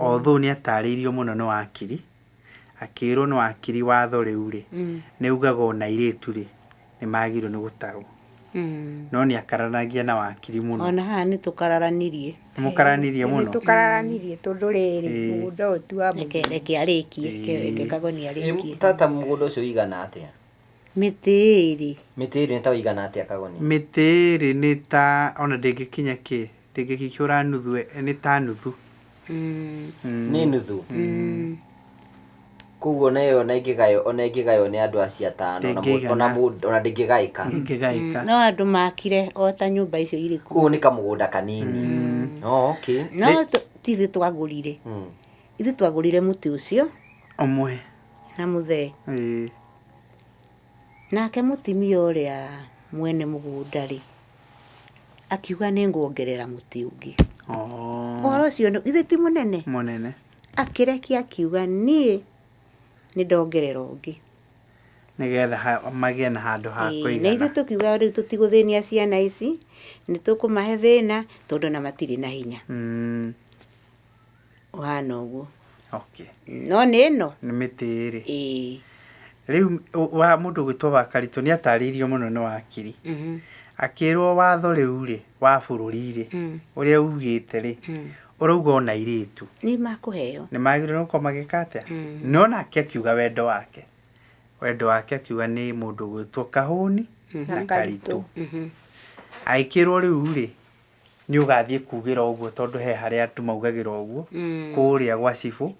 Although nĩ atarĩirio mũno nĩ wakiri, akĩrwo nĩ wakiri watho rĩu rĩ, nĩ ugaga ona airĩtu rĩ, nĩ magĩrĩirwo nĩ gũtarwo. No nĩ akararanagia na wakiri mũno. Ona haha nĩ tũkararanirie. Nĩ mũkararanirie mũno? Nĩ tũkararanirie tondũ rĩrĩ, mũgũnda ũyũ ti wa Reke reke arĩkie, reke Kagoni arĩkie. Tata mũgũnda ũcio ũigana atĩa? Mĩtĩ ĩrĩ. Mĩtĩ ĩrĩ nĩ ta ũigana atĩa Kagoni? Mĩtĩ ĩrĩ nĩ ta ona ndĩngĩkinya kĩ, ndĩngĩkĩihũra nuthu, nĩ ta nuthu. Nĩ nuthu? Koguo ona ĩyo ona ĩngĩgaywo ona ĩngĩgaywo nĩ andũ acio atano ona Ndĩngĩigana. ona mũndũ ona ndĩngĩgaĩka. Ndĩngĩgaĩka. No andũ makire o ta nyũmba icio irĩ kuo. Koguo nĩ kamũgũnda kanini. Oh, okay. No ti ithuĩ twagũrire. Ithuĩ twagũrire mũtĩ ũcio. Ũmwe. Na mũthee. Ĩĩ. Nake mũtumia ũrĩa mwene mũgũnda rĩ, akiuga nĩ nguongerera mũtĩ ũngĩ. Oh. Ũhoro ũcio githĩ ti mũnene? Mũnene. Akĩrekia akiuga niĩ nĩ ndongerera ũngĩ. Nĩgetha magĩe na handũ ha kũigana. Na ithuĩ tũkiuga rĩu tũtigũthĩnia ciana ici, nĩ tũkũmahe thĩna tondũ ona matirĩ na hinya. Ũhana ũguo. Okay. No nĩ ĩno? Nĩ mĩtĩ ĩrĩ. Ĩĩ. Rĩu wa mũndũ ũgwĩtwo Wakaritũ nĩ atarĩirio mũno nĩ wakiri. Akĩrwo watho rĩu rĩ wa bũrũri rĩ ũrĩa ugĩte rĩ ũrauga ona airĩtu nĩ makũheo. Nĩ magĩrĩirwo gũkorwo magĩka atĩa? No nake akiuga wendo wake. Wendo wake akiuga nĩ mũndũ ũgwĩtwo Kahũni na Karitũ. Agĩkĩrwo rĩu rĩ nĩ ũgathiĩ kugĩra ũguo tondũ he harĩa andũ maugagĩra ũguo kũrĩa gwa cibũ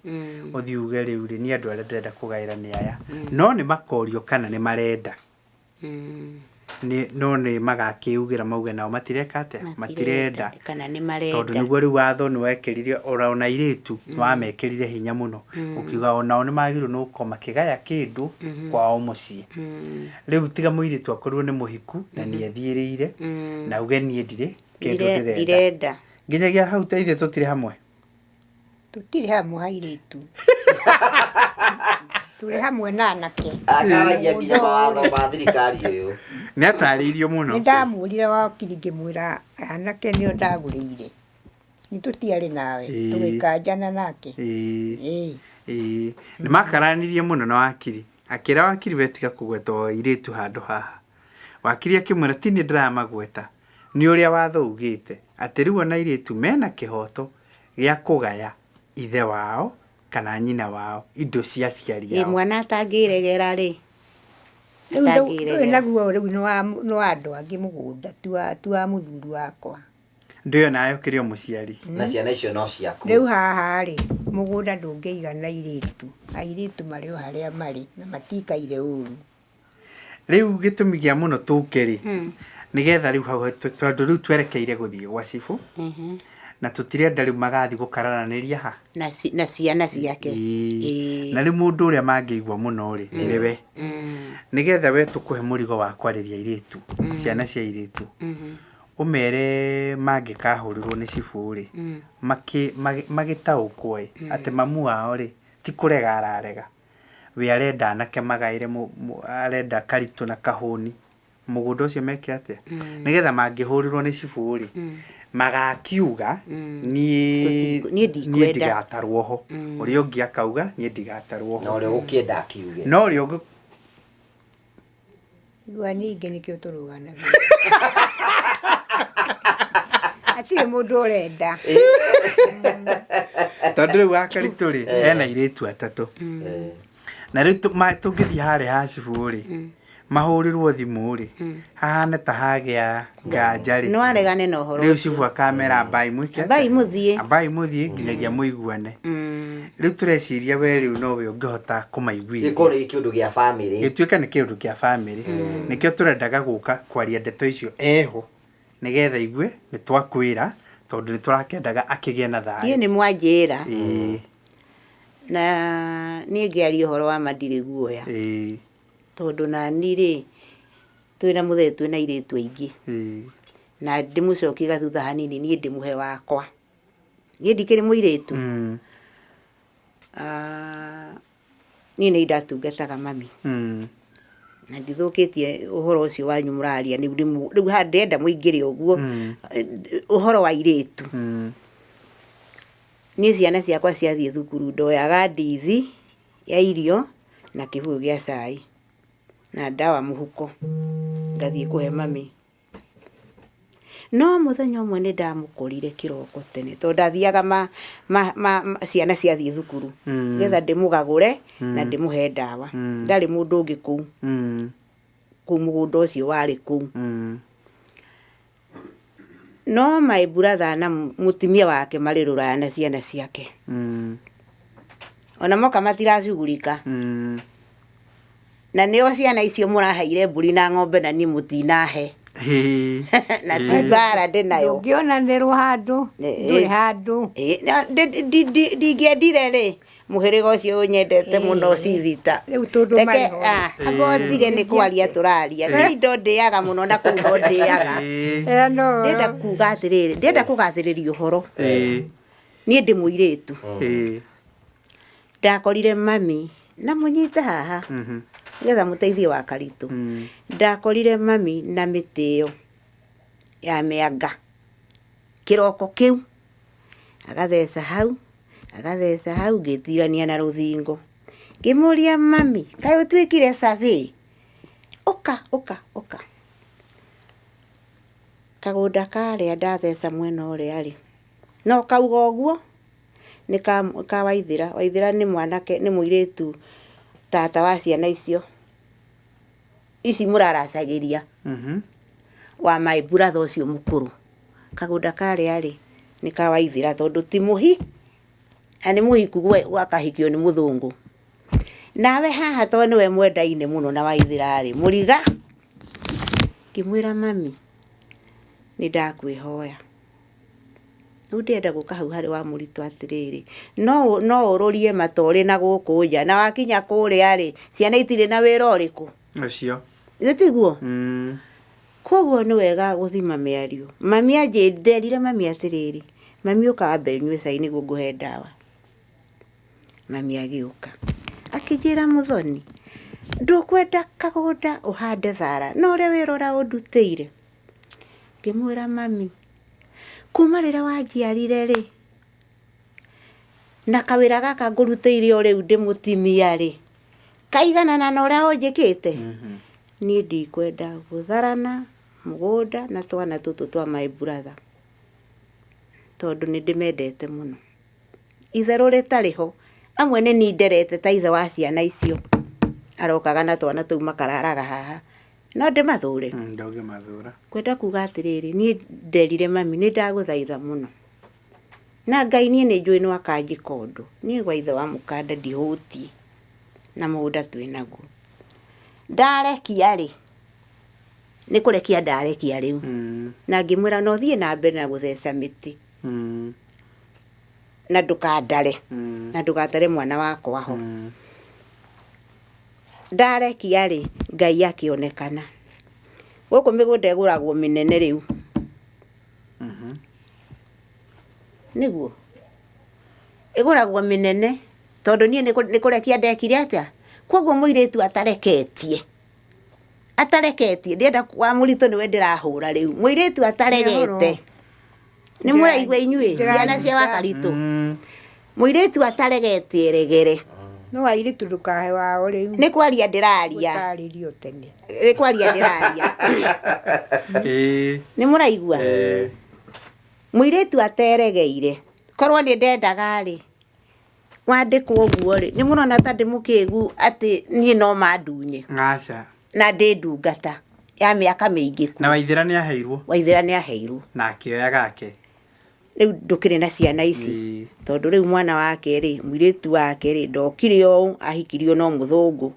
ũthiĩ uge rĩu rĩ niĩ andũ arĩa ndĩrenda kũgaĩra nĩ aya. No nĩ makorio kana nĩ marenda. No nĩ magakĩugĩra mauge nao matireka atĩa? Matirenda. Kana nĩ marenda. Tondũ nĩguo rĩu watho nĩ wekĩrire ona airĩtu nĩ wamekĩrire hinya mũno. Ũkiuga onao nĩ magĩrĩirwo nĩ gũkorwo makĩgaya kĩndũ kwao mũciĩ. Rĩu tiga mũirĩtu akorirwo nĩ mũhiku na nĩ ethiĩrĩire na auge niĩ ndirĩ kĩndũ ndĩrenda. Ndirenda. Nginyagia hau ta ithuĩ tũtirĩ hamwe. Tũtirĩ hamwe airĩtu. Tũrĩ hamwe na anake. Akaragia nginya mawatho ma thirikari ũyũ. Nĩ atarĩirio mũno. Nĩ ndamũrire wakiri ngĩmwĩra anake nĩo ndagũrĩire. Nĩ tũtiarĩ nawe tũgĩkanjana nake. Ĩĩ. Nĩ makaranirie mũno na wakiri. Akĩra wakiri we tiga kũgweta airĩtu handũ haha. Wakiri akĩmwĩra ti niĩ ndĩramagweta. Nĩ ũrĩa watho ugĩte atĩ rĩu ona airĩtu mena kĩhoto gĩa kũgaya ithe wao kana nyina wao indo cia aciari ao. Mwana atangĩregera rĩ. Rĩu naguo rĩu nĩ wa andũ angĩ mũgũnda ti wa mũthuri wakwa. Ndũĩ onawe ũkĩrĩ o mũciari. Na ciana icio no ciaku. Rĩu haha rĩ mũgũnda ndũngĩigana airĩtu. Airĩtu marĩ o harĩa marĩ na matikaire ũru. Rĩu gĩtũmi gĩa mũno tũke rĩ nĩgetha rĩu hau tondũ rĩu twerekeire gũthiĩ gwa cibũ na tũtirenda rĩu magathiĩ gũkararanĩria ha na ciana ciake. Na rĩu mũndũ ũrĩa mangĩigua mũno rĩ nĩwe. Nĩgetha we tũkũhe mũrigo wa kwarĩria airĩtu, ciana cia airĩtu. Ũmere mangĩkahũrĩrwo nĩ cibũ rĩ magĩtaũkwo ĩ atĩ mamu wao rĩ ti kũrega ararega. We arenda anake magaĩre arenda Karitũ na Kahũni mũgũnda ũcio meke atĩa nĩgetha mangĩhũrĩrwo nĩ cibũ rĩ magakiuga niĩ Niĩ ndigatarwo ho. Ũrĩa ũngĩ akauga niĩ ndigatarwo ho. Na ũrĩa ũgũkĩenda akiuge. No ũrĩa ũngĩ Igua ningĩ nĩkĩo tũrũganagia. Hatirĩ mũndũ ũrenda. Tondũ rĩu wa Karitũ rĩ ena airĩtu atatũ. Na rĩu tũngĩthiĩ harĩa ha cibũ rĩ mahũrĩrwo thimũ rĩ hahane ta hagĩa nganja rĩ. No aregane na ũhoro Rĩu ũcio. cibũ akamera ambai mwĩke atĩa? Ambai mũthiĩ. Ambai mũthiĩ nginyagia mũiguane. Rĩu tũreciria we rĩu nowe ũngĩhota kũmaiguithia. Gĩkorwo nĩ kĩũndũ gĩa bamĩrĩ. Gĩtuĩke nĩ kĩũndũ kĩa bamĩrĩ. Nĩkĩo tũrendaga gũka kwaria ndeto icio eho nĩgetha aigue nĩ twakwĩra tondũ nĩ tũrakĩendaga akĩgĩe na Niĩ thayũ. nĩ mwanjĩra na niĩ ngĩaria ũhoro wa ma ndirĩ guoya. Tondũ nani rĩ, twĩna mũthee twĩna airĩtu aingĩ. Na ndĩmũcokie gathutha hanini niĩ ndĩmũhe wakwa. Niĩ ndikĩrĩ mũirĩtu. Ah, niĩ nĩ ndatungataga mami. Na ndithũkĩtie ũhoro ũcio wanyu mũraria rĩu rĩu haha ndĩrenda mũingĩre ũguo. Ũhoro wa airĩtu. Niĩ ciana ciakwa ciathiĩ thukuru ndoyaga ndithi ya irio na kĩbũyũ gĩa cai na ndawa mũhuko ngathiĩ kũhe mami. No mũthenya ũmwe nĩ ndamũkorire kĩroko tene tondũ ndathiaga ma, ma, ma, ma ciana ciathiĩ thukuru nĩgetha ndĩmũgagũre na ndĩmũhe ndawa. Ndarĩ mũndũ ũngĩ kũu kũu mũgũnda ũcio warĩ kũu. No my brother na mũtumia wake marĩ rũraya na ciana ciake. Ona moka matiracugurika. Na nĩo ciana icio mũraheire mbũri na ng'ombe na niĩ mũtinahe. Na ti mbara ndĩ nayo. Ndũngĩonanĩrwo handũ, ndũrĩ handũ. Ndingĩendire rĩ, mũhĩrĩga ũcio ũnyendete mũno cithita. Rĩu tondũ Reke marĩ ho. amba ũtige nĩ kwaria tũraria. Niĩ indo ndĩaga mũno na kũu no ndĩaga. No. Ndĩrenda kuga atĩrĩrĩ, ndĩrenda kũgathĩrĩria ũhoro. Niĩ ndĩ mũirĩtu. Ndakorire mami na mũnyite haha nĩgetha mũteithie wa karitũ. Ndakorire mami na mĩtĩ ĩyo ya mĩanga kĩroko kĩu, agatheca hau, agatheca hau, ngĩtirania na rũthingo. Ngĩmũria mami, kaĩ ũtuĩkire survey? Ũka, ũka, ũka. Kagũnda karĩa ndatheca mwena ũrĩa rĩ, no kauga ũguo, nĩ ka Waithĩra. Waithĩra nĩ mwanake, nĩ mũirĩtu tata wa ciana icio, ici mũraracagĩria. Wa my brother ũcio mũkũrũ. Kagũnda karĩa rĩ, nĩ ka Waithĩra tondũ ti mũhi, na nĩ mũhiku akahikio nĩ mũthũngũ. Nawe haha tondũ nĩwe mwendaine mũno na Waithĩra rĩ, mũriga, ngĩmwĩra mami, nĩ ndakwĩhoya. Rĩu ndĩrenda gũka hau harĩ wa mũritũ atĩrĩrĩ, no no ũrũrie mata ũrĩ na gũkũ nja, na wakinya kũrĩa rĩ, ciana itirĩ na wĩra ũrĩkũ? Ũcio. Nĩ tiguo? Koguo nĩ wega gũthima mĩario. Mami anjĩ, nderire mami atĩrĩrĩ, mami ũka wambe ũnyue cai nĩguo ngũhe ndawa. Mami agĩũka. Akĩnjĩra Mũthoni, ndũkwenda kagũnda ũhande thara, no ũrĩa wĩra ũrĩa ũndutĩire. Ngĩmwĩra mami, kuma rĩrĩa wanjiarire rĩ, na kawĩra gaka ngũrutĩire o rĩu ndĩ mũtumia rĩ, kaiganana na ũrĩa ũnjĩkĩte? Niĩ ndikwenda gũtharana mũgũnda na twana tũtũ twa my brother, tondũ nĩ ndĩmendete mũno. Itherũ rĩtarĩ ho, amwe nĩ niĩ nderete ta ithe wa ciana icio, arokaga na twana tũu makararaga haha. No ndĩmathũre? Ndũngĩmathũra. Kwenda kuga atĩrĩrĩ, niĩ nderire mami nĩ ndagũthaitha mũno. Na Ngai niĩ nĩ njũĩ no akanjĩka ũndũ. Niĩ gwa ithe wa mũkanda ndihũtiĩ na mũgũnda twĩ naguo. Ndarekia rĩ, nĩ kũrekia ndarekia rĩu. Na ngĩmwĩra no thiĩ na mbere na gũtheca mĩtĩ. Na ndũkandare. Na ndũgatare mwana wakwa ho. Ndarekia rĩ, Ngai akĩonekana. Gũkũ mĩgũnda ĩgũragwo mĩnene rĩu. Nĩguo? Ĩgũragwo mĩnene tondũ niĩ nĩ kũrekia ndekire atĩa? Koguo mũirĩtu atareketie, atareketie, ndĩrenda wa mũritũ nĩwe ndĩrahũra rĩu. Mũirĩtu ataregete, nĩ mũraigua inyuĩ ciana cia Wakaritũ? Mũirĩtu ataregete eregere. No airĩtu ndũkahe wao rĩu. Nĩ kwaria ndĩraria. Gũtarĩrio tene. Nĩ kwaria ndĩraria. Nĩ mũraigua? Mũirĩtu ateregeire, korwo nĩ ndendaga rĩ, wandĩkwo ũguo rĩ, nĩ mũrona ta ndĩ mũkĩgu atĩ niĩ no mandunye? Aca. Na ndĩ ndungata ya mĩaka mĩingĩ kuo. Na Waithĩra nĩ aheirwo. Waithĩra nĩ aheirwo. Na akĩoya gake. Rĩu ndũkĩrĩ na ciana ici. Tondũ rĩu mwana wake rĩ, mũirĩtu wake rĩ, ndokire ũũ, ahikirio no mũthũngũ.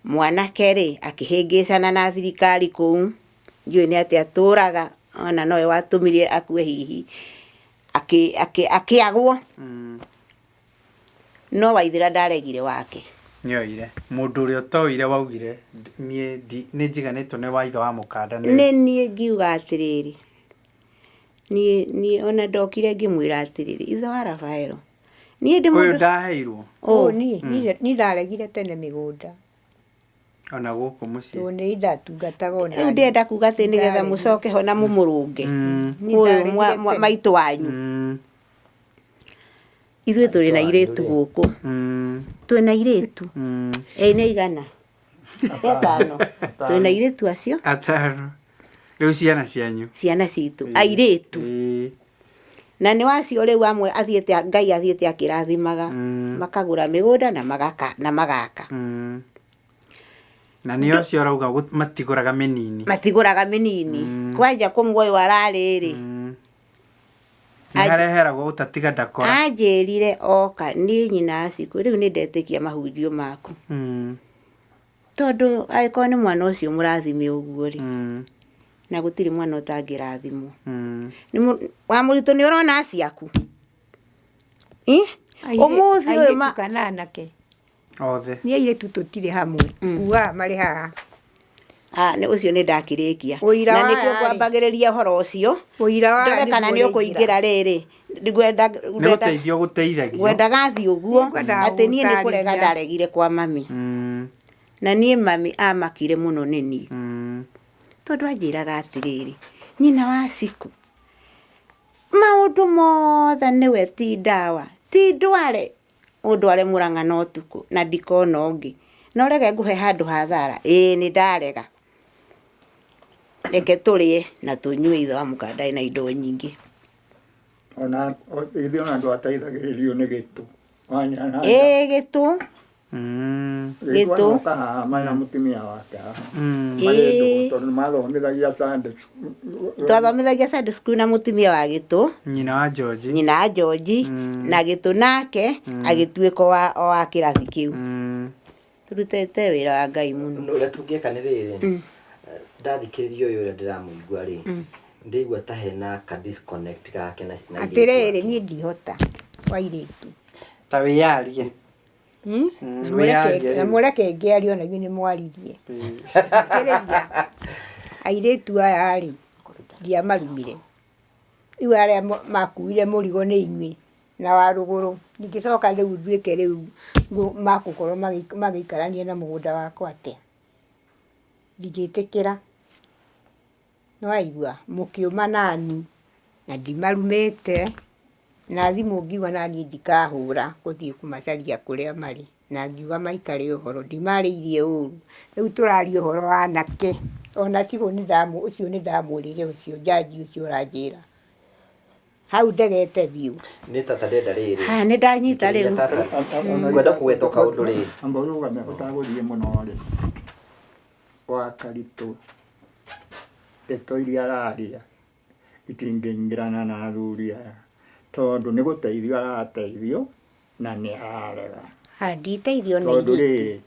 Mwanake rĩ, akĩhĩngĩcana na thirikari kũu, ndiũĩ nĩ atĩa atũraga, ona nowe watũmire akue hihi, akĩagwo. No Waithĩra ndaregire wake. Nĩoire. Mũndũ ũrĩa ũtoire waugire niĩ nĩ njiganĩtwo nĩ waitho wa mũkanda nĩ. Nĩ niĩ ngiuga atĩrĩrĩ, niĩ niĩ ona ndokire ngĩmwĩra atĩrĩrĩ, ithe wa Rafaelo, niĩ ndĩ Ũyũ mũndũ ndaheirwo. Ũũ niĩ niĩ ndaregire tene mĩgũnda. Ona gũkũ mũciĩ. Tondũ nĩ ndatungataga ona Rĩu ndĩrenda kuga atĩ nĩgetha mũcoke ho na mũmũrũnge ũyũ maitũ wanyu. Ithuĩ tũrĩ na airĩtu gũkũ. Twĩ na airĩtu. Ĩ nĩ aigana? Nĩ atano. Twĩ na airĩtu acio. Atano. Rĩu ciana cianyu. Ciana citũ. Airĩtu. Na nĩ wacio rĩu amwe athiĩte Ngai athiĩte akĩrathimaga. Makagũra mĩgũnda na magaka na magaka. Na nĩ acio arauga matigũraga mĩnini. Matigũraga mĩnini. Kwanja kũmwe ũyũ ararĩ rĩ. Nĩ hareheragwo ũtatiga ndakora. Anjĩrire oka niĩ nyina Acikũ rĩu nĩ ndetĩkia mahunjio maku. Tondũ angĩkorwo nĩ mwana ũcio mũrathime ũguo rĩ, na gũtirĩ mwana ũtangĩrathimwo. Wa mũritũ nĩ ũrona ciaku? Ũmũthĩ ũyũ Airĩtu kana anake? Othe. Nĩ airĩtu tũtirĩ hamwe. Kugaga marĩ haha. Ah, nĩ ũcio nĩ ndakĩrĩkia. Ũira Na wa nĩkĩo aya rĩ. ngwambagĩrĩria ũhoro ũcio. Ũira wa Ndore aya kana nĩguo nĩ ũkũingĩra rĩrĩ. Ngwenda Nĩ ngwenda gũteithio gũteithagio. ngwendaga thiĩ ũguo Nĩngwendaga atĩ niĩ nĩ kũrega gũtarĩria. ndaregire kwa mami. Na niĩ mami amakire mũno nĩ niĩ. Tondũ anjĩraga atĩrĩrĩ, nyina wa Cikũ, maũndũ mothe nĩwe ti ndawa, ti ndware, ũndware Mũrang'a na ũtukũ na ndikona ũngĩ. Na ũrege ngũhe handũ ha thara? Ĩĩ nĩ ndarega. Reke tũrĩe na tũnyue ithe wa mũka ndarĩ na indo nyingĩ. Ona ithuĩ ona ndwateithagĩrĩrio nĩ gĩtũ. Wanyana. Ĩĩ gĩtũ. Gĩtũ Gĩtũ. anoka haha mena mũtumia wake haha. Marĩ ndũgũ tondũ nĩ mathomithagia Sunday school. Twathomithagia Sunday school na mũtumia wa gĩtũ. Nyina wa George. Nyina wa George. Na gĩtũ nake agĩtuĩka wa o wa kĩrathi kĩu. Tũrutĩte wĩra wa Ngai mũno. Ũrĩa tũngĩka nĩ rĩrĩ, ndathikĩrĩria ũyũ ũrĩa ndĩramũigua rĩ, ndĩigua ta hena ka disconnect gake na na airĩtu Atĩrĩrĩ ake. niĩ ndihota wa airĩtu. Ta wĩyarie. Na mũreke ngĩarie ona inyuĩ nĩ mwaririe. Thikĩrĩria, airĩtu aya rĩ, ndiamarumire. Rĩu arĩa makuire mũrigo nĩ inyuĩ na wa rũgũrũ. Ingĩcoka rĩu nduĩke rĩu makũkorwo magĩikarania na mũgũnda wakwa atĩa? Ndingĩtĩkĩra. Nĩwaigua? Mũkĩũma nani, na ndimarumĩte, na thimũ ngiuga naniĩ ndikahũra gũthiĩ kũmacaria kũrĩa marĩ, na ngiuga maikare ũhoro, ndimarĩirie ũru. Rĩu tũraria ũhoro wa anake, ona cibũ ũcio nĩndamwĩrire ũcio njanji ũcio ũranjĩra. Hau ndegete biũ. Nĩ tata ndenda rĩrĩ. Haya nĩ ndanyita rĩu. Tata. Ngwenda kũgweta kaũndũ rĩ. Amba ũrũgame ũtagũthiĩ mũno rĩ. Wa Karitũ, ndeto iria araria itingĩingĩrana na athuri aya, tondũ nĩ gũteithio arateithio na nĩ ararega. Nditeithio nĩ Tondũ rĩrĩ,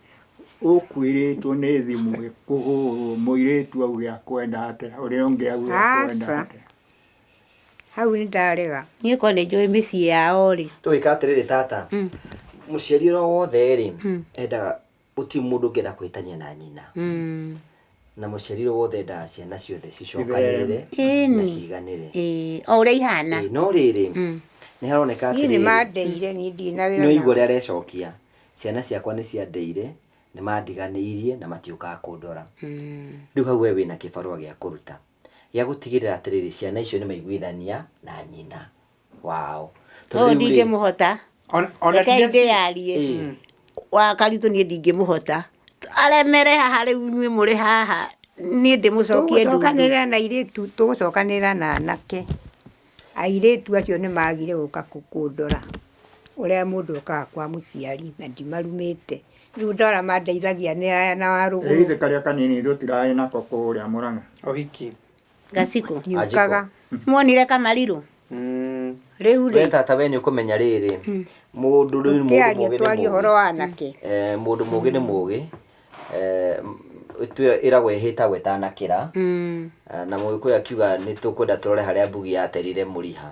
ũkwĩrĩtwo nĩ thimũ ĩkũhũrwo mũirĩtu auge akwenda atĩa, ũrĩa ũngĩ auge akwenda Aca. atĩa. Hau nĩ ndarega. Niĩ korwo nĩ njũĩ mĩciĩ yao rĩ. Tũgĩka atĩrĩrĩ tata, mũciari oro wothe rĩ, endaga gũtirĩ mũndũ ũngĩenda kũhĩtania na nyina. Na mũciari ũrĩa wothe endaga ciana ciothe cicokanĩrĩre na ciganĩre. Ĩĩ, o ũrĩa ihana. Ĩĩ, no rĩrĩ, nĩ haroneka Niĩ nĩ atĩrĩrĩ, mandeire, niĩ ndirĩ na wĩra nĩ waigua nao. ũrĩa arecokia, ciana ciakwa nĩ ciandeire, nĩ mandiganĩirie na matiũkaga kũndora. Rĩu hau we wĩna kĩbarũa gĩa kũruta, gĩa gũtigĩrĩra atĩrĩrĩ, ciana icio nĩ maiguithania na nyina wao. Tondũ Ũyũ rĩu rĩ, ndingĩmũhota. Ona Rekei tiga ci- ndĩyarie. Ĩĩ. Wa Karitũ niĩ ndingĩmũhota. Aremere haha rĩu inyuĩ mũrĩ haha niĩ ndĩmũcokie ndundu. Tũgũcokanĩrĩra na airĩtu, tũgũcokanĩrĩra na anake. Airĩtu acio nĩ magire gũka kũndora ũrĩa mũndũ okaga kwa mũciari na ndimarumĩte. Rĩu ndora mandeithagia nĩ aya na wa Ĩ rũgũrũ. ithe karĩa kanini tũtirarĩ nako kũrĩa Mũrang'a. Ũhiki. Gacikũ. Ndiũkaga. Muonire kamarirũ? Rĩu We rĩ, tata we nĩ ũkũmenya rĩrĩ mũndũ rĩu mũndũ tũkĩaria mũgĩ nĩ twarie mũgĩ. ũhoro wa anake. Eh, mũndũ mũgĩ nĩ mũgĩ. Eh, ĩragwo ĩhĩtagwo ĩtanakĩra. Eh, na mũgĩkũyũ akiuga nĩ tũkwenda tũrore harĩa mbugi yaterire mũriha.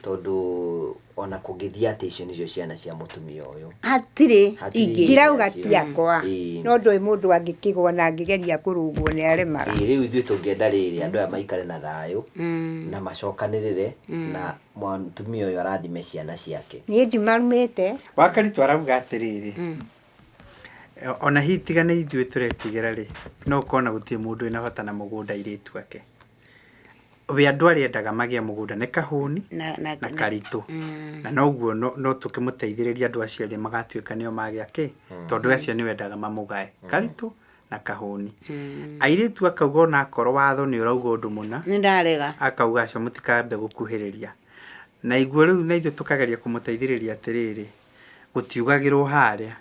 Tondũ ona kũngĩthiĩ atĩ icio nĩcio ciana cia mũtumia ũyũ. Hatirĩ Hatirĩ ingĩ. Ndirauga Cio. ti akwa. Ĩĩ. No ndũĩ mũndũ angĩkĩgwa na angĩgeria kũrũgwo nĩ aremaga. Ĩĩ, rĩu ithuĩ tũngĩenda rĩrĩ andũ aya maikare na thayũ na macokanĩrĩre na mũtumia ũyũ arathime ciana ciake. Niĩ ndimarumĩte. Wakaritũ arauga atĩrĩrĩ, ona hihi tiga nĩ ithuĩ tũretigĩra rĩ, no ũkona gũtirĩ mũndũ wĩna bata na mũgũnda airĩtu ake. We andũ arĩa endaga magĩe mũgũnda nĩ Kahũni na Karitũ. Na noguo no tũkĩmũteithĩrĩrie andũ acio erĩ magatuĩka nĩo magĩa kĩ, tondũ acio nĩo endaga mamũgae, Karitũ na Kahũni. Airĩtu akauga ona akorwo watho nĩ ũrauga ũndũ mũna, Nĩ ndarega. akauga acio mũtikambe gũkuhĩrĩria. Na iguo rĩu na ithuĩ tũkageria kũmũteithĩrĩria atĩrĩrĩ, gũtiugagĩrwo harĩa,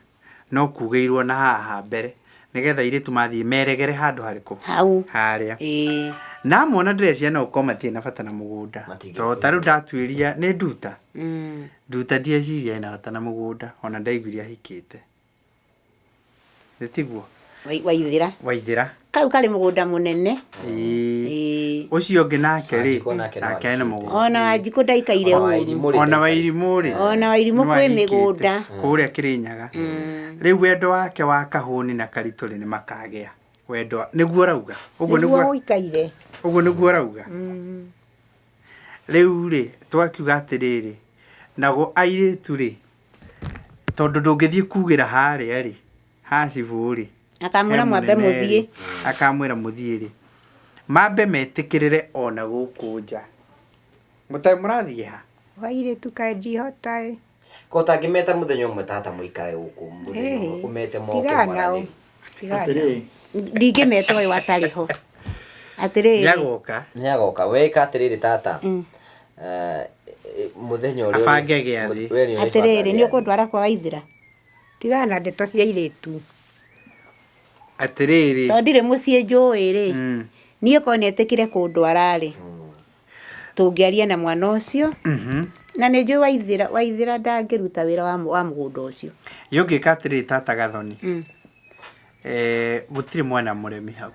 no kugĩirwo na haha mbere, nĩgetha airĩtu mathiĩ meregere handũ harĩkũ? Hau. Harĩa. Ĩĩ. Na amona ndĩreciria no gũkorwo matirĩ na bata na mũgũnda. Matingĩ- Tondũ ta rĩu ndatuĩria nĩ Nduta. Nduta ndieciria ena bata na mũgũnda, ona ndaiguire ahikĩte. Nĩ tiguo? Waithĩra. Waithĩra. Kau karĩ mũgũnda mũnene. Ĩĩ. Ĩĩ. Ũcio ũngĩ nake rĩ, Wanjikũ nake no nake ena ahikĩte. mũgũnda. Ona Wanjikũ ndaikaire Ona ũru. Wairimũ rĩ, Ona ndaikaire. Wairimũ rĩ. Ona Wairimũ no kwĩ ahikĩte mĩgũnda. Kũrĩa Kĩrĩnyaga. Rĩu wendo wake wa Kahũni na Karitũ rĩ nĩ makagĩa. Wendo nĩguo ũrauga. Ũguo Nĩguo nĩguo gũikaire. ũguo nĩguo ũrauga. Rĩu rĩ twakiuga atĩrĩrĩ, nago airĩtu rĩ, tondũ ndũngĩthiĩ kugĩra harĩa rĩ, ha cibũ rĩ, Akamwĩra he mwambe mũnene mũthiĩ. rĩ, akamwĩra mũthiĩ rĩ, mambe metĩkĩrĩre ona gũkũ nja. Mũtarĩ mũrathiĩ ha? Wairĩtu kaĩ ndihota ĩ. Ko ũtangĩmeta mũthenya ũmwe tata mũikare gũkũ mũthenya ũmwe Ĩĩ. ũmete moke Tigana nao. mwaranĩrie. Tigana nao. Atĩrĩrĩ, Ndingĩmeta ũyũ atarĩ ho. Atĩrĩrĩ. Nĩagoka. Nĩagoka. Weka atĩrĩrĩ tata. Eh, mũthenya ũrĩa Abange gĩathĩ. we nĩ ũrĩbanga Atĩrĩrĩ, nĩ gĩathĩ. ũkũndwara kwa Waithĩra? Tigana na ndeto cia airĩtu. Atĩrĩrĩ. Tondũ ndirĩ mũciĩ njũĩ rĩ, niĩ korwo nĩ etĩkire kũndwara rĩ, tũngĩaria na mwana ũcio, na nĩ njũĩ Waithĩra, Waithĩra ndangĩruta wĩra wa mũgũnda ũcio. Yũngĩka atĩrĩrĩ tata Gathoni. Eh, gũtirĩ mwana mũremi hau.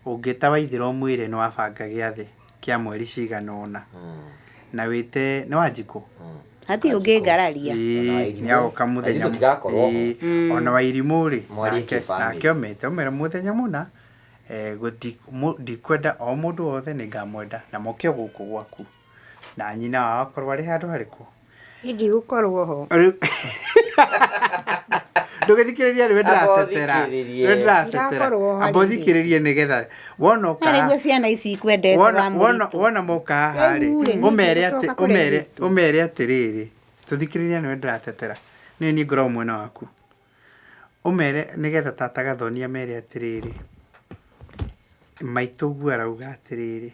Ũngĩta Waithĩra ũmwĩre nĩ wabanga gĩathĩ kĩa mweri cigana ũna. Na wĩte nĩ Wanjikũ? Hatirĩ ũngĩngararia. Ĩĩ, Ona Wairimũ. nĩagoka mũthenya Airĩtu tũtigakorwo ho. Ĩĩ, ona Wairimũ rĩ, Mwarie kĩbamĩrĩ. nake ũmete ũmere mũthenya mũna, eh, ndikwenda o mũndũ wothe nĩngamwenda na moke o gũkũ gwaku. Na nyina wao akorwo arĩ handũ harĩkũ? Niĩ ndigũkorwo ho. Rĩu ndũgĩthikĩrĩria rĩu ndĩratetera. Amba ũthikĩrĩrie. Rĩu ndĩratetera. Ndirakorwo ho Amba rĩngĩ. ũthikĩrĩrie nĩgetha wona ũka Na nĩguo ciana ici ikwendete wona wa wona mũritũ. wona moka haha rĩ Rĩu rĩ, ũmere ningĩ atĩ gũcoka kũrĩa ũmere airĩtu. ũmere atĩrĩrĩ tũthikĩrĩria nĩwe ndĩratetera niĩ niĩ ngoragwo mwena waku ũmere nĩgetha tata Gathoni amere atĩrĩrĩ maitũ guo arauga atĩrĩrĩ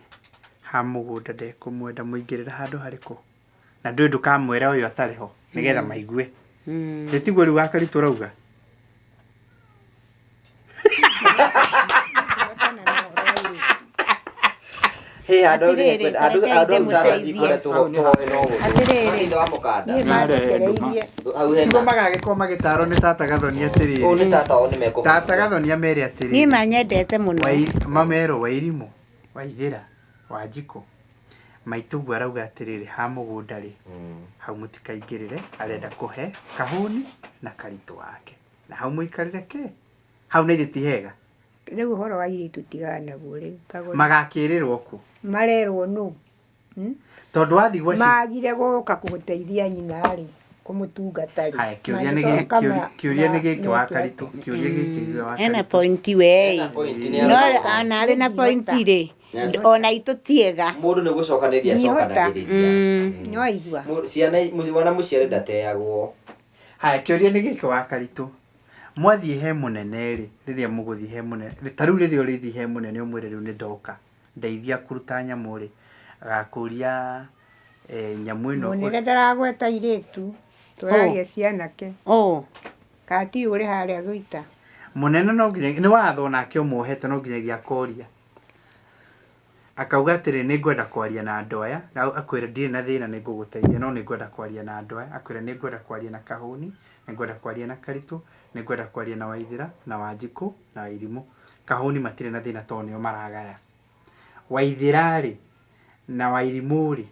ha mũgũnda ndekũmwenda mũingĩrĩra handũ harĩkũ na ndũĩ ndũkamwĩra ũyũ atarĩ ho nĩgetha maigue nĩ tiguo rĩu Wakaritũ ũrauga Ndihotana na ũhoro wa airĩtu. Hĩ, handũ hau Atĩrĩrĩ, nĩngwenda- handũ tareke handũ hau tata ndĩmũteithie. ndikwenda tũhoe no gũtũ. Atĩrĩrĩ. Ithe wa mũkanda. Niĩ mathekereirie. Hau hena. tiguo magagĩkorwo magĩtarwo nĩ tata Gathoni Ũũ atĩrĩrĩ nĩ tata wao nĩmekũmũigua. tata Gathoni amere Niĩ atĩrĩrĩ manyendete mũno. Mamerwo Wairimũ, Waithĩra, Wanjikũ, maitũ guo arauga atĩrĩrĩ ha mũgũnda rĩ, hau mũtikaingĩrĩre, arenda kũhe Kahũni na Karitũ wake. Na hau mũikarĩre kĩ? Hau na ithe ti hega. Rĩu ũhoro wa airĩtu tigana naguo rĩu. Kagũrũ. Magakĩrĩrwo kũ? Marerwo nũ? Tondũ wathiĩ gwa cibũ. Magire gũka kũteithia nyina rĩ, kũmũtungata rĩ. Haya, kĩũria nĩ gĩkĩ, Mangĩcoka kĩũria nĩ gĩkĩ wa meke Karitũ, atĩa? kĩũria gĩkĩ gĩa wa Ena Karitũ. pointi we. Ena pointi nĩ No arauga. ona arĩ na pointi rĩ, Yes. ona itũ tiega. Mũndũ nĩ gũcokanĩrĩria Ndihota. acokanagĩrĩria. Nĩwaigua? Ciana mwana mũciare ndateagwo. Haya, kĩũria nĩ gĩkĩ wa Karitũ. Mwathiĩ he mũnene rĩ, rĩrĩa mũgũthiĩ he mũnene, ta rĩu rĩrĩa ũrĩthiĩ he mũnene ũmwĩre rĩu nĩ ndoka, ndeithia kũruta nyamũ rĩ, agakũria nyamũ ĩno. Mũnene ndaragweta airĩtu, tũraria cianake. Oh. Kana ti ũrĩ harĩa Thũita. Mũnene no nginya, nĩ watho nake ũmuohete no nginyagia akoria. Akauga atĩrĩ, nĩ ngwenda kwaria na andũ aya, na akwĩre ndirĩ na thĩna nĩ ngũgũteithia, no nĩ ngwenda kwaria na andũ aya. Akwĩre nĩ ngwenda kwaria na Kahũni, nĩ ngwenda kwaria na Karitũ, nĩ ngwenda kwaria na Waithĩra, na Wanjikũ, na Wairimũ. Kahũni matirĩ na thĩna tondũ nĩo maragaya. Waithĩra rĩ, na Wairimũ rĩ,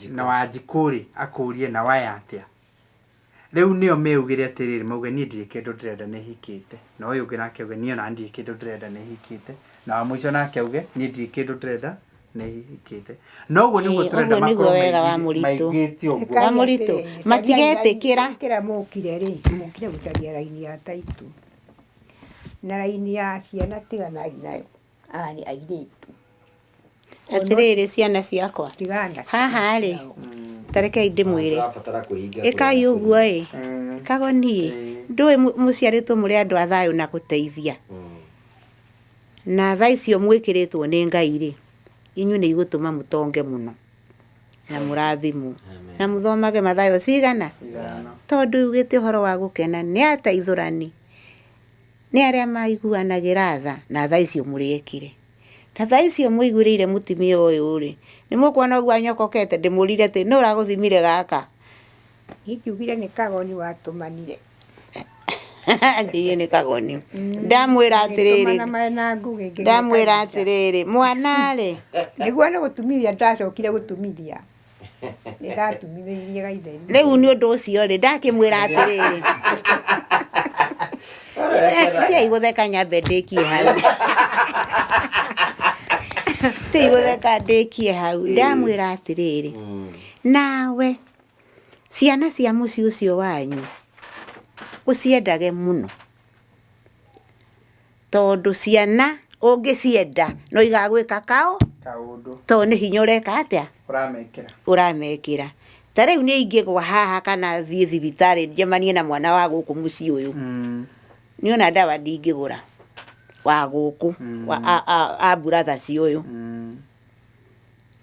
na Wanjikũ rĩ, akũrie na waya atĩa? Rĩu nĩo meugĩre atĩrĩrĩ, mauge niĩ ndirĩ kĩndũ ndĩrenda nĩ hikĩte. Na ũyũ ũngĩ nake auge niĩ ona ndirĩ kĩndũ ndĩrenda nĩ hikĩte. Na wa mũico nake auge niĩ ndirĩ kĩndũ ndĩrenda nĩ hikĩte. Na ũguo nĩguo Ĩĩ, tũrenda ũguo nĩguo makorwo wega wa mũritũ. maiguĩte ũguo. Wa mũritũ, matigetĩkĩra. Kĩrĩa mũkire rĩ, mũkire gũcaria raini ya taitũ. Na raini ya ciana tiganai nayo. Aya nĩ airĩtu. Atĩrĩrĩ ciana ciakwa, Tigana. haha rĩ, ta rekei ndĩmwĩre, Tũrabatara kwĩhinga ĩkai ũguo ĩ, kagoni ĩ, ndũĩ mũciarĩtwo mũrĩ andũ a thayũ na gũteithia. Na tha icio mwĩkĩrĩtwo nĩ Ngai rĩ, inyuĩ nĩ igũtũma mũtonge mũno na mũrathimwo na mũthomage Mathayo cigana, tondũ yugĩte ũhoro wa gũkena nĩ ateithũrani nĩ arĩa maiguanagĩra tha na tha icio mũrĩekire. Na tha icio mũiguĩrĩire mũtumia ũyũ rĩ, nĩ mũkuona ũguo anyokokete ndĩmũrire atĩ nũ ũragũthimire gaka? Niĩ njugire nĩ kagoni watũmanire. Ndiĩ nĩ kagoni. Ndamwĩra atĩrĩrĩ, Agĩtũmana marĩ na Ngũgĩ ngĩgĩa ndamwĩra kahinda. atĩrĩrĩ, mwana rĩ, Nĩguo nĩ gũtumithia ndacokire gũtumithia. Nĩ ndatumithirie gaitheri. Rĩu nĩ ũndũ ũcio rĩ, ndakĩmwĩra atĩrĩrĩ, tiai gũtheka nyambe ndĩkie hau, tiai gũtheka ndĩkie hau. Ndamwĩra atĩrĩrĩ, nawe ciana cia mũciĩ ũcio wanyu ũciendage mũno, tondũ ciana ũngĩcienda no igagwĩka kaũ Kaũndũ. Tondũ nĩ hinya ũreka atĩa? Ũramekĩra. Ũramekĩra. Ta rĩu niĩ ingĩgwa haha kana thiĩ thibitarĩ njemanie na mwana wa gũkũ mũciĩ ũyũ, niĩ ona ndawa ndingĩgũra wa gũkũ wa a brothers ũyũ,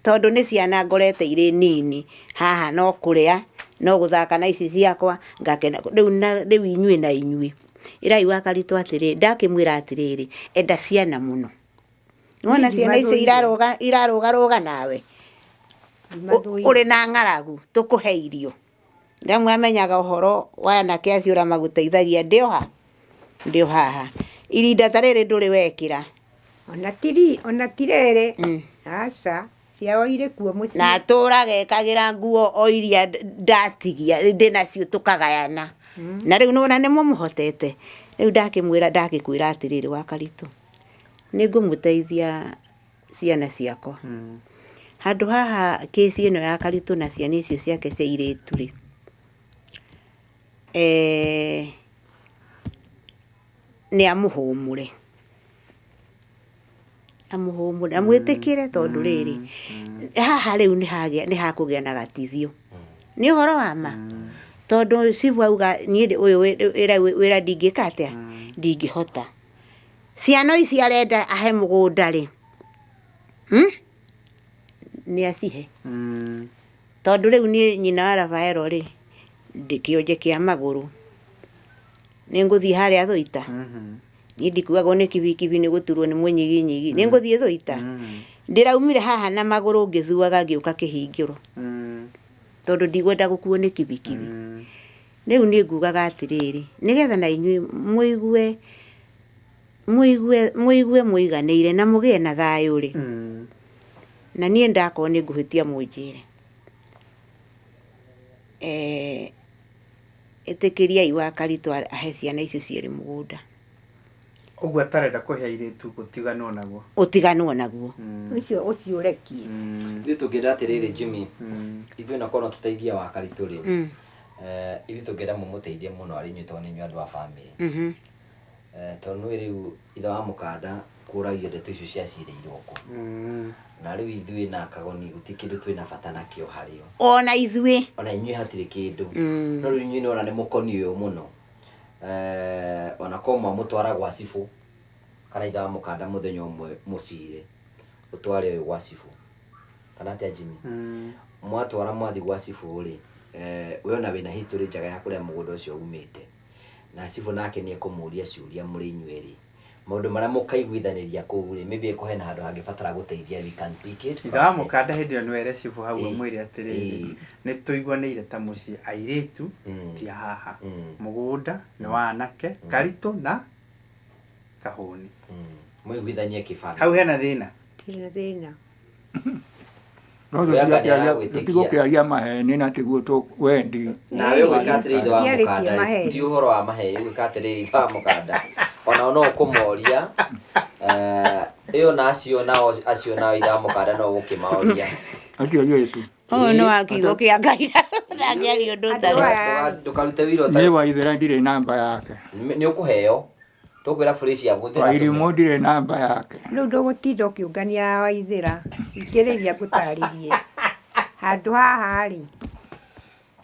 tondũ nĩ ciana ngorete irĩ nini haha, no kũrĩa no gũthaka na ici ciakwa ngakena. Rĩu na rĩu inyuĩ na inyuĩ ĩrai wa Karitũ atĩrĩ, ndakĩmwĩra atĩrĩrĩ, enda ciana mũno. Nĩwona ciana icio irarũga irarũgarũga nawe ũrĩ na ng'aragu, tũkũhe irio. Ndamwe amenyaga ũhoro wa anake acio ũrĩa magũteithagia, ndĩ o ha ndĩ o haha irinda ta rĩrĩ ndũrĩ wekĩra. Ona tiri ona tirere. Aca, ciao irĩ kuo mũciĩ. Na atũraga ekagĩra nguo o iria ndatigia ndĩ nacio tũkagayana. Na rĩu nĩwona nĩ mũmũhotete. Rĩu ndakĩmwĩra, ndagĩkwĩra atĩrĩrĩ wa Karitũ, nĩ ngũmũteithia ciana ciakwa. Handũ haha kĩci ĩno ya Karitũ na ciana icio ciake cia airĩtu rĩ, nĩ amũhũmũre. Amũhũmũre, amwĩtĩkĩre tondũ rĩrĩ, haha rĩu nĩ hagĩa nĩ hakũgĩa na gatithio. Nĩ ũhoro wa ma? Tondũ cibũ auga niĩ ũyũ wĩra wĩra ndingĩka atĩa? Ndingĩhota. Ciana ici arenda ahe mũgũnda rĩ, Nĩ acihe. Tondũ rĩu niĩ nyina wa Rafaelo rĩ, ndĩ kĩonje kĩa magũrũ. Nĩ ngũthiĩ harĩa Thũita? Niĩ ndikuagwo nĩ kibikibi nĩ gũturwo nĩ mũnyiginyigi. Nĩ ngũthiĩ Thũita? Ndĩraumire haha na magũrũ ngĩthuaga ngĩũka kĩhingĩro. Tondũ ndigwenda gũkuo nĩ kibikibi. Rĩu niĩ ngugaga atĩrĩrĩ, nĩgetha na inyuĩ mũigue mũigue mũigue mũiganĩire na mũgĩe na thayũ rĩ, na niĩ ndakorwo nĩ ngũhĩtia mũnjĩre. Eh, ĩtĩkĩriai wa Karitũ ahe ciana icio cierĩ mũgũnda. Ũguo atarenda kũhe airĩtu gũtiganwo naguo. Ũtiganwo naguo. Ũcio ũcio ũrekie. Ithuĩ tũngĩenda atĩrĩrĩ Jimmy, ithuĩ na korwo no tũteithie wa Karitũ rĩ, ithuĩ tũngĩenda mũmũteithie mũno arĩ inyuĩ tondũ nĩ inyuĩ andũ a bamĩrĩ. Tondũ nĩũĩ rĩu ithe wa mũkanda kũragio ndeto icio cia cirĩirwo kũ. Na rĩu ithuĩ na Kagoni gũtirĩ kĩndũ twĩna bata nakĩo harĩ o. Ona ithuĩ. Ona inyuĩ hatirĩ kĩndũ. No rĩu inyuĩ nĩwona nĩ mũkoniĩ ũyũ mũno. Ona korwo mwamũtwara gwa cibũ, kana ithe wa mũkanda mũthenya ũmwe mũcire, ũtware ũyũ gwa cibũ. Kana atĩa Jimmy? Mwatwara mwathiĩ gwa cibũ rĩ, we ona wĩna history njega ya kũrĩa mũgũnda ũcio umĩte. Na cibũ nake nĩ ekũmũria ciũria mũrĩ inyuĩ erĩ. Maũndũ marĩa mũkaiguithanĩria kũu rĩ, maybe ĩko hena handũ hangĩbatara gũteithia, we can pick it Ithe wa mũkanda hĩndĩ ĩyo nĩwere cibũ hau Ĩĩ. amwĩre atĩrĩrĩ, Ĩĩ. nĩ tũiguanĩire ta mũciĩ airĩtu ti a haha, mũgũnda nĩ wa anake Karitũ na Kahũni. Mũiguithanie kĩbamĩrĩ. Hau hena thĩna? Tirĩ na thĩna. No We anga nĩ aragwĩtĩkia. tũtigũkĩaria maheni na tiguo tũwendi. Nawe ũgwĩka atĩrĩ ithe wa Ndiarĩtie mũkanda rĩ, maheni. ti ũhoro wa maheni, ũgwĩka atĩrĩrĩ ithe wa mũkanda, onao no ũkũmoria, eh, ĩyo na acio nao, acio nao ithe wa mũkanda no ũgũkĩmaoria. Acio airĩtu. Ũyũ nĩ wa kiugo kĩa Ngai, ndangĩaria ũndũ Andũ ũtarĩ. aya Ndũkarute wĩra Niĩ ũtarĩ Waithera ndirĩ namba yake. Nĩ ũkũheo, tũkwĩra Felicia agũthĩra. Wairimũ ndirĩ namba yake. Rĩu ndũgũtinda ũkĩũngania Waithĩra, ikĩrĩria ngũtarĩrie handũ haha rĩ,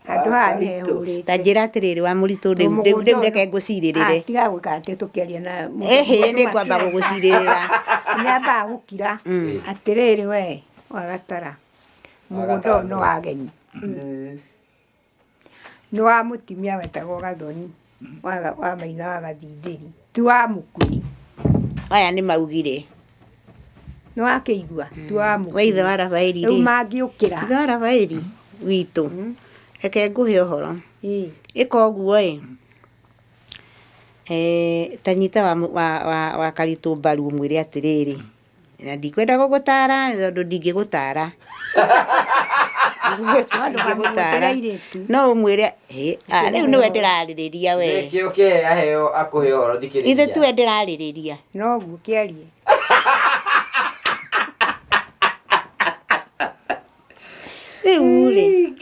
handũ haha nĩ hehũrĩte. Ta njĩra atĩrĩrĩ wa mũritũ, rĩu Mũgũnda rĩu ũyũ- reke ngũcirĩrĩre. Ah, tiga gwĩka atĩ tũkĩaria na mũndũ- Ĩhĩ, mũndũ nĩ ngwamba makira. gũgũcirĩrĩra. Nĩambaga gũkira. Atĩrĩrĩ we wagatara, mũgũnda ũyũ nĩ wa ageni, nĩ wa mũtumia wetagwo Gathoni wa maina wa Gathindĩri, ti wa mũkui. Aya nĩ maugire. Nĩ wakĩigua? Ti wa mũkui. We ithe wa Rafaeli Rĩu rĩ. mangĩũkĩra. Ithe wa Rafaeli witũ. Reke ngũhe ũhoro. Ĩĩ. Ĩka ũguo ĩ. Eh, ta nyita wa, wa, wa, wa Karitũ mbaru ũmwĩre atĩrĩrĩ, na ndikwenda gũgũtara tondũ ndingĩgũtara. Ndingĩgũtara. airĩtu. No ũmwĩre, hĩ, ah, rĩu nĩwe ndĩrarĩrĩria we. Nĩkĩo kĩhe aheo akũhe ũhoro, thikĩrĩria. Ithe tiwe ndĩrarĩrĩria. Noguo kĩarie. Rĩu rĩ,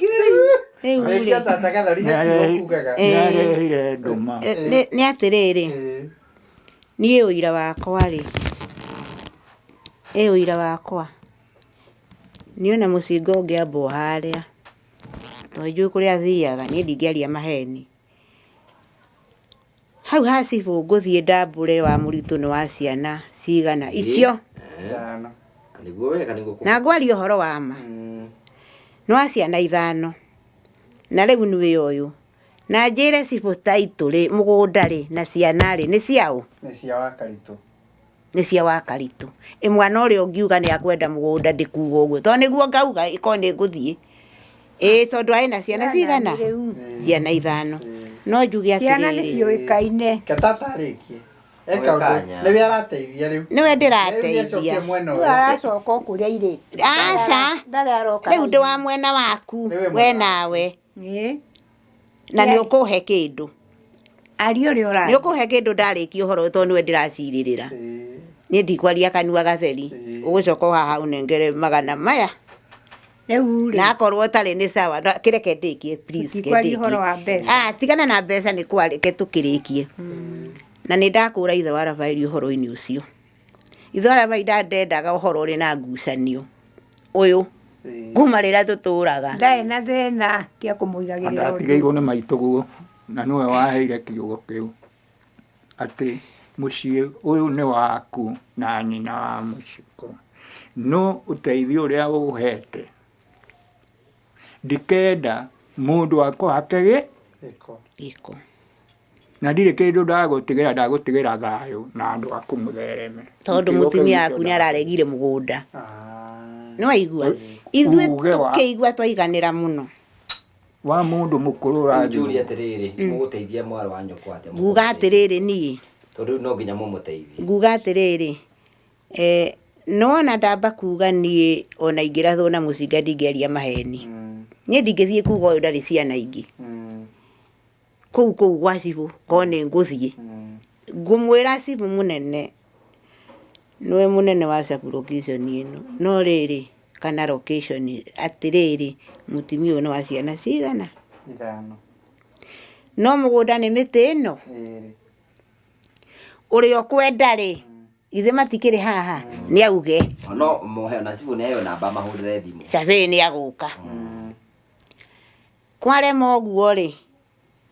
rĩu rĩ, Wĩkia tata Gathoni he kiugo kugaga. Nĩarehire ndũma. Nĩ atĩrĩrĩ, niĩ ũira wakwa rĩ, ĩ ũira wakwa, niĩ ona mũcinga ũngĩambwo harĩa, tondũ njũĩ kũrĩa thiaga, niĩ ndingĩaria maheni. Hau ha cibũ ngũthiĩ ndambũre wa mũritũ nĩ wa ciana cigana icio, Ithano. Nĩguo wega nĩguo na ngwaria ũhoro wa ma, nĩ wa ciana ithano, na rĩu nĩwe ũyũ. Na njĩre cibũ taitũ rĩ, mũgũnda rĩ, na ciana rĩ, nĩ ciaũ? Nĩ cia wa Karitũ. Nĩ cia wa Karitũ. Ĩ mwana ũrĩa ũngiuga nĩ akwenda mũgũnda ndĩkuga ũguo, tondũ nĩguo ngauga ĩkorwo nĩ ngũthiĩ. Ĩ tondũ arĩ na ciana cigana? Rĩu Ciana ithano. No njuge ciana nĩ atĩrĩrĩ, ciũĩkaine. Ke tata arĩkie. Eka ũndũ. Kanya. Nĩwe arateithia rĩu. nĩwe Rĩu ndĩrateithia. nĩacokie mwena Rĩu ũrĩa. aracoka o kũrĩa airĩtu. Aca, Ndarĩ aroka. rĩu ndĩ wa mwena waku, Nĩwe we mwena nawe, Ĩĩ. na nĩ ũkũhe kĩndũ. Aria ũrĩa Nĩ ũraria. ũkũhe kĩndũ ndarĩkia ũhoro ũyũ tondũ nĩwe ndĩracirĩrĩra. Ĩĩ. Niĩ ndikwaria kanua gatheri. Ĩĩ. Ũgũcoka o haha ũnengere magana maya. Rĩu rĩ, Na akorwo ũtarĩ nĩ sawa, kĩreke ndĩkie please, ke tũtikwaria ũhoro ndĩkie. wa mbeca. Ah, tigana na mbeca nĩ kwareke tũkĩrĩkie. Na nĩ ndakũra ithe wa Rafaeli ũhoro-inĩ ũcio. Ithe wa Rafaeli ndendaga ũhoro ũrĩ na ngucanio. Ũyũ Ĩĩ. kuma rĩrĩa tũtũraga. Ndarĩ na thĩna tia kũmũigagĩrĩra ũndũ. Ndatigĩirwo nĩ maitũguo na nĩwe waheire kiugo kĩu atĩ mũciĩ ũyũ nĩ waku na nyina wa mũcikũ, no ũteithio ũrĩa ũhete ndikenda mũndũ akũhake gĩ Gĩko. Gĩko. na ndirĩ kĩndũ ndagũtigĩra, ndagũtigĩra thayũ na andũ aku mũthereme. Tondũ Kiugo kĩu mũtumia nĩkĩo waku nĩ araregire mũgũnda. Ah. Nĩ waigua? Ithuĩ Uge wa- tũkĩigua twaiganĩra mũno. wa mũndũ mũkũrũ Rĩu njũrie ũrathiĩ atĩrĩrĩ, mũgũteithia mwarĩ wa nyũkwa atĩa? Nguga atĩrĩrĩ niĩ, Tondũ rĩu no nginya mũmũteithie. nguga atĩrĩrĩ, eh, nĩwona ndamba kuga niĩ ona ingĩrathwo na mũcinga ndingĩaria maheni. Niĩ ndingĩthiĩ kuga ũyũ ndarĩ ciana ingĩ. Kũu kũu gwa cibũ korwo nĩ ngũthiĩ. Ngũmwĩra cibũ mũnene, nĩwe mũnene wa sub location ĩno, no rĩrĩ kana location atĩrĩrĩ, mũtumia ũyũ nĩ wa ciana cigana? Ithano. No mũgũnda nĩ mĩtĩ ĩno. Ĩĩrĩ. Ũrĩa ũkwenda rĩ, ithe matikĩrĩ haha, nĩ auge. No mũhe na cibũ nĩ aheo namba mahũrĩre thimũ. Survey nĩ agũka. Kwarema ũguo rĩ,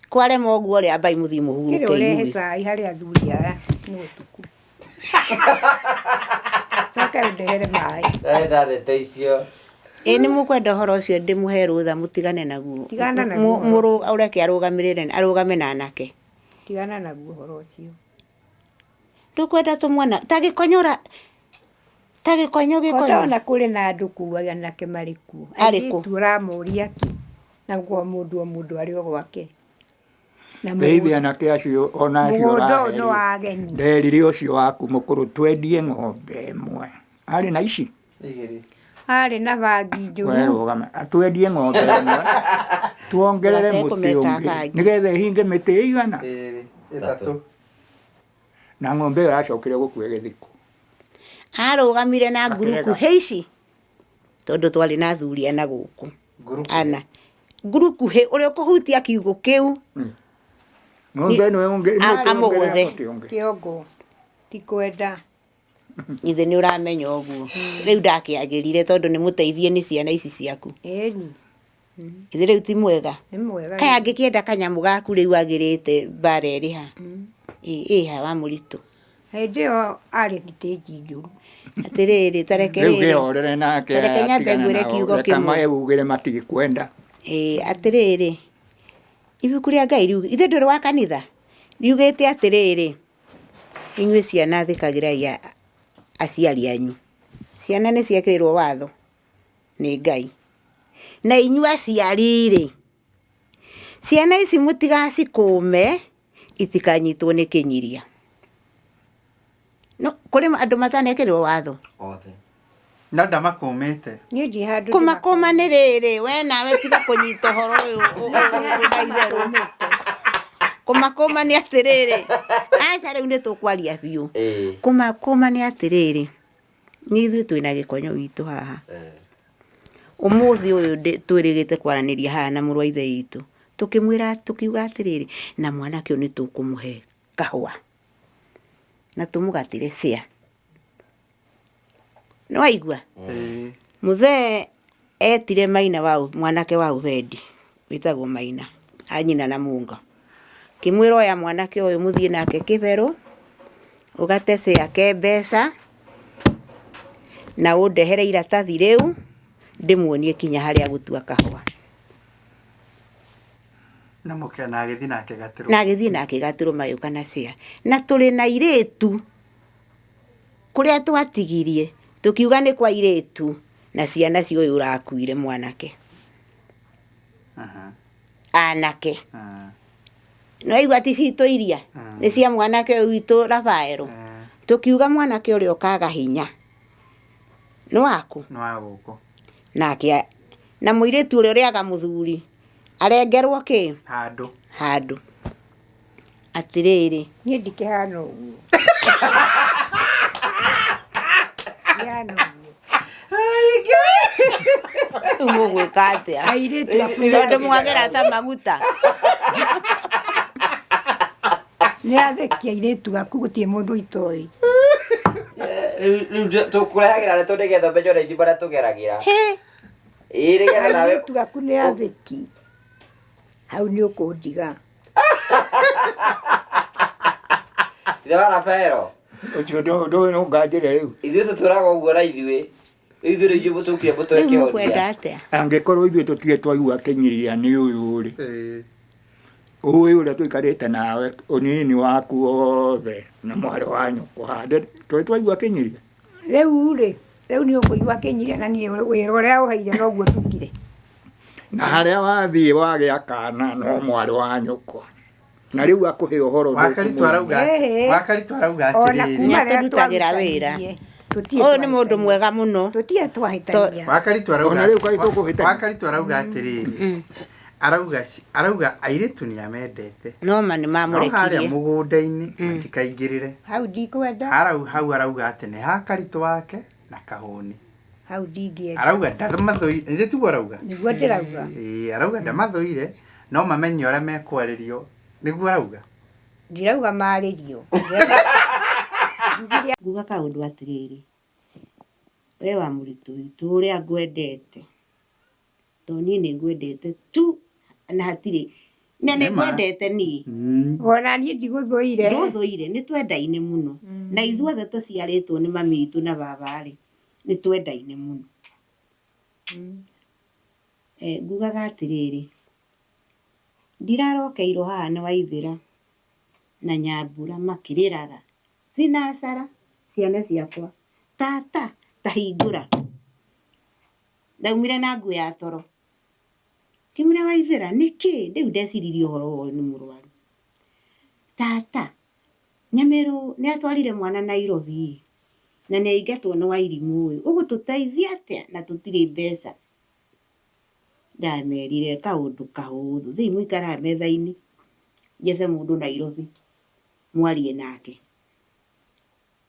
kwarema ũguo rĩ, ambai mũthiĩ Kĩrĩ mũhurũke ũrehe inyuĩ. cai harĩ athuri aya nĩ ũtukũ. Coke ũndehere maĩ. Ndarenda ndeto icio. Ĩ nĩ mũkwenda ũhoro ũcio ndĩmũhe rũtha mũtigane naguo. Tigana naguo. Ũreke arũgamĩrĩre, arũgame na anake. Tigana naguo ũhoro ũcio. Ndũkwenda tũmwana ta gĩkonyora ta gĩkonyo gĩkonyo. Kota ona kũrĩ na andũ kũu anake marĩ kuo. Arĩ kũ? Airĩtu ũramũria kĩ? Na kwa mũndũ o mũndũ arĩ o gwake. Na Rĩithi mũgũnda anake acio ona acio mũgũnda ũyũ nĩ ũrahe wa ageni. nderire ũcio waku mũkũrũ twendie ng'ombe ĩmwe arĩ na ici Igĩrĩ. Arĩ na bangi njũru. werũgama twendie ng'ombe ĩmwe tuongerere Ũgacoka mũtĩ kũmeta ũngĩ bangi. nĩgetha ĩhinge mĩtĩ ĩigana Ĩrĩ. Ĩtatũ. na ng'ombe ĩyo yacokire gũkua ĩgĩthikwo Arũgamire na nguruku Akĩrega. hĩ ici tondũ twarĩ na athuri ana gũkũ Ngurubu. ana nguruku hĩ ũrĩa ũkũhutia kiugũ kĩu ng'ombe ĩno ĩngĩ no A- tuongerere amũgũthe. mũtĩ ũngĩ Kĩongo. Ti kwenda. ithe nĩ ũramenya ũguo rĩu ndakĩagĩrire tondũ nĩ mũteithie nĩ ciana ici ciaku Ĩni. ithe rĩu ti mwega Nĩ mwega. kaĩ angĩkĩenda kanyamũ gaku rĩu agĩrĩte mbara ĩrĩ ha ĩha wa mũritũ Hĩndĩ ĩyo arĩ thitĩnji njũru. atĩrĩrĩ tareke rĩu rĩrĩ kĩhorere nake Tareke nyambe atigana ngwĩre nao, kiugo reka kĩmwe. meugĩre matikwenda Ĩĩ, atĩrĩrĩ ibuku rĩa ngai riuga ithe ndũrĩ wa kanitha riugĩte atĩrĩrĩ inyuĩ ciana thĩkagĩrai aciari anyu ciana nĩ ciekĩrĩrwo watho nĩ ngai na inyuĩ aciari rĩ ciana ici mũtigacikũme itikanyitwo nĩ kĩnyiria no kũrĩ andũ matanekĩrĩrwo watho Othe. No ndamakũmĩte. Niĩ ndirĩ handũ kũmakũma nĩ rĩrĩ we nawe tiga kũnyita ũhoro ũyũ na itherũ kũmakũma nĩ atĩrĩrĩ aca rĩu nĩ tũkwaria biũ Ĩĩ. kũmakũma nĩ atĩrĩrĩ nĩ ithuĩ twĩna gĩkonyo witũ haha Eh. ũmũthĩ ũyũ twĩrĩgĩte kwaranĩria haha na mũrũ wa ithe witũ tũkĩmwĩra tũkiuga atĩrĩrĩ na mwanake ũyũ nĩ tũkũmũhe kahũa na tũmũgatĩre cia nĩ waigua Ĩĩ. Mũthee etire maina wa mwanake wa ubendi wĩtagwo maina anyina na munga kĩmwĩra oya mwanake ũyũ mũthiĩ nake kĩberũ ũgate ciake mbeca na ũndehere iratathi rĩu ndĩmuonie kinya harĩa gũtua kahũa Na mũke na agĩthiĩ nake gatĩrũ. Na agĩthiĩ nake gatĩrũ magĩũka na cia na tũrĩ na irĩtu kũrĩa twatigirie tũkiuga nĩ kwa irĩtu na ciana cia ũyũ ũrakuire mwanake Aha. anake Ah. nĩwaigua ti citũ iria nĩ cia mwanake ũyũ witũ Rafaelo Eh, tũkiuga mwanake ũrĩa ũkaga hinya nĩ waku Nĩ wa gũkũ. nake na mũirĩtu ũrĩa ũrĩaga mũthuri arengerwo kĩ Handũ. handũ atĩrĩrĩ Niĩ ndikĩhana ũguo. Ndihana ũguo. rĩu mũgwĩka atĩa Airĩtu aku tondũ mwagera ta maguta nĩ atheki airĩtu aku gũtirĩ mũndũ itoĩ. Rĩu tũkũrehagĩra ndeto nĩgetha ũmenye ona ithuĩ marĩa tũgeragĩra. Hĩ, Ĩĩ nĩgetha nawe Airĩtu aku nĩ atheki. Hau nĩ ũkũndiga. Ithe wa Rafaelo ũcio ndũĩ nũnganjĩre rĩu ithuĩ tũtũraga ũguo na ithuĩ rĩu ithuĩ rĩu ithuĩ tũkire mbũtũ rĩu mũkwenda ĩkĩhonia atĩa angĩkorwo ithuĩ tũtirĩ twaigua kĩnyiria nĩ ũyũ rĩ Ĩĩ. ũĩ ũrĩa tũikarĩte nawe ũnini waku wothe na mwarĩ wa nyũkwa hande tũrĩ twaigua kĩnyiria Rĩu rĩ, rĩu nĩ ũkũigua kĩnyiria na niĩ wĩra ũrĩa ũheire noguo ndutire. na harĩa wathiĩ wagĩa kana no mwarĩ wa nyũkwa na rĩu akũhe ũhoro Wakaritũ arauga Ĩhĩ. Wakaritũ arauga Ona atĩrĩrĩ. kuma rĩrĩa Nĩatũrutagĩra wĩra. twarutanirie, tũtirĩ ũyũ nĩ mũndũ twahĩtania. mwega mũno Tũtirĩ twahĩtania. Wakaritũ arauga Ona rĩu kaĩ tũkũhĩtania? Wakaritũ arauga atĩrĩrĩ. Arauga arauga airĩtu nĩ amendete. no ma nĩ No harĩa mamũrekirie mũgũnda-inĩ matikaingĩrĩre. Hau ndikwenda, Arau hau arauga atĩ nĩ ha Karitũ wake na Kahũni. hau ndingĩenda. Arauga ndamathũire, nĩ tiguo arauga? Nĩguo ndĩrauga. Ĩĩ, arauga ndamathũire no mamenye ũrĩa mekwarĩrio. Nĩguo arauga. Ndirauga marĩrio. Nguga kaũndũ atĩrĩrĩ we wa mũritũ witũ ũrĩa ngwendete to niĩ nĩ ngwendete tu na hatirĩ na nĩ Nĩma. ngwendete niĩ Ona niĩ ndigũthũire. ndũthũire nĩ twendaine mũno na ithuothe tũciarĩtwo nĩ mami witũ na baba rĩ nĩ twendaine mũno Eh, ngugaga atĩrĩrĩ ndirarokeirwo haha nĩ waithĩra na nyambura makĩrĩraga Thinacara ciana ciakwa tata tahingũra ndaumire na nguo ya toro ngĩmwĩra Waithĩra nĩkĩ rĩu ndeciririe ũhoro ũyũ nĩ mũrwaru tata Nyamĩrũ nĩ atwarire mwana Nairobi na nĩ aingatwo nĩ Wairimũ ũyũ ũgũtũteithia atĩa na tũtirĩ mbeca ndamerire kaũndũ kahũthũ thĩi mũikaraga metha-inĩ njethe mũndũ Nairobi mwarie nake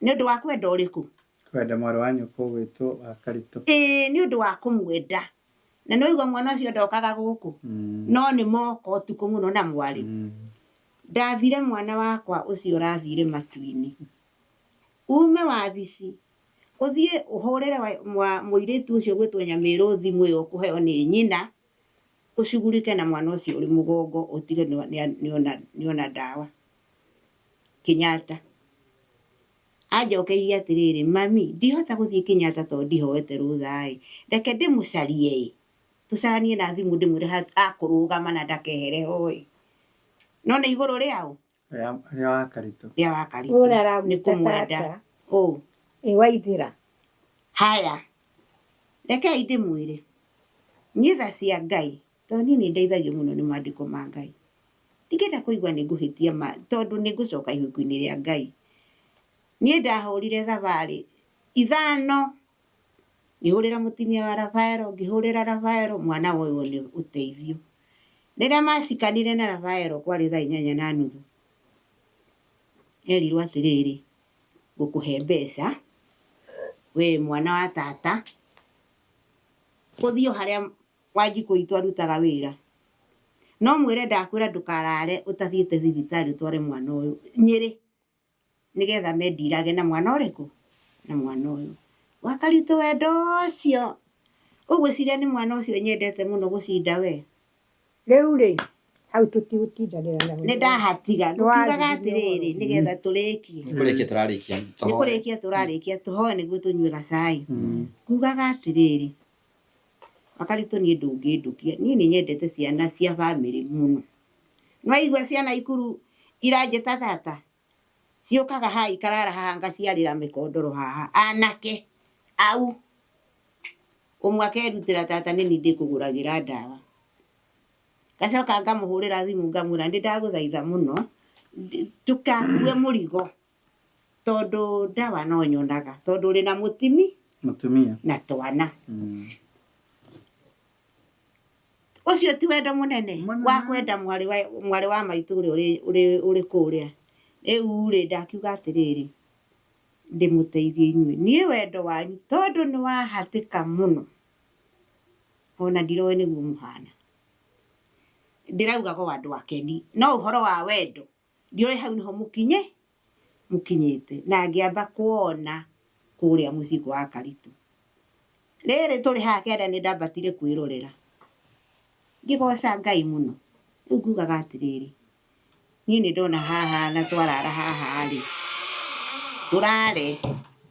nĩ ũndũ wa kwenda ũrĩkũ Kwenda mwarĩ wa nyũkwa ũgwĩtwo wa Karitũ. Ĩĩ nĩ ũndũ wa kũmwenda na nĩ waigua mwana ũcio ndokaga gũkũ no nĩ moka ũtukũ mũno na mwarĩ ndathire mwana wakwa ũcio ũrathire matu-inĩ ume wabici ũthiĩ ũhũrĩre mũirĩtu ũcio ũgwĩtwo Nyamĩrũ thimũ ĩyo ũkũheo nĩ nyina ũcugurike na mwana ũcio ũrĩ mũgongo ũtige nĩona ndawa Kenyatta anjokeirie atĩrĩrĩ mami ndihota gũthiĩ Kenyatta tondũ ndihoete rũtha-ĩ reke ndĩmũcarie-ĩ tũcaranie na thimũ ndĩmwĩre akũrũgama na ndakehere ho-ĩ no nĩ igũrũ rĩao Rĩa wa Karitũ rĩa wa Karitũ nĩ kũmwenda ũ ĩ Waithĩra haya rekei ndĩmwĩre niĩ tha cia Ngai tondũ niĩ nĩ ndeithagio mũno nĩ maandĩko ma Ngai ndingĩenda kũigua nĩ ngũhĩtia ma tondũ nĩ ngũcoka ibuku-inĩ rĩa Ngai niĩ ndahũrire thabarĩ ithano ngĩhũrĩra mũtumia wa Rafaelo ngĩhũrĩra Rafaelo mwana ũyũ nĩ ũteithio rĩrĩa macikanire na Rafaelo kwarĩ thaa 8:30 erirwo atĩrĩrĩ ngũkũhe mbeca we mwana wa tata ũthiĩ o harĩa Wanjikũ itũ arutaga wĩra no mwĩre ndakwĩra ndũkarare ũtathiĩte thibitarĩ ũtware mwana ũyũ Nyĩrĩ nĩgetha mendirage na mwana ũrĩkũ na mwana ũyũ wa Karitũ wendo ũcio ũgwĩciria nĩ mwana ũcio nyendete mũno gũcinda we rĩu rĩ hau tũtigũtindanĩra naho nĩ ndahatiga ngũkiugaga atĩrĩrĩ nĩgetha tũrĩkie Nĩ kũrĩkia tũrarĩkia nĩ kũrĩkia tũrarĩkia tũhoe nĩguo tũnyue gacai ngugaga atĩrĩrĩ Wakaritũ niĩ ndũngĩndũkia niĩ nĩ nyendete ciana cia bamĩrĩ mũno nĩwaigua ciana ikuru iranjĩta tata ciũkaga haha ikarara haha ngaciarĩra mĩkondoro haha anake au ũmwe akerutĩra tata nĩ niĩ ndĩkũgũragĩra ndawa ngacoka ngamũhũrĩra thimũ ngamwĩra nĩ ndagũthaitha mũno ndũgakue mũrigo tondũ ndawa no nyonaga tondũ ũrĩ na mũtimi Mũtumia. na twana ũcio ti wendo mũnene wa kwenda mwarĩ wa maitũ ũrĩa ũrĩ kũrĩa rĩu rĩ ndakiuga atĩrĩrĩ ndĩmũteithie inyuĩ niĩ wendo wanyu tondũ nĩ wahatĩka mũno ona ndiroĩ nĩguo mũhana ndĩrauga go andũ akeni no ũhoro wa wendo ndiũĩ hau nĩho mũkinyĩte na ngĩamba kuona kũrĩa mũciĩ kwa Karitũ rĩrĩ tũrĩ haha kĩanda nĩ ndambatire kwĩrorera ngĩgoca Ngai mũno rĩu ngugaga atĩrĩrĩ niĩ nĩ ndona haha na twarara haha rĩ tũrare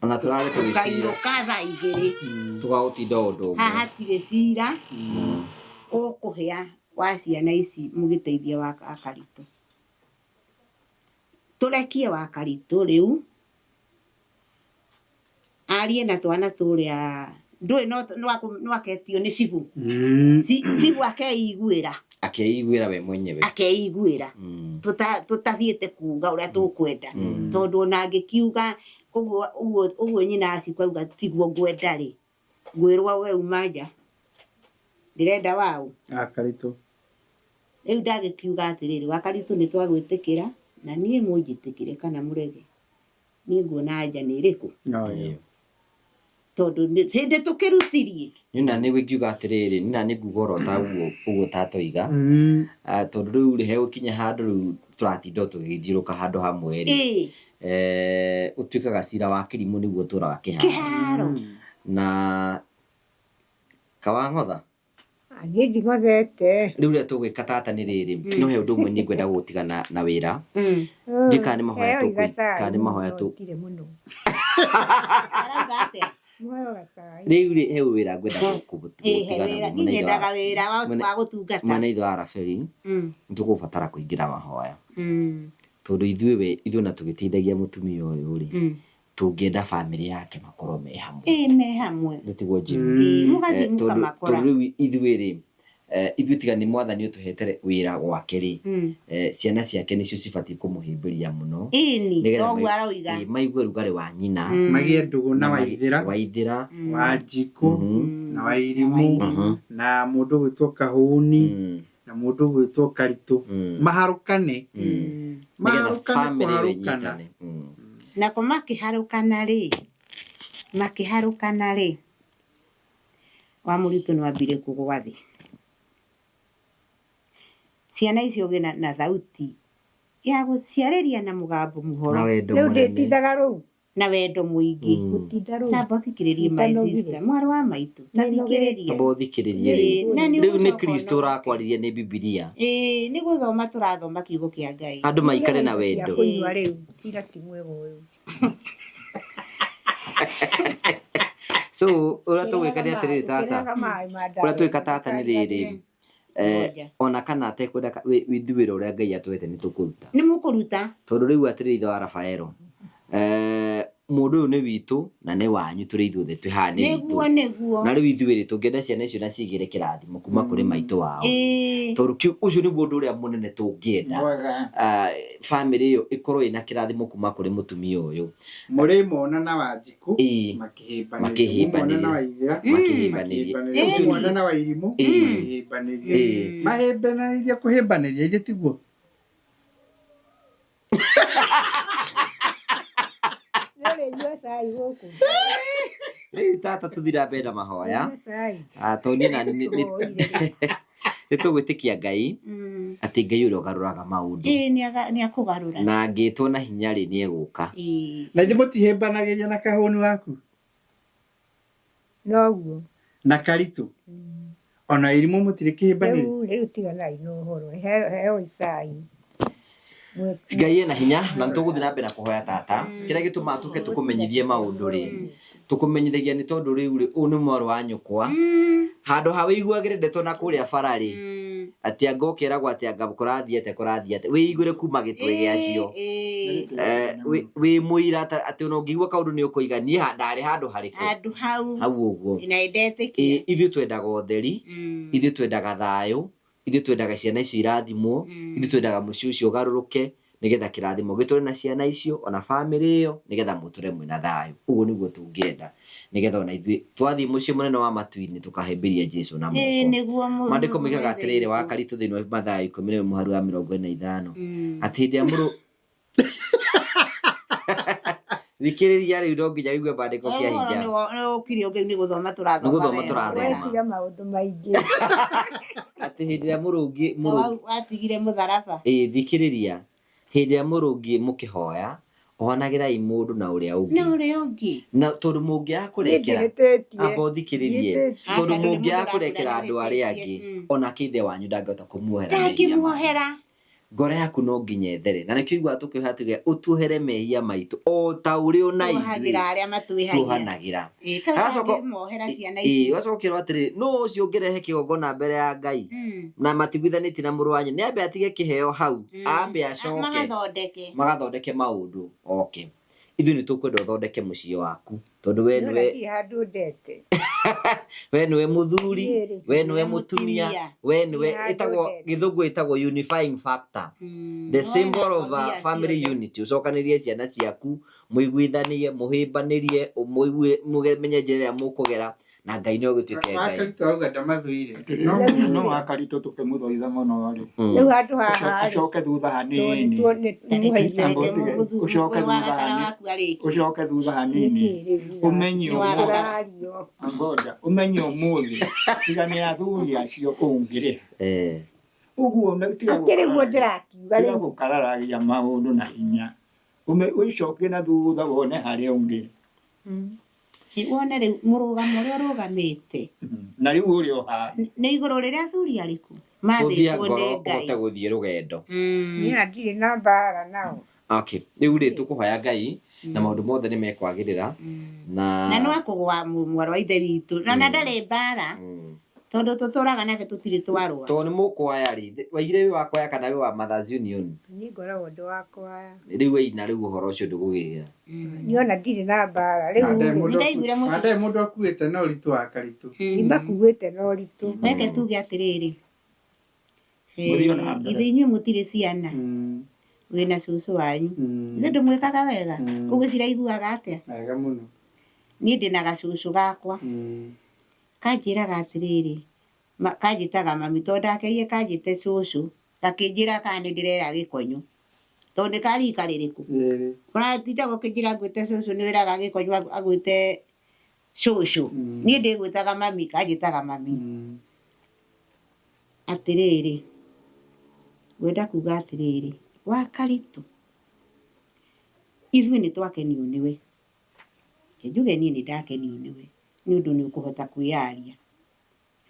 ona tũrare tũgĩcira tũkainũka thaa 2 tũgagũtinda ũndũ ũmwe haha hatirĩ cira ũkũhĩa wa ciana ici mũgĩteithia wa Karitũ tũrekie wa Karitũ rĩu arie na twana tũrĩa ndũĩ no aketio nĩ cibũ cibũ akeiguĩra akeiguĩra we mwenyewe akeiguĩra tũtathiĩte kuga ũrĩa tũkwenda tondũ ona angĩkiuga ũguo ũguo nyina acikũ auga tiguo ngwenda rĩ ngwĩrwo we uma nja ndĩrenda waũ Wa Karitũ rĩu ndagĩkiuga atĩrĩrĩ wa Karitũ nĩ twagwĩtĩkĩra na niĩ mũnjĩtĩkĩre kana mũrege niĩ nguona anja nĩ ĩrĩkũ no ĩyo tondũ hĩndĩ tũkĩrutirie niĩ na nĩ ngiuga atĩrĩrĩ niĩ na nĩ nguga oro ta ũguo ũguo tatoiga tondũ rĩu rĩ hegũkinya handũ rĩu tũratinda o tũgĩthiũrũka handũ hamwe rĩ ũtuĩkaga cira wa kĩrimũ nĩguo ũtũraga kĩharo kĩharo na kawang'otha Niĩ nding'othete rĩu ũrĩa tũgwĩka tata nĩ rĩrĩ no he ũndũ ũmwe niĩ ngwenda gũgũtiga na wĩra ndiũĩ kana nĩ mahoya Heo igacai kana nĩ mahoya tũ itirĩ mũno arauga atĩa Muheo gacai rĩu rĩ he wĩra ngwenda gũgũtiga wĩra niĩ nyendaga wĩra wa gũtungata mwena ithe wa Rabeli nĩ tũgũbatara kũingĩra mahoya Tondũ ithuĩ we ithuĩ ona tũgĩteithagia mũtumia ũyũ rĩ, tũngĩenda bamĩrĩ yake makorwo me hamwe. Ĩĩ, me hamwe. Nĩ tiguo Jimmy? Ĩĩ, mũgathiĩ Tondũ mũkamakora. tondũ rĩu ithuĩ rĩ, ithuĩ tiga nĩ mwathani ũtũhete wĩra gwake rĩ, ciana ciake nĩcio cibatiĩ kũmũhĩmbĩria mũno. Ĩni, Nĩgetha toguo aroiga. Maigue rugarĩ wa nyina. Magĩe ndũgũ na Waithĩra. Waithĩra, Waithĩra. Wanjikũ, na Wairimũ, na mũndũ ũgwĩtwo Kahũni, na mũndũ ũgwĩtwo Karitũ. Maharũkane. Nĩgetha Maharũkane family ĩyo kũharũkana. ĩnyitane. Nako makĩharũkana rĩ, makĩharũkana rĩ, wa mũritũ nĩ wambire kũgwa thĩ. Ciana icio ũgĩ na thauti ya gũciarĩria na mũgambo mũhoro. Na wendo Rĩu mũnene. ndĩtindaga rũu. Na wendo mũingĩ. Gũtinda rũu. Tamba ũthikĩrĩrie my Nĩnogire. sister, mwarĩ wa maitũ, ta thikĩrĩria. Tamba ũthikĩrĩrie rĩ. Ĩĩ, na nĩ Rĩu nĩ ũgũcoka Kristo ũnogoke. ũrakwarĩria nĩ Bibilia. Ĩĩ, nĩ gũthoma tũrathoma kiugo kĩa Ngai. Andũ maikare na wendo. Kũnyua rĩu ira ti mwega ũyũ. So ũrĩa tũgwĩka nĩ atĩrĩrĩ tata. Ũkĩrehaga maĩ ma ndawa. Ũrĩa tũgwĩka tata nĩ rĩrĩ. Ona kana atekwenda ithuĩ wĩra ũrĩa Ngai atũhete nĩ tũkũruta. Nĩ mũkũruta. Tondũ rĩu atĩrĩrĩ ithe wa Rafaelo. Mũndũ ũyũ nĩ witũ na nĩ wanyu tũrĩ ithuothe twĩ haha nĩ witũ. Nĩguo, nĩguo. Na rĩu ithuĩ rĩ tũngĩenda ciana icio na cigĩre kĩrathimo kuma kũrĩ maitũ wao. Ĩĩ. Tondũ ũcio nĩguo ũndũ ũrĩa mũnene tũngĩenda. Mwega. Bamĩrĩ ĩyo ĩkorwo ĩna kĩrathimo kuma kũrĩ mũtumia ũyũ. Mũrĩmona na Wanjikũ, Ĩĩ. makĩhĩmbanĩria. Makĩhĩmbanĩria. Mũmona na Waithĩra, Makĩhĩmbanĩria. makĩhĩmbanĩria. Ũcio nĩ- Mũmona na Wairimũ, Ĩĩ. makĩhĩmbanĩria. Ĩĩ. Mahĩmbanĩria kũhĩmbanĩria, ithe tiguo? Nĩũrĩnyua cai gũkũ. Rĩu tata tũthiĩ na mbere na mahoya. Nyua cai. Tondũ niĩ na nĩ tũgwĩtĩkia Ngai atĩ Ngai ũrĩa ũgarũraga maũndũ. Ĩĩ, nĩ akũgarũra. Na angĩtwo na hinya rĩ, nĩ egũka. Ĩĩ. Na ithe mũtihĩmbanagĩria na Kahũni waku? Noguo. Na Karitũ? Ona Irimũ mũtirĩ kĩhĩmbanĩrio? Rĩu rĩu tiganai na ũhoro. Heo cai. Ngai ena hinya na nĩ tũgũthiĩ na mbere na kũhoya tata. Kĩrĩa gĩtũmaga tũke tũkũmenyithie maũndũ rĩ, tũkũmenyithagia nĩ tondũ rĩu rĩ, ũyũ nĩ mwarĩ wa nyũkwa. Handũ ha wĩiguagĩre ndeto na kũrĩa bara rĩ, atĩ anga ũkeragwo atĩ anga kũrathiĩ atĩa, kũrathiĩ atĩa, wĩiguĩre kuma gĩtwe gĩacio. Wĩ mũira atĩ ona ũngĩigua kaũndũ nĩ ũkũiga niĩ ndarĩ handũ harĩkũ. Handũ hau. Hau ũguo. Na ndetĩkia. Ithuĩ twendaga ũtheri, ithuĩ twendaga thayũ, ithuĩ twendaga ciana icio irathimwo, ithuĩ twendaga mũciĩ ũcio ũgarũrũke nĩgetha kĩrathimo gĩtũre na ciana icio ona bamĩrĩ ĩyo nĩgetha mũtũre mwĩna thayũ. Ũguo nĩguo tũngĩenda nĩgetha ona ithuĩ twathiĩ mũciĩ mũnene wa matu-inĩ tũkahĩmbĩria Jesũ na Ĩĩ, moko. nĩguo Maandĩko moigaga mũthĩ atĩrĩrĩ, wa witũ. Karitũ thĩinĩ wa Mathayo ikũmi na ĩmwe mũhari wa mĩrongo ĩna na ithano, atĩ hĩndĩ ĩrĩa mũrũ Thikĩrĩria rĩu no nginya ũigue maandĩko kĩa Ũhoro hinya. nĩ ũkire ũngĩ nĩ gũthoma tũrathoma Nĩ gũthoma wega. tũrathoma. Wetiga maũndũ maingĩ. Atĩ hĩndĩ ĩrĩa mũrũngi, Na mũrũngi watigire mũtharaba. Ĩĩ, thikĩrĩria. Hĩndĩ ĩrĩa mũrũngi mũkĩhoya, ohanagĩrai mũndũ na ũrĩa ũngĩ. Na ũrĩa ũngĩ. Na tondũ mũngĩaga kũrekera, Niĩ ndihĩtĩtie. amba ũthikĩrĩrie. Ndihĩtĩtie. Tondũ Aca, ndũrĩ mũngĩaga mũndũ kũrekera ũrakwĩra andũ arĩa angĩ, ndũhĩtĩtie. onake ithe wanyu ndangĩhota kũmuohera mehia make. Ndangĩmuohera. Ngoro yaku no nginya ĩthere. Na nĩkĩo iguaga tũkĩhoya tuge, ũtuohere mehia maitũ o ta ũrĩa ona ithuĩ Tuohagĩra arĩa matwĩhagia. tuohanagĩra. Ĩĩ, ta Hagacoka ũtangĩmohera ciana Ĩĩ, icio. ũgacoka ũkerwo atĩrĩrĩ, nũ ũcio ũngĩrehe kĩgongona mbere ya Ngai na matiguithanĩtie na mũrũ wa nyina, nĩ ambe atige kĩheo hau, ambe acoke. Magathondeke. Magathondeke maũndũ oke. Ithuĩ nĩ tũkwenda ũthondeke mũciĩ waku, tondũ we Niĩ nĩwe ndirĩ handũ ndete. we nĩwe mũthuri, Niĩ rĩ. we nĩwe mũtumia, Mũtumia. we nĩwe Ndirĩ handũ ĩtagwo ndete. gĩthũngũ ĩtagwo unifying factor. The symbol of a family unity. Ũcokanĩrie ciana ciaku, mũiguithanie, mũhĩmbanĩrie, mũigue, mũmenye njĩra ĩrĩa mũkũgera, na Ngai no gĩtuĩke Ngai. Wakaritũ auga ndamathũire. Atĩrĩrĩ, no Wakaritũ tũkĩmũthaitha mũno rĩ. Rĩu handũ haha rĩ, Acoke thutha hanini. Ũcoke thutha hanini. Ũcoke thutha hanini. Ũmenye ũmũthĩ. Ũrario. Ngoja, ũmenye ũmũthĩ tiga nĩ athuri acio ũngĩrĩha. Ũguo tiga Akĩrĩ guo ndĩrakiuga tiga rĩu. gũkararagia maũndũ na hinya. Ũcoke na thutha wone harĩa ũngĩrĩ. Wone rĩu mũrũgamo ũrĩa ũrũgamĩte. Na rĩu ũrĩa ũhana. Nĩ igũrũ rĩrĩa athuri arĩkũ Gũthia mathĩtwo ngoro nĩ Ngai. ũhote gũthiĩ rũgendo. Niĩ na ndirĩ na mbara nao. Okay, rĩu rĩ tũkũhoya Ngai na maũndũ mothe nĩ mekwagĩrĩra na Na no akũgwa mwarĩ wa ithe witũ. Na na ndarĩ mbara. Tondũ tũtũraga nake tũtirĩ twarũa. Tondũ nĩ mũkwaya rĩ, waigire wĩ wa kwaya kana wĩ wa Mothers Union? Niĩ ngoragwo ndĩ wa kwaya. Rĩu waina rĩu ũhoro ũcio ndũkũgĩa. Niĩ ona ndirĩ na mbara. Rĩu Na ndarĩ mũndũ Nĩndaiguire na ndarĩ mũndũ akuĩte na ũritũ wa karitũ. ndimakuĩte na ũritũ. Reke tuge atĩrĩrĩ. Mũthiĩ na mbere. Ithe inyuĩ mũtirĩ ciana. Wĩna cũcũ wanyu. Ithe ndũmwĩkaga wega. Ũguo ciraiguaga atĩa? Wega mũno. Niĩ ndĩna gacũcũ gakwa. Kanjĩraga atĩrĩrĩ, kanjĩtaga mami tondũ ndakeire kanjĩte cũcũ, gakĩnjĩra kana nĩ ndĩrera gĩkonyo. Tondũ nĩ ka rika rĩrĩkũ? Rĩrĩ. Ũratinda ũkĩnjĩra ngwĩte cũcũ nĩ wĩraga gĩkonyo agwĩte cũcũ. Niĩ ndĩgwĩtaga mami, kanjĩtaga mami. Atĩrĩrĩ, ngwenda kuga atĩrĩrĩ, wa Karitũ, ithuĩ nĩ twakenio nĩwe. Reke njuge niĩ nĩ ndakenio nĩwe nĩ ũndũ nĩ ũkũhota kwĩyaria.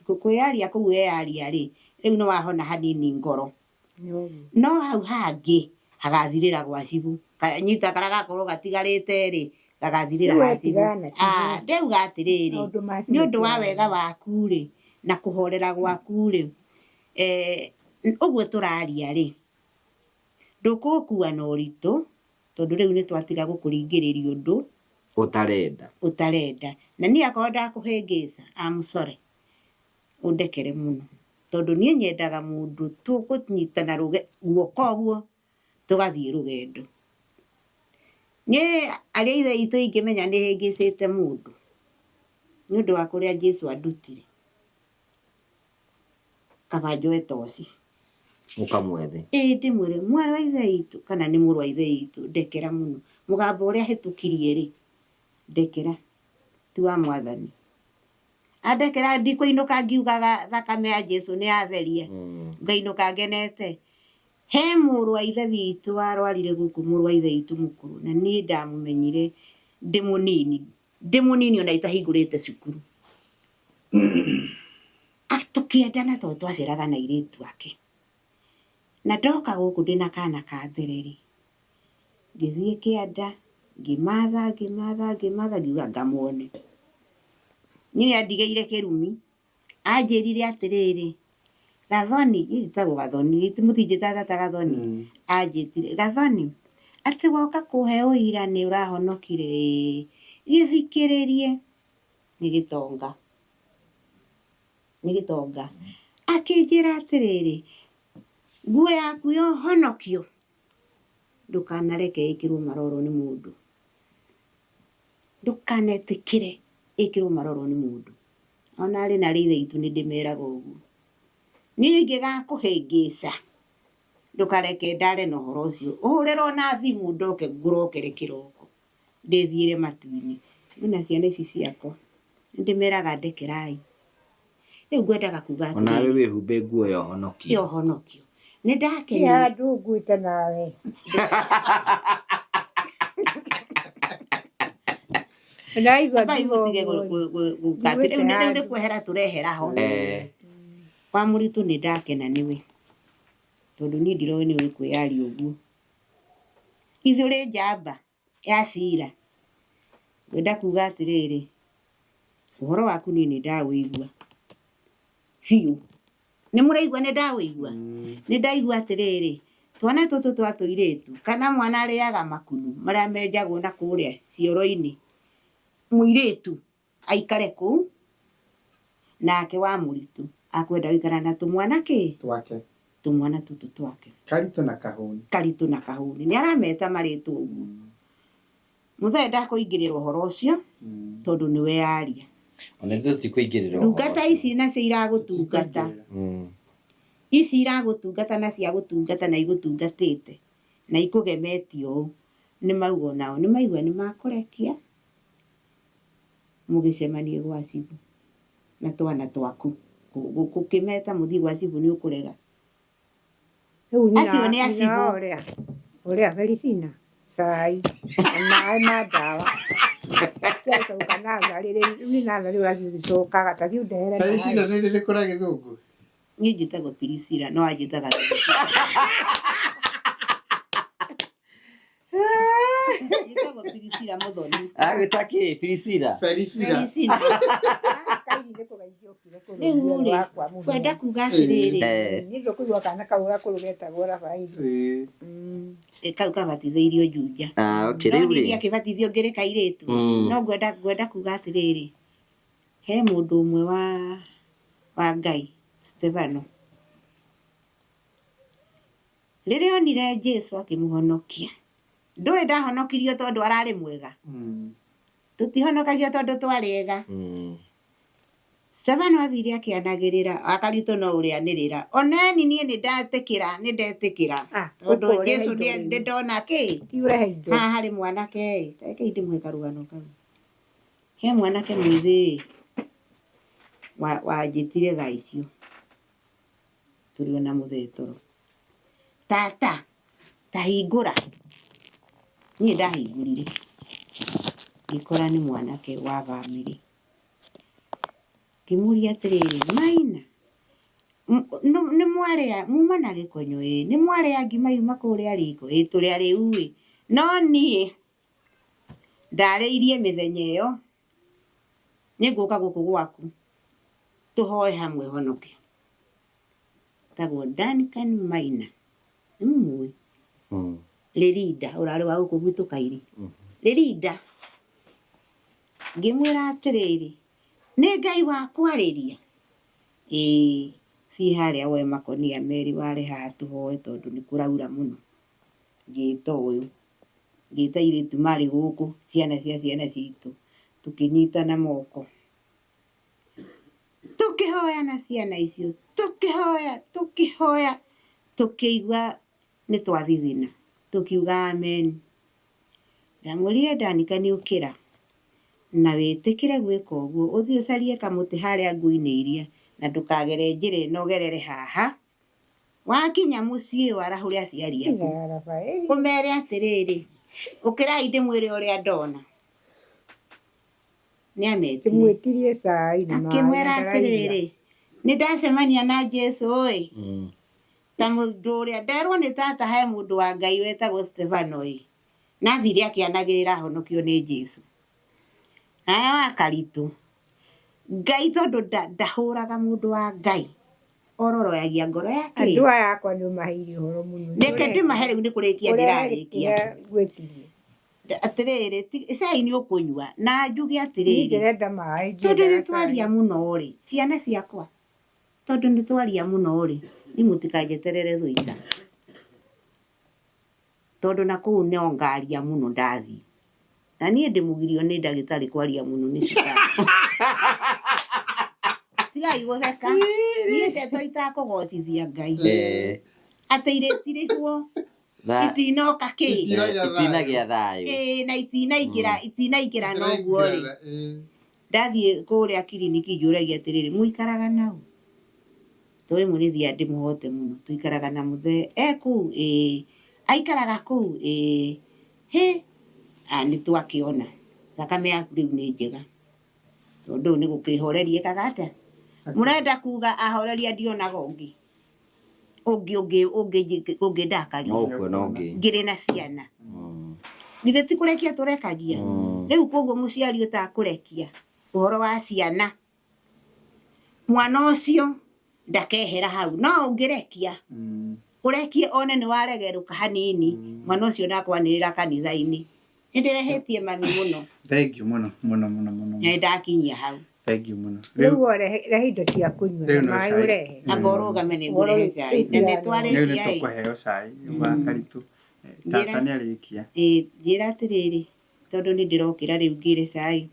Kwĩyaria kũu weyaria rĩ, rĩu nĩ wahona hanini ngoro. No hau hangĩ hagathirĩra gwa cibũ. Nyita karĩa gakorwo gatigarĩte rĩ, gagathirĩra Rĩu ha cibũ. wetigana na cibũ. Ndauga atĩrĩrĩ, Maũndũ ma cibũ nĩ ũndũ wa ti wega waku rĩ, na kũhorera gwaku rĩ, ũguo tũraria rĩ, ndũkũkua na ũritũ, tondũ rĩu nĩ twatiga gũkũringĩrĩria ũndũ Ũtarenda. Ũtarenda. Na niĩ akorwo ndakũhĩngĩca, I'm sorry. Ũndekere mũno. Tondũ niĩ nyendaga mũndũ tũkũnyitana guoko ũguo, tũgathiĩ rũgendo. Niĩ arĩa ithe itũ ingĩmenya nĩ hĩngĩcĩte mũndũ, nĩ ũndũ wa kũrĩa Jesũ andutire. Kaba njoe toci. Ũkamwethe. Ĩĩ ndĩmwĩre, mwarĩ wa ithe witũ, kana nĩ mũrũ wa ithe witũ, ndekera mũno. Mũgambo ũrĩa hĩtũkirie rĩ, ndekera, ti wa mwathani. Andekera ndikũinũka ngiugaga thakame ya Jesũ nĩ yatheria. Ngainũka ngenete. He mũrũ wa ithe witũ warwarire gũkũ, mũrũ wa ithe witũ mũkũrũ, na niĩ ndamũmenyire ndĩ mũnini. Ndĩ mũnini ona itahingũrĩte cukuru. Tũkĩendana tondũ twaceraga na airĩtu ake. Na ndoka gũkũ ndĩna kana ka mbere rĩ, ngĩthiĩ kĩanda, ngĩmatha, ngĩmatha, ngĩmatha, ngiuga ngamuone. Niĩ nĩandigĩire kĩrumi, anjĩrire atĩrĩrĩ, Gathoni, niĩ njĩtagwo Gathoni, mũtinjĩtaga tata Gathoni, anjĩtire, Gathoni, atĩ woka kũhe ũira nĩ ũrahonokire ĩĩ, gĩthikĩrĩrie, nĩ gĩtonga. Nĩ gĩtonga. Akĩnjĩra atĩrĩrĩ, nguo yaku ya ũhonokio, ndũkanareke ĩkĩrwo maroro nĩ mũndũ. Ndũkanetĩkĩre ĩkĩrwo maroro nĩ mũndũ. Ona arĩ na rĩ ithe witũ nĩ ndĩmeraga ũguo. Niĩ ingĩgakũhĩngĩca, ndũkareke ndare na ũhoro ũcio. Ũhũrĩrwo na thimũ ndoke ngũrokere kĩroko. Ndĩthiĩre matu-inĩ. Niĩ na ciana ici ciakwa, nĩ ndĩmeraga ndekerai. Rĩu ngwendaga kuga atĩrĩrĩ. Onawe wĩhumbe nguo ya ũhonokio. Ya ũhonokio. Nĩ ndakenio. Nĩ handũ nguĩte nawe. Ndaigua Ambai ngiuga mũtige ũguo. gũka atĩ rĩu nĩ kwehera tũrehera ho. Wa mũritũ nĩ ndakena nĩwe. Tondũ niĩ ndiroĩ nĩ ũĩ kwĩyaria ũguo. Ithuĩ ũrĩ njamba ya cira. Ngwenda kuga atĩrĩrĩ, ũhoro waku niĩ nĩ ndawĩigua biũ. Nĩ mũraigua nĩ ndawĩigua? Nĩ ndaigua atĩrĩrĩ, twana tũtũ twa tũirĩtu, kana mwana arĩaga makunu marĩa menjagwo na kũrĩa cioro-inĩ, mũirĩtu aikare kũu, nake wa mũritũ akwenda gũikara na tũmwana kĩ? Twake. Tũmwana tũtũ twake. Karitũ na kahũni. Karitũ na kahũni. Nĩ arameta marĩtwa ũguo. Mũthee ndakũingĩrĩra ũhoro ũcio, tondũ nĩwe yaria. Ona ithuĩ tũtikũingĩrĩra ũhoro Ndungata ũcio. ici nacio iragũtungata. Ici iragũtungata na ciagũtungata na igũtungatĩte na ikũgemetie ũũ. Nĩ mauga onao nĩ maigua nĩ makũrekia mũgĩcemanie gwa cibũ na twana twaku. Gũkĩmeta mũthiĩ gwa cibũ nĩ ũkũrega. Rĩu nyina Acio nĩ nyina acibũ. wa ũrĩa, ũrĩa Felicina, cai, na maĩ ma ndawa. Twacoka natharĩ rĩu, niĩ natharĩ ũrathiĩ ũgĩcokaga, ta thiĩ ũndehere maĩ. Felicina nĩ rĩrĩkũ rĩa gĩthũngũ? Niĩ njĩtagwo Priscilla, no anjĩtaga Felicina. Njĩtagwo Priscilla Mũthoni. Agwĩta kĩ? Priscilla? Felicina. Felicina. Rĩu rĩ, kwenda kuga atĩrĩrĩ, Niĩ ndũkũigua kana kau gakũrũ getagwo Rafaeli. Kau kabatithĩirio Juja. Ah, okay, No rĩu niĩ rĩ. ndiakĩbatithio ngĩrĩ kairĩtu. No ngwenda kuga atĩrĩrĩ, he mũndũ ũmwe wa Ngai, Stefano. Rĩrĩa onire Jesu akĩmũhonokia, ndũĩ ndahonokirio tondũ ararĩ mwega. Tũtihonokagio tondũ twarĩ ega. Stefano athire akĩanagĩrĩra, akaritũ no ũrĩanĩrĩra. Oneni niĩ nĩndetĩkĩra, nĩndetĩkĩra. Ah, Tondũ ũka ũrehe Jesu indo rĩu. nĩndona kĩ? Ti ũrehe indo. Haha harĩ mwanake ĩ, ta rekei ndĩmũhe karũgano kau. He mwanake mwĩthĩ wanjĩtire thaa icio tũrĩ ona mũthee toro. Tata, ta hingũra. Niĩ ndahingũrire ngĩkora nĩ mwanake wa bamĩrĩ. Ngĩmũria atĩrĩrĩ, Maina, nĩ mwarĩa, muma na gĩkonyo ĩ, nĩ mwarĩa ngima yuma kũrĩa riko ĩ, tũrĩ arĩu ĩ. No niĩ ndarĩirie mĩthenya ĩyo, nĩngũka gũkũ gwaku tũhoe hamwe honoke. Etagwo Duncan Maina, nĩ mũmũĩ? Rĩrinda, ũrarĩ wa gũkũ gwitũ Kairi. Rĩrinda, ngĩmwĩra atĩrĩrĩ, nĩ Ngai wakwarĩria? Ĩĩ, thiĩ harĩa woe makonia merĩ ware haha tũhoe tondũ nĩ kũraura mũno. Ngĩta ũyũ, ngĩta airĩtu marĩ gũkũ, ciana cia ciana citũ, tũkĩnyitana moko. Tũkĩhoya na ciana icio, tũkĩhoya, tũkĩhoya, tũkĩigua nĩ twathithina, tũkiuga amen. Ndamwĩrire Danica nĩ ũkĩra na wĩtĩkĩre gwĩka ũguo, ũthiĩ ũcarie kamũtĩ harĩa ngũ-inĩ iria na ndũkagere njĩra ĩno ũgerere haha. Wakinya mũciĩ warahũre aciari aku. Rafaeli. Ũmere atĩrĩrĩ, ũkĩrai ndĩmwĩre ũrĩa ndona. Nĩ ametire. Ndĩmwĩtirie cai na maĩ Akĩmwĩra na ndaraigua. atĩrĩrĩ, nĩ ndacemania na Jesu ĩ, ta mũndũ ũrĩa nderwo nĩ tata he mũndũ wa Ngai wetagwo Stefano ĩ, na athire akĩanagĩrĩra ahonokio nĩ Jesu. Nawe wa Karitũ, Ngai tondũ ndahũraga mũndũ wa Ngai, ororoyagia ngoro yake. Andũ aya akwa nĩ ũmaheire ũhoro mũno. Reke ndĩmahe rĩu nĩ kũrĩkia ndĩrarĩkia. Ũrehe ngwĩtirie. Atĩrĩrĩ, cai nĩ ũkũnyua na njuge Niĩ atĩrĩrĩ, ndĩrenda maĩ. tondũ nĩ ndiendaga twaria cai. mũno rĩ, ciana ciakwa, tondũ nĩ twaria mũno rĩ, niĩ mũtikanjeterere thũita. Tondũ na kũu no ngaria mũno ndathiĩ. Na niĩ ndĩmũgirio nĩ ndagĩtarĩ kwaria mũno nĩ cukari. Tigai gũtheka. Niĩ ndeto itakũgocithia Ngai. Atĩ irĩtirĩhwo, itinoka kĩ. Itinagĩa thayũ. Ĩĩ, na itinaingĩra na ũguo rĩ. Ndathiĩ kũrĩa kiriniki njũragia atĩrĩrĩ, mũikaraga nau? Tondũ rĩmwe nĩ thiaga ndĩmũhote mũno. Tũikaraga na mũthee. E kũu? Ĩĩ. Aikaraga kũu? Ĩĩ. Hĩ, nĩ twakĩona. Thakame yaku rĩu nĩ njega. Tondũ ũyũ nĩ gũkĩhoreria ĩkaga atĩa? Mũrenda kuga ahoreria ndionaga ũngĩ. Ũngĩ, ũngĩ, ũngĩ, ũngĩ ndakaria. No ũkuona ũngĩ. Ngĩrĩ na ciana. Githĩ ti kũrekia tũrekagia? Rĩu koguo mũciari ũtakũrekia ũhoro wa ciana, mwana ũcio ndakehera hau. No ũngĩrekia, ũrekie one nĩ waregerũka hanini, mwana ũcio ndakwanĩrĩra kanitha-inĩ. Nĩ ndĩrehĩtie mami mũno. Thank you mũno, mũno, mũno, mũno. Nĩ ndakinyia hau. Thank you mũno. Rĩu rehe indo cia kũnyua Rĩu na no maĩ cai. ũrehe. Amba ũrũgame nĩ ngũrehe cai. Na nĩ twarĩkia Rĩu nĩ ĩ. tũkũheo cai wa Karitũ. Tata nĩ arĩkia. Ĩ, njĩra atĩrĩrĩ, tondũ nĩ ndĩrokĩra rĩu ngĩre cai.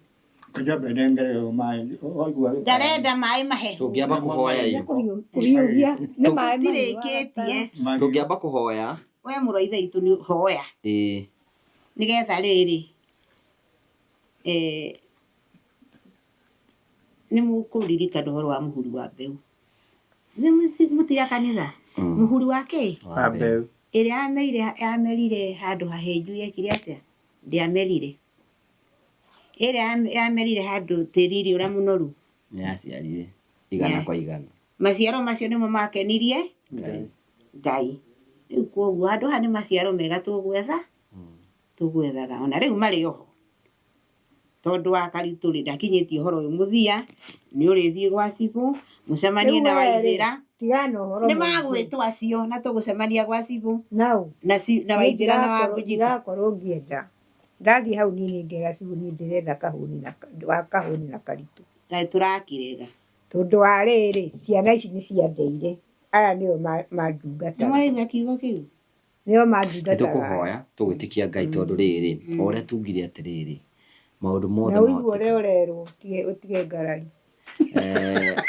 Njambe nengererwo maĩ, waigua gĩkara. Ndarenda maĩ mahehu. Tũngĩamba kũhoya ĩ. Kũhiũhia nĩ maĩ mahiũ. Tũtirĩkĩtie. Tũngĩamba kũhoya. We mũrũ wa ithe witũ nĩ hoya. Ĩĩ. Nĩgetha rĩrĩ, nĩ mũkũririkana ũhoro wa mũhuri wa mbeũ. Nĩ mũtira kanitha? Mũhuri wa kĩ? Wa mbeũ. Ĩrĩa yamerire handũ hahĩnju yekire atĩa? Ndĩamerire. Ĩrĩa yamerire handũ tĩri-inĩ ũrĩa mũnoru. Nĩ yaciarire igana kwa igana. Maciaro macio nĩmo makenirie Ngai. Ngai. Rĩu koguo handũ haha nĩ maciaro mega tũgwetha, tũgwethaga. Ona rĩu marĩ oho. Tondũ wa Karitũ rĩ, ndakinyĩtie ũhoro ũyũ mũthia, nĩ ũrĩthiĩ gwa cibũ, mũcemanie Rĩu na we rĩ, Waithĩra. tigana na ũhoro Nĩ mũingĩ. magwĩtwo acio na tũgũcemania gwa cibũ Nau. na na Niĩ Waithĩra na Wangũnjikũ. Ndirakorwo ngĩenda. Ndathiĩ hau niĩ nĩ ngera cibũ niĩ ndĩrenda kahũni na wa kahũni na karitũ. Kaĩ tũrakĩrega. Tondũ wa rĩrĩ, ciana ici nĩ ciandeire. Aya nĩo Nĩ mandungataga. mwaigua kiugo kĩu? Nĩo Nĩ mandungataga. tũkũhoya tũgwĩtĩkia Ngai tondũ rĩrĩ o ũrĩa tugire atĩrĩrĩ maũndũ mothe Na ũigue ũrĩa mahotekaga ũrerwo ũtige ngarari.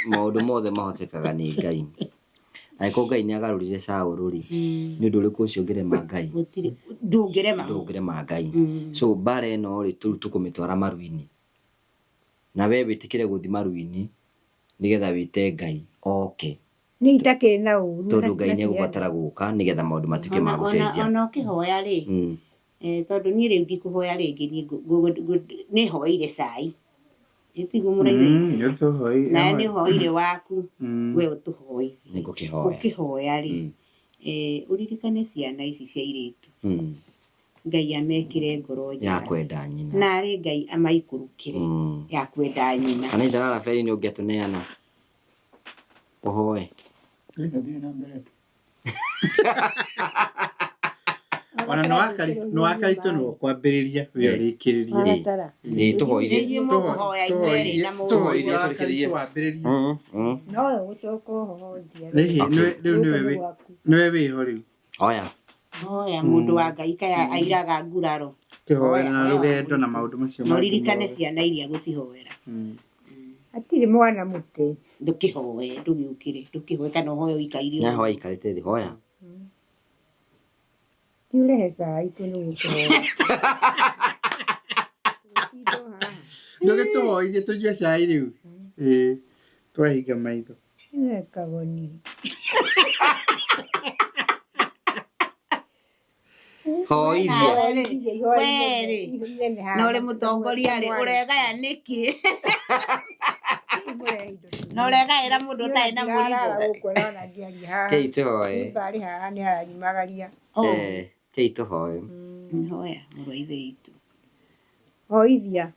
Maũndũ mothe mahotekaga nĩ Ngai. Angĩkorwo Ngai nĩ agarũrire Saũlũ rĩ, nĩ ũndũ ũrĩkũ ũcio ũngĩrema Ngai? Gũtirĩ ndũngĩrema. Ndũngĩrema Ngai. So mbara ĩno rĩ, rĩu tũkũmĩtwara maru-inĩ. Na we wĩtĩkĩre gũthiĩ maru-inĩ nĩgetha wĩte Ngai oke. Niĩ itakĩrĩ na ũru. Tondũ Ngai nĩ egũbatara gũka nĩgetha maũndũ matuĩke ma Ona gũcenjia. ona ũkĩhoya rĩ, tondũ niĩ rĩu ndikũhoya rĩngĩ, niĩ nĩ hoeire cai. Ĩtiguo mũraithe. Nĩ Nawe nĩ ũhoeire waku, we ũtũhoithie. Nĩngũkĩhoya. Ũkĩhoya rĩ, ũririkane ciana ici cia airĩtu. Ngai amekĩre ngoro Ya njega. kwenda nyina. Narĩ Ngai amaikũrũkĩre ya kwenda nyina. Kana ithe Rafeli nĩ ũngĩatũneana ũhoe. Thiĩ na mbere tu. Ona nĩ wakaritũ nĩ ũkwambĩrĩria we ũrĩkĩrĩrie. Wagatara. Ĩĩ tũhoithie. Nĩ inyuĩ mũkũhoya inyuerĩ na mũndũ. Tũhoithie wakaritũ wambĩrĩrie. Nowe ũgũcoka ũhohothia. Ĩhĩ, rĩu Gũkũ nĩwe nĩ wĩ gwaku. nĩwe wĩho rĩu. Hoya. Hoya mũndũ wa Ngai kaya airaga nguraro. Kĩhoera na rũgendo na maũndũ macio Na mangĩ ũririkane mothe. ciana iria gũcihoera. Hatirĩ mwana mũte. Ndũkĩhoe, ndũgĩũkĩre, ndũkĩhoe kana ũhoe ũikaire. Nĩ ahoya aikarĩte thĩ hoya. Ti ũrehe cai tu nĩ gũkũhoya. Tũgũtinda o haha. Ndũgĩtũhoithie tũnyue cai rĩu. Ĩĩ twahinga maitho. Ĩno kagoni. Hoithia. Werĩ, na ũrĩ mũtongoria rĩ, ũregaya nĩkĩ? Na ũregaĩra mũndũ ũtarĩ na mũrigo. Kei tũhoe. Mbarĩ haha nĩ haranyumagaria. Kei tũhoe. Hoya mũrũ wa ithe witũ. Hoithia.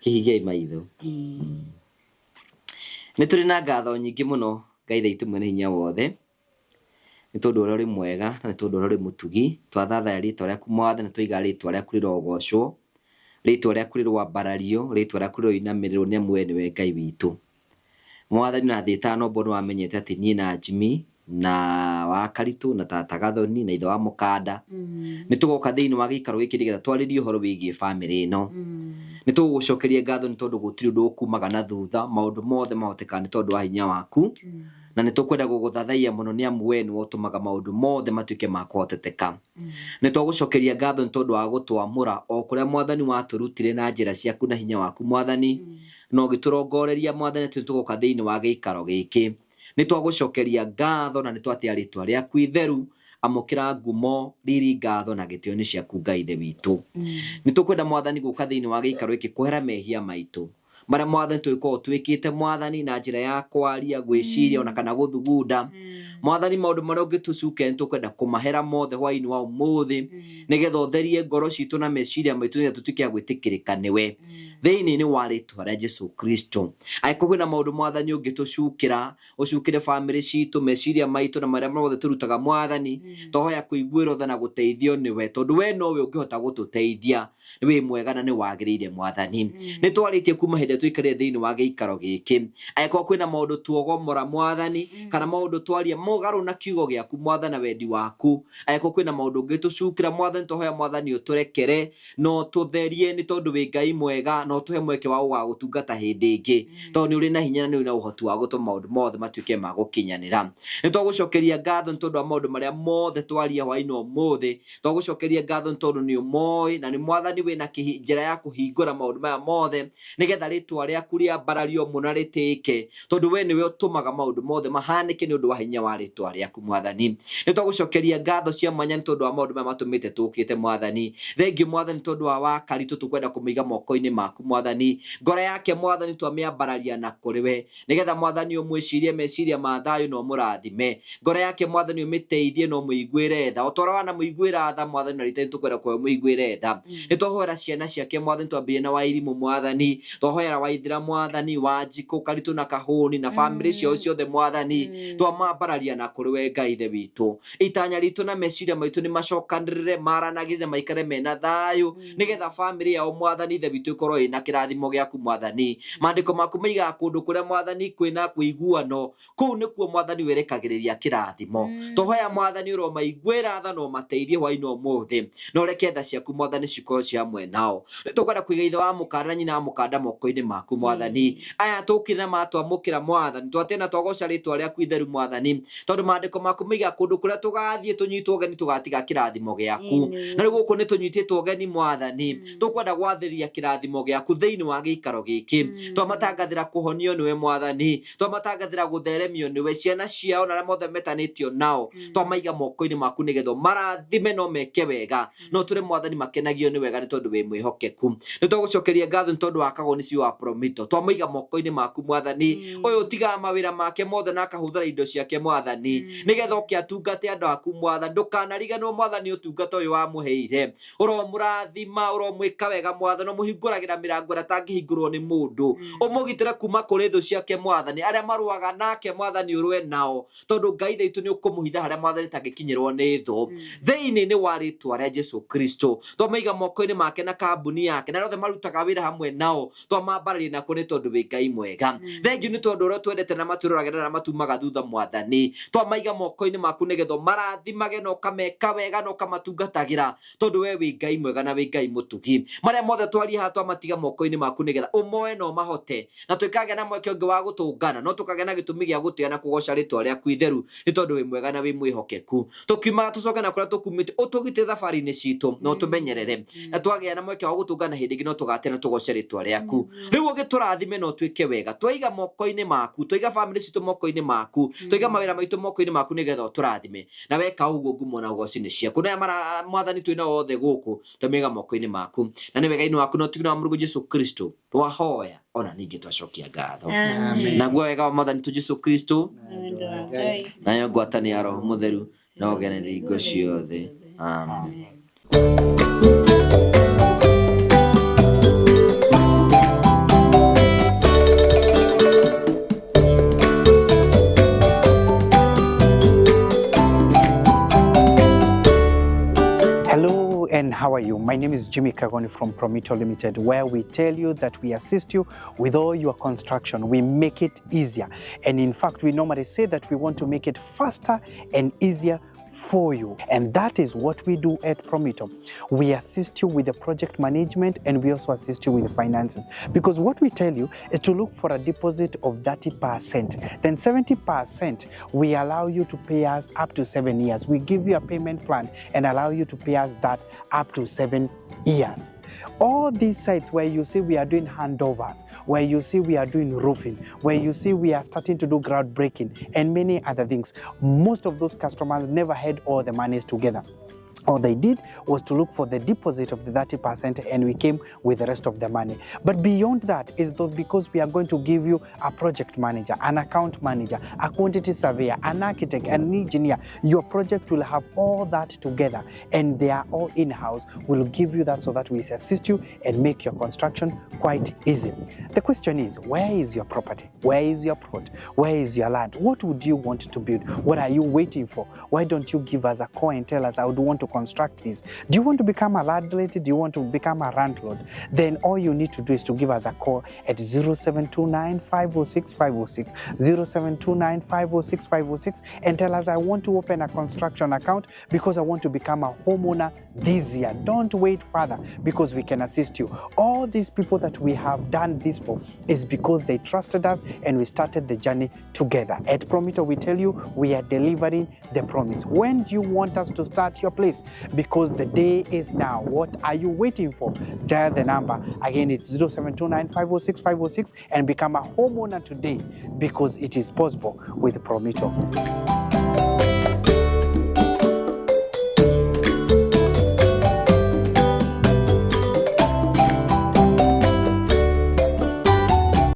Kĩhingei maitho. Nĩ tũrĩ na ngatho nyingĩ mũno Ngai thaitũ mwene hinya wothe. Nĩ tondũ ũrĩa ũrĩ mwega na nĩ tondũ ũrĩa ũrĩ mũtugi. Twathathaya rĩtwa rĩaku mwathani, twaiga rĩtwa rĩaku rĩrogocwo, rĩtwa rĩaku rĩroambarario, rĩtwa rĩaku rĩroinamĩrĩrwo nĩ amu we nĩwe Ngai witũ. Mwathani na thĩ ĩtanombwo nĩ wamenyete atĩ niĩ na Jimmy na wa Karitũ na tata Gathoni na ithe wa Mũkanda nĩ tũgoka thĩinĩ wa gĩikaro gĩkĩ nĩgetha twarĩrie ũhoro wĩgiĩ bamĩrĩ ĩno. Nĩ tũgũgũcokeria ngatho nĩ tondũ gũtirĩ ũndũ ũkumaga na thutha, maũndũ mothe mahotekaga nĩ tondũ wa hinya waku. Na nĩ tũkwenda gũgũthathaiya mũno nĩ amu we nĩwe ũtũmaga maũndũ mothe matuĩke ma kũhoteteka. Nĩ twagũcokeria ngatho nĩ tondũ wa gũtwamũra o kũrĩa mwathani watũrutire na njĩra ciaku na hinya waku mwathani, na ũgĩtũrongoreria mwathani atĩ nĩ tũgoka thĩinĩ wa gĩikaro gĩkĩ. Nĩ twagũcokeria ngatho na nĩ twatĩa rĩtwa rĩaku itheru, amũkĩra ngumo, riri, ngatho na gĩtĩo nĩ ciaku Ngai ithe witũ. Nĩ tũkwenda mwathani gũka thĩinĩ wa gĩikaro gĩkĩ kũhera mehia maitũ marĩa mwathani tũgĩkorwo twĩkĩte mwathani na njĩra ya kwaria, gwĩciria ona kana gũthugunda. Mwathani maũndũ marĩa ũngĩtũcukia nĩ tũkwenda kũmahera mothe hwaĩ-inĩ wa ũmũthĩ nĩgetha ũtherie ngoro citũ na meciria maitũ nĩgetha tũtuĩke a gwĩtĩkĩrĩka nĩwe thĩinĩ-inĩ wa rĩtwa rĩa Jesu Kristo. Angĩkorwo kwĩna maũndũ mwathani ũngĩtũcukĩra, ũcukĩre bamĩrĩ citũ, meciria maitũ na marĩa mothe tũrutaga mwathani, twahoya kũiguĩrwo tha na gũteithio nĩwe tondũ we nowe ũngĩhota gũtũteithia. Nĩ wĩ mwega na nĩ wagĩrĩire mwathani. Nĩ twarĩtie kuma hĩndĩ ĩrĩa tũikarire thĩinĩ wa gĩikaro gĩkĩ. Angĩkorwo kwĩna maũndũ tuogomora mwathani, kana maũndũ twaria mũgarũ na kiugo gĩaku mwathani na wendi waku, angĩkorwo kwĩna maũndũ ũngĩtũcukĩra mwathani, twahoya mwathani ũtũrekere na ũtũtherie nĩ tondũ wĩ Ngai mwega na ũtũhe mweke wa gũgagũtungata hĩndĩ ĩngĩ, tondũ nĩ ũrĩ na hinya na nĩ ũrĩ na ũhoti wa gũtũma maũndũ mothe matuĩke ma gũkinyanĩra. Nĩ twagũcokeria ngatho nĩ tondũ wa maũndũ marĩa mothe twaria hwaĩ-inĩ ũmũthĩ. Twagũcokeria ngatho nĩ tondũ nĩ ũmoĩ na nĩ mwathani wĩna njĩra ya kũhingũra maũndũ maya mothe nĩgetha rĩtwa rĩaku rĩambarario mũno na rĩtĩĩke, tondũ we nĩwe ũtũmaga maũndũ mothe mahanĩke nĩ ũndũ wa hinya wa rĩtwa rĩaku mwathani. Nĩ twagũcokeria ngatho cia mwanya nĩ tondũ wa maũndũ maya matũmĩte tũkĩte mwathani. Thengiũ mwathani tondũ wa Wakaritũ tũkwenda kũmĩiga moko-inĩ maku mwathani. Ngoro yake mwathani twamĩambararia na kũrĩ we nĩgetha mwathani ũmwĩcirie meciria ma thayũ na ũmũrathime. Ngoro yake mwathani ũmĩteithie na ũmũiguĩre tha o ta ũrĩa wanamũiguĩra tha mwathani, na rita tũkwenda kũhe ũmũiguĩre tha. Nĩ twahoera ciana ciake mwathani, twambĩrĩrie na Wairimũ mwathani, twahoera Waithira mwathani, Wanjikũ, Karitũ na Kahũni na bamĩrĩ ciao ciothe mwathani, twamambararia na kũrĩ we Ngai Ithe witũ. Itanya ritũ na meciria maitũ nĩ macokanĩrĩre, maranagĩre na maikare mena thayũ nĩgetha bamĩrĩ yao mwathani Ithe witũ ĩkorwo ĩna kĩrathimo gĩaku mwathani. Maandĩko maku maigaga kũndũ kũrĩa mwathani kwĩna kũiguano, kũu nĩkuo mwathani wĩrekagĩrĩria kĩrathimo. Twahoya mwathani ũromaiguĩra tha na ũmateithie hwaĩ-inĩ ũmũthĩ, na ũreke tha ciaku mwathani cikorwo ciĩ hamwe nao. Nĩ tũkwenda kũiga ithe wa mũkanda na nyina wa mũkanda moko-inĩ maku mwathani. Aya tũkire na matwamũkĩra mwathani, twatĩa na twagoca rĩtwa rĩaku itheru mwathani, tondũ maandĩko maku maigaga kũndũ kũrĩa tũgathiĩ tũnyitwo ũgeni tũgatiga kĩrathimo gĩaku. Na rĩu gũkũ nĩ tũnyitĩtwo ũgeni mwathani, tũkwenda gwathĩrĩria kĩrathimo gĩaku thĩinĩ wa gĩikaro gĩkĩ. Twamatangathĩra kũhonio nĩwe mwathani, twamatangathĩra gũtheremio nĩwe, ciana ciao na arĩa mothe metanĩtio nao twamaiga moko-inĩ maku nĩgetha ũmarathime no meke wega, no tũrĩ mwathani makenagio nĩ wega nĩ tondũ wĩ mwĩhokeku. Nĩ twagũcokeria ngatho nĩ tondũ wa Kagoni cio wa Promito, twamũiga moko-inĩ maku mwathani. Ũyũ ũtigaga mawĩra make mothe na akahũthĩra indo ciake mwathani nĩgetha oke atungate andũ aku mwathani. Ndũkanariganĩrwo mwathani ũtungata ũyũ wamũheire, ũromũrathima, ũromwĩka wega mwathani, ũmũhingũragĩra mĩrango ĩrĩa atangĩhingũrwo nĩ mũndũ, ũmũgitĩre kuma kũrĩ thũ ciake mwathani, arĩa marũaga nake mwathani ũrũe nao, tondũ Ngai Ithe witũ nĩ ũkũmũhitha harĩa mwathani atangĩkinyĩrwo nĩ thũ. Thĩinĩ-inĩ wa rĩtwa rĩa Jesu Kristo twamaiga moko-inĩ make na kambuni yake na arĩa othe marutaga wĩra hamwe nao, twamambararia nako nĩ tondũ wĩ Ngai mwega. Thengiũ nĩ tondũ ũrĩa twendete na matũroragĩra na matumaga thutha mwathani, twamaiga moko-inĩ maku nĩgetha ũmarathimage na ũkameka wega na ũkamatungatagĩra, tondũ we wĩ Ngai mwega na wĩ Ngai mũtugi. Marĩa mothe twaria haha twamatiga moko-inĩ maku nĩgetha ũmoe na ũmahote, na tũikagĩa na mweke ũngĩ wa gũtũngana, no tũkagĩa na gĩtũmi gĩa gũtĩa na kũgoca rĩtwa rĩaku itheru, nĩ tondũ wĩ mwega na wĩ mwĩhokeku. Tũkiumaga tũcoke na kũrĩa tũkumĩte, ũtũgitĩre thabarĩ-inĩ citũ na ũtũmenyerere, na twagĩa na mweke wa gũtũngana hĩndĩ ĩngĩ no tũgatĩa na tũgoce rĩtwa rĩaku. Rĩu ũgĩtũrathime na ũtwĩke wega, twaiga moko-inĩ maku, twaiga bamĩrĩ citũ moko-inĩ maku, twaiga mawĩra maitũ moko-inĩ maku nĩgetha ũtũrathime, na weka ũguo ngumo na ũgoci nĩ ciaku. Na aya mwathani twĩ nao othe gũkũ, twamĩiga moko-inĩ maku, na nĩ wega-inĩ waku na ũtugi wa Mũrungu Jesu Kristo twahoya, ona ningĩ twacokia ngatho. Naguo wega wa mwathani tu Jesu Kristo nayo ngwatanĩro ya Roho Mũtheru na ũgene thingo ciothe. Amen. Hello and how are you? My name is Jimmy Kagoni from Promito Limited, where we tell you that we assist you with all your construction. We make it easier. And in fact, we normally say that we want to make it faster and easier for you. And that is what we do at Promito. We assist you with the project management and we also assist you with the finances. Because what we tell you is to look for a deposit of 30%. Then 70% we allow you to pay us up to 7 years. We give you a payment plan and allow you to pay us that up to 7 years. All these sites where you see we are doing handovers, where you see we are doing roofing, where you see we are starting to do groundbreaking and many other things, most of those customers never had all the monies together. All they did was to look for the deposit of the 30% and we came with the rest of the money. But beyond that is though, because we are going to give you a project manager, an account manager, a quantity surveyor, an architect, an engineer. Your project will have all that together and they are all in-house. We'll give you that so that we assist you and make your construction quite easy. The question is, where is your property? Where is your plot? Where is your land? What would you want to build? What are you waiting for? Why don't you give us a call and tell us, I would want to construct this? Do you want to become a landlady? Do you want to become a landlord? Then all you need to do is to give us a call at 0729 506 506, 0729 506 506, and tell us, I want to open a construction account because I want to become a homeowner this year. Don't wait further, because we can assist you. All these people that we have done this for is because they trusted us and we started the journey together. At Promito, we tell you we are delivering the promise. When do you want us to start your place? Because the day is now. What are you waiting for? Dial the number. Again, it's 0729 506 506 and become a homeowner today, because it is possible with Promito.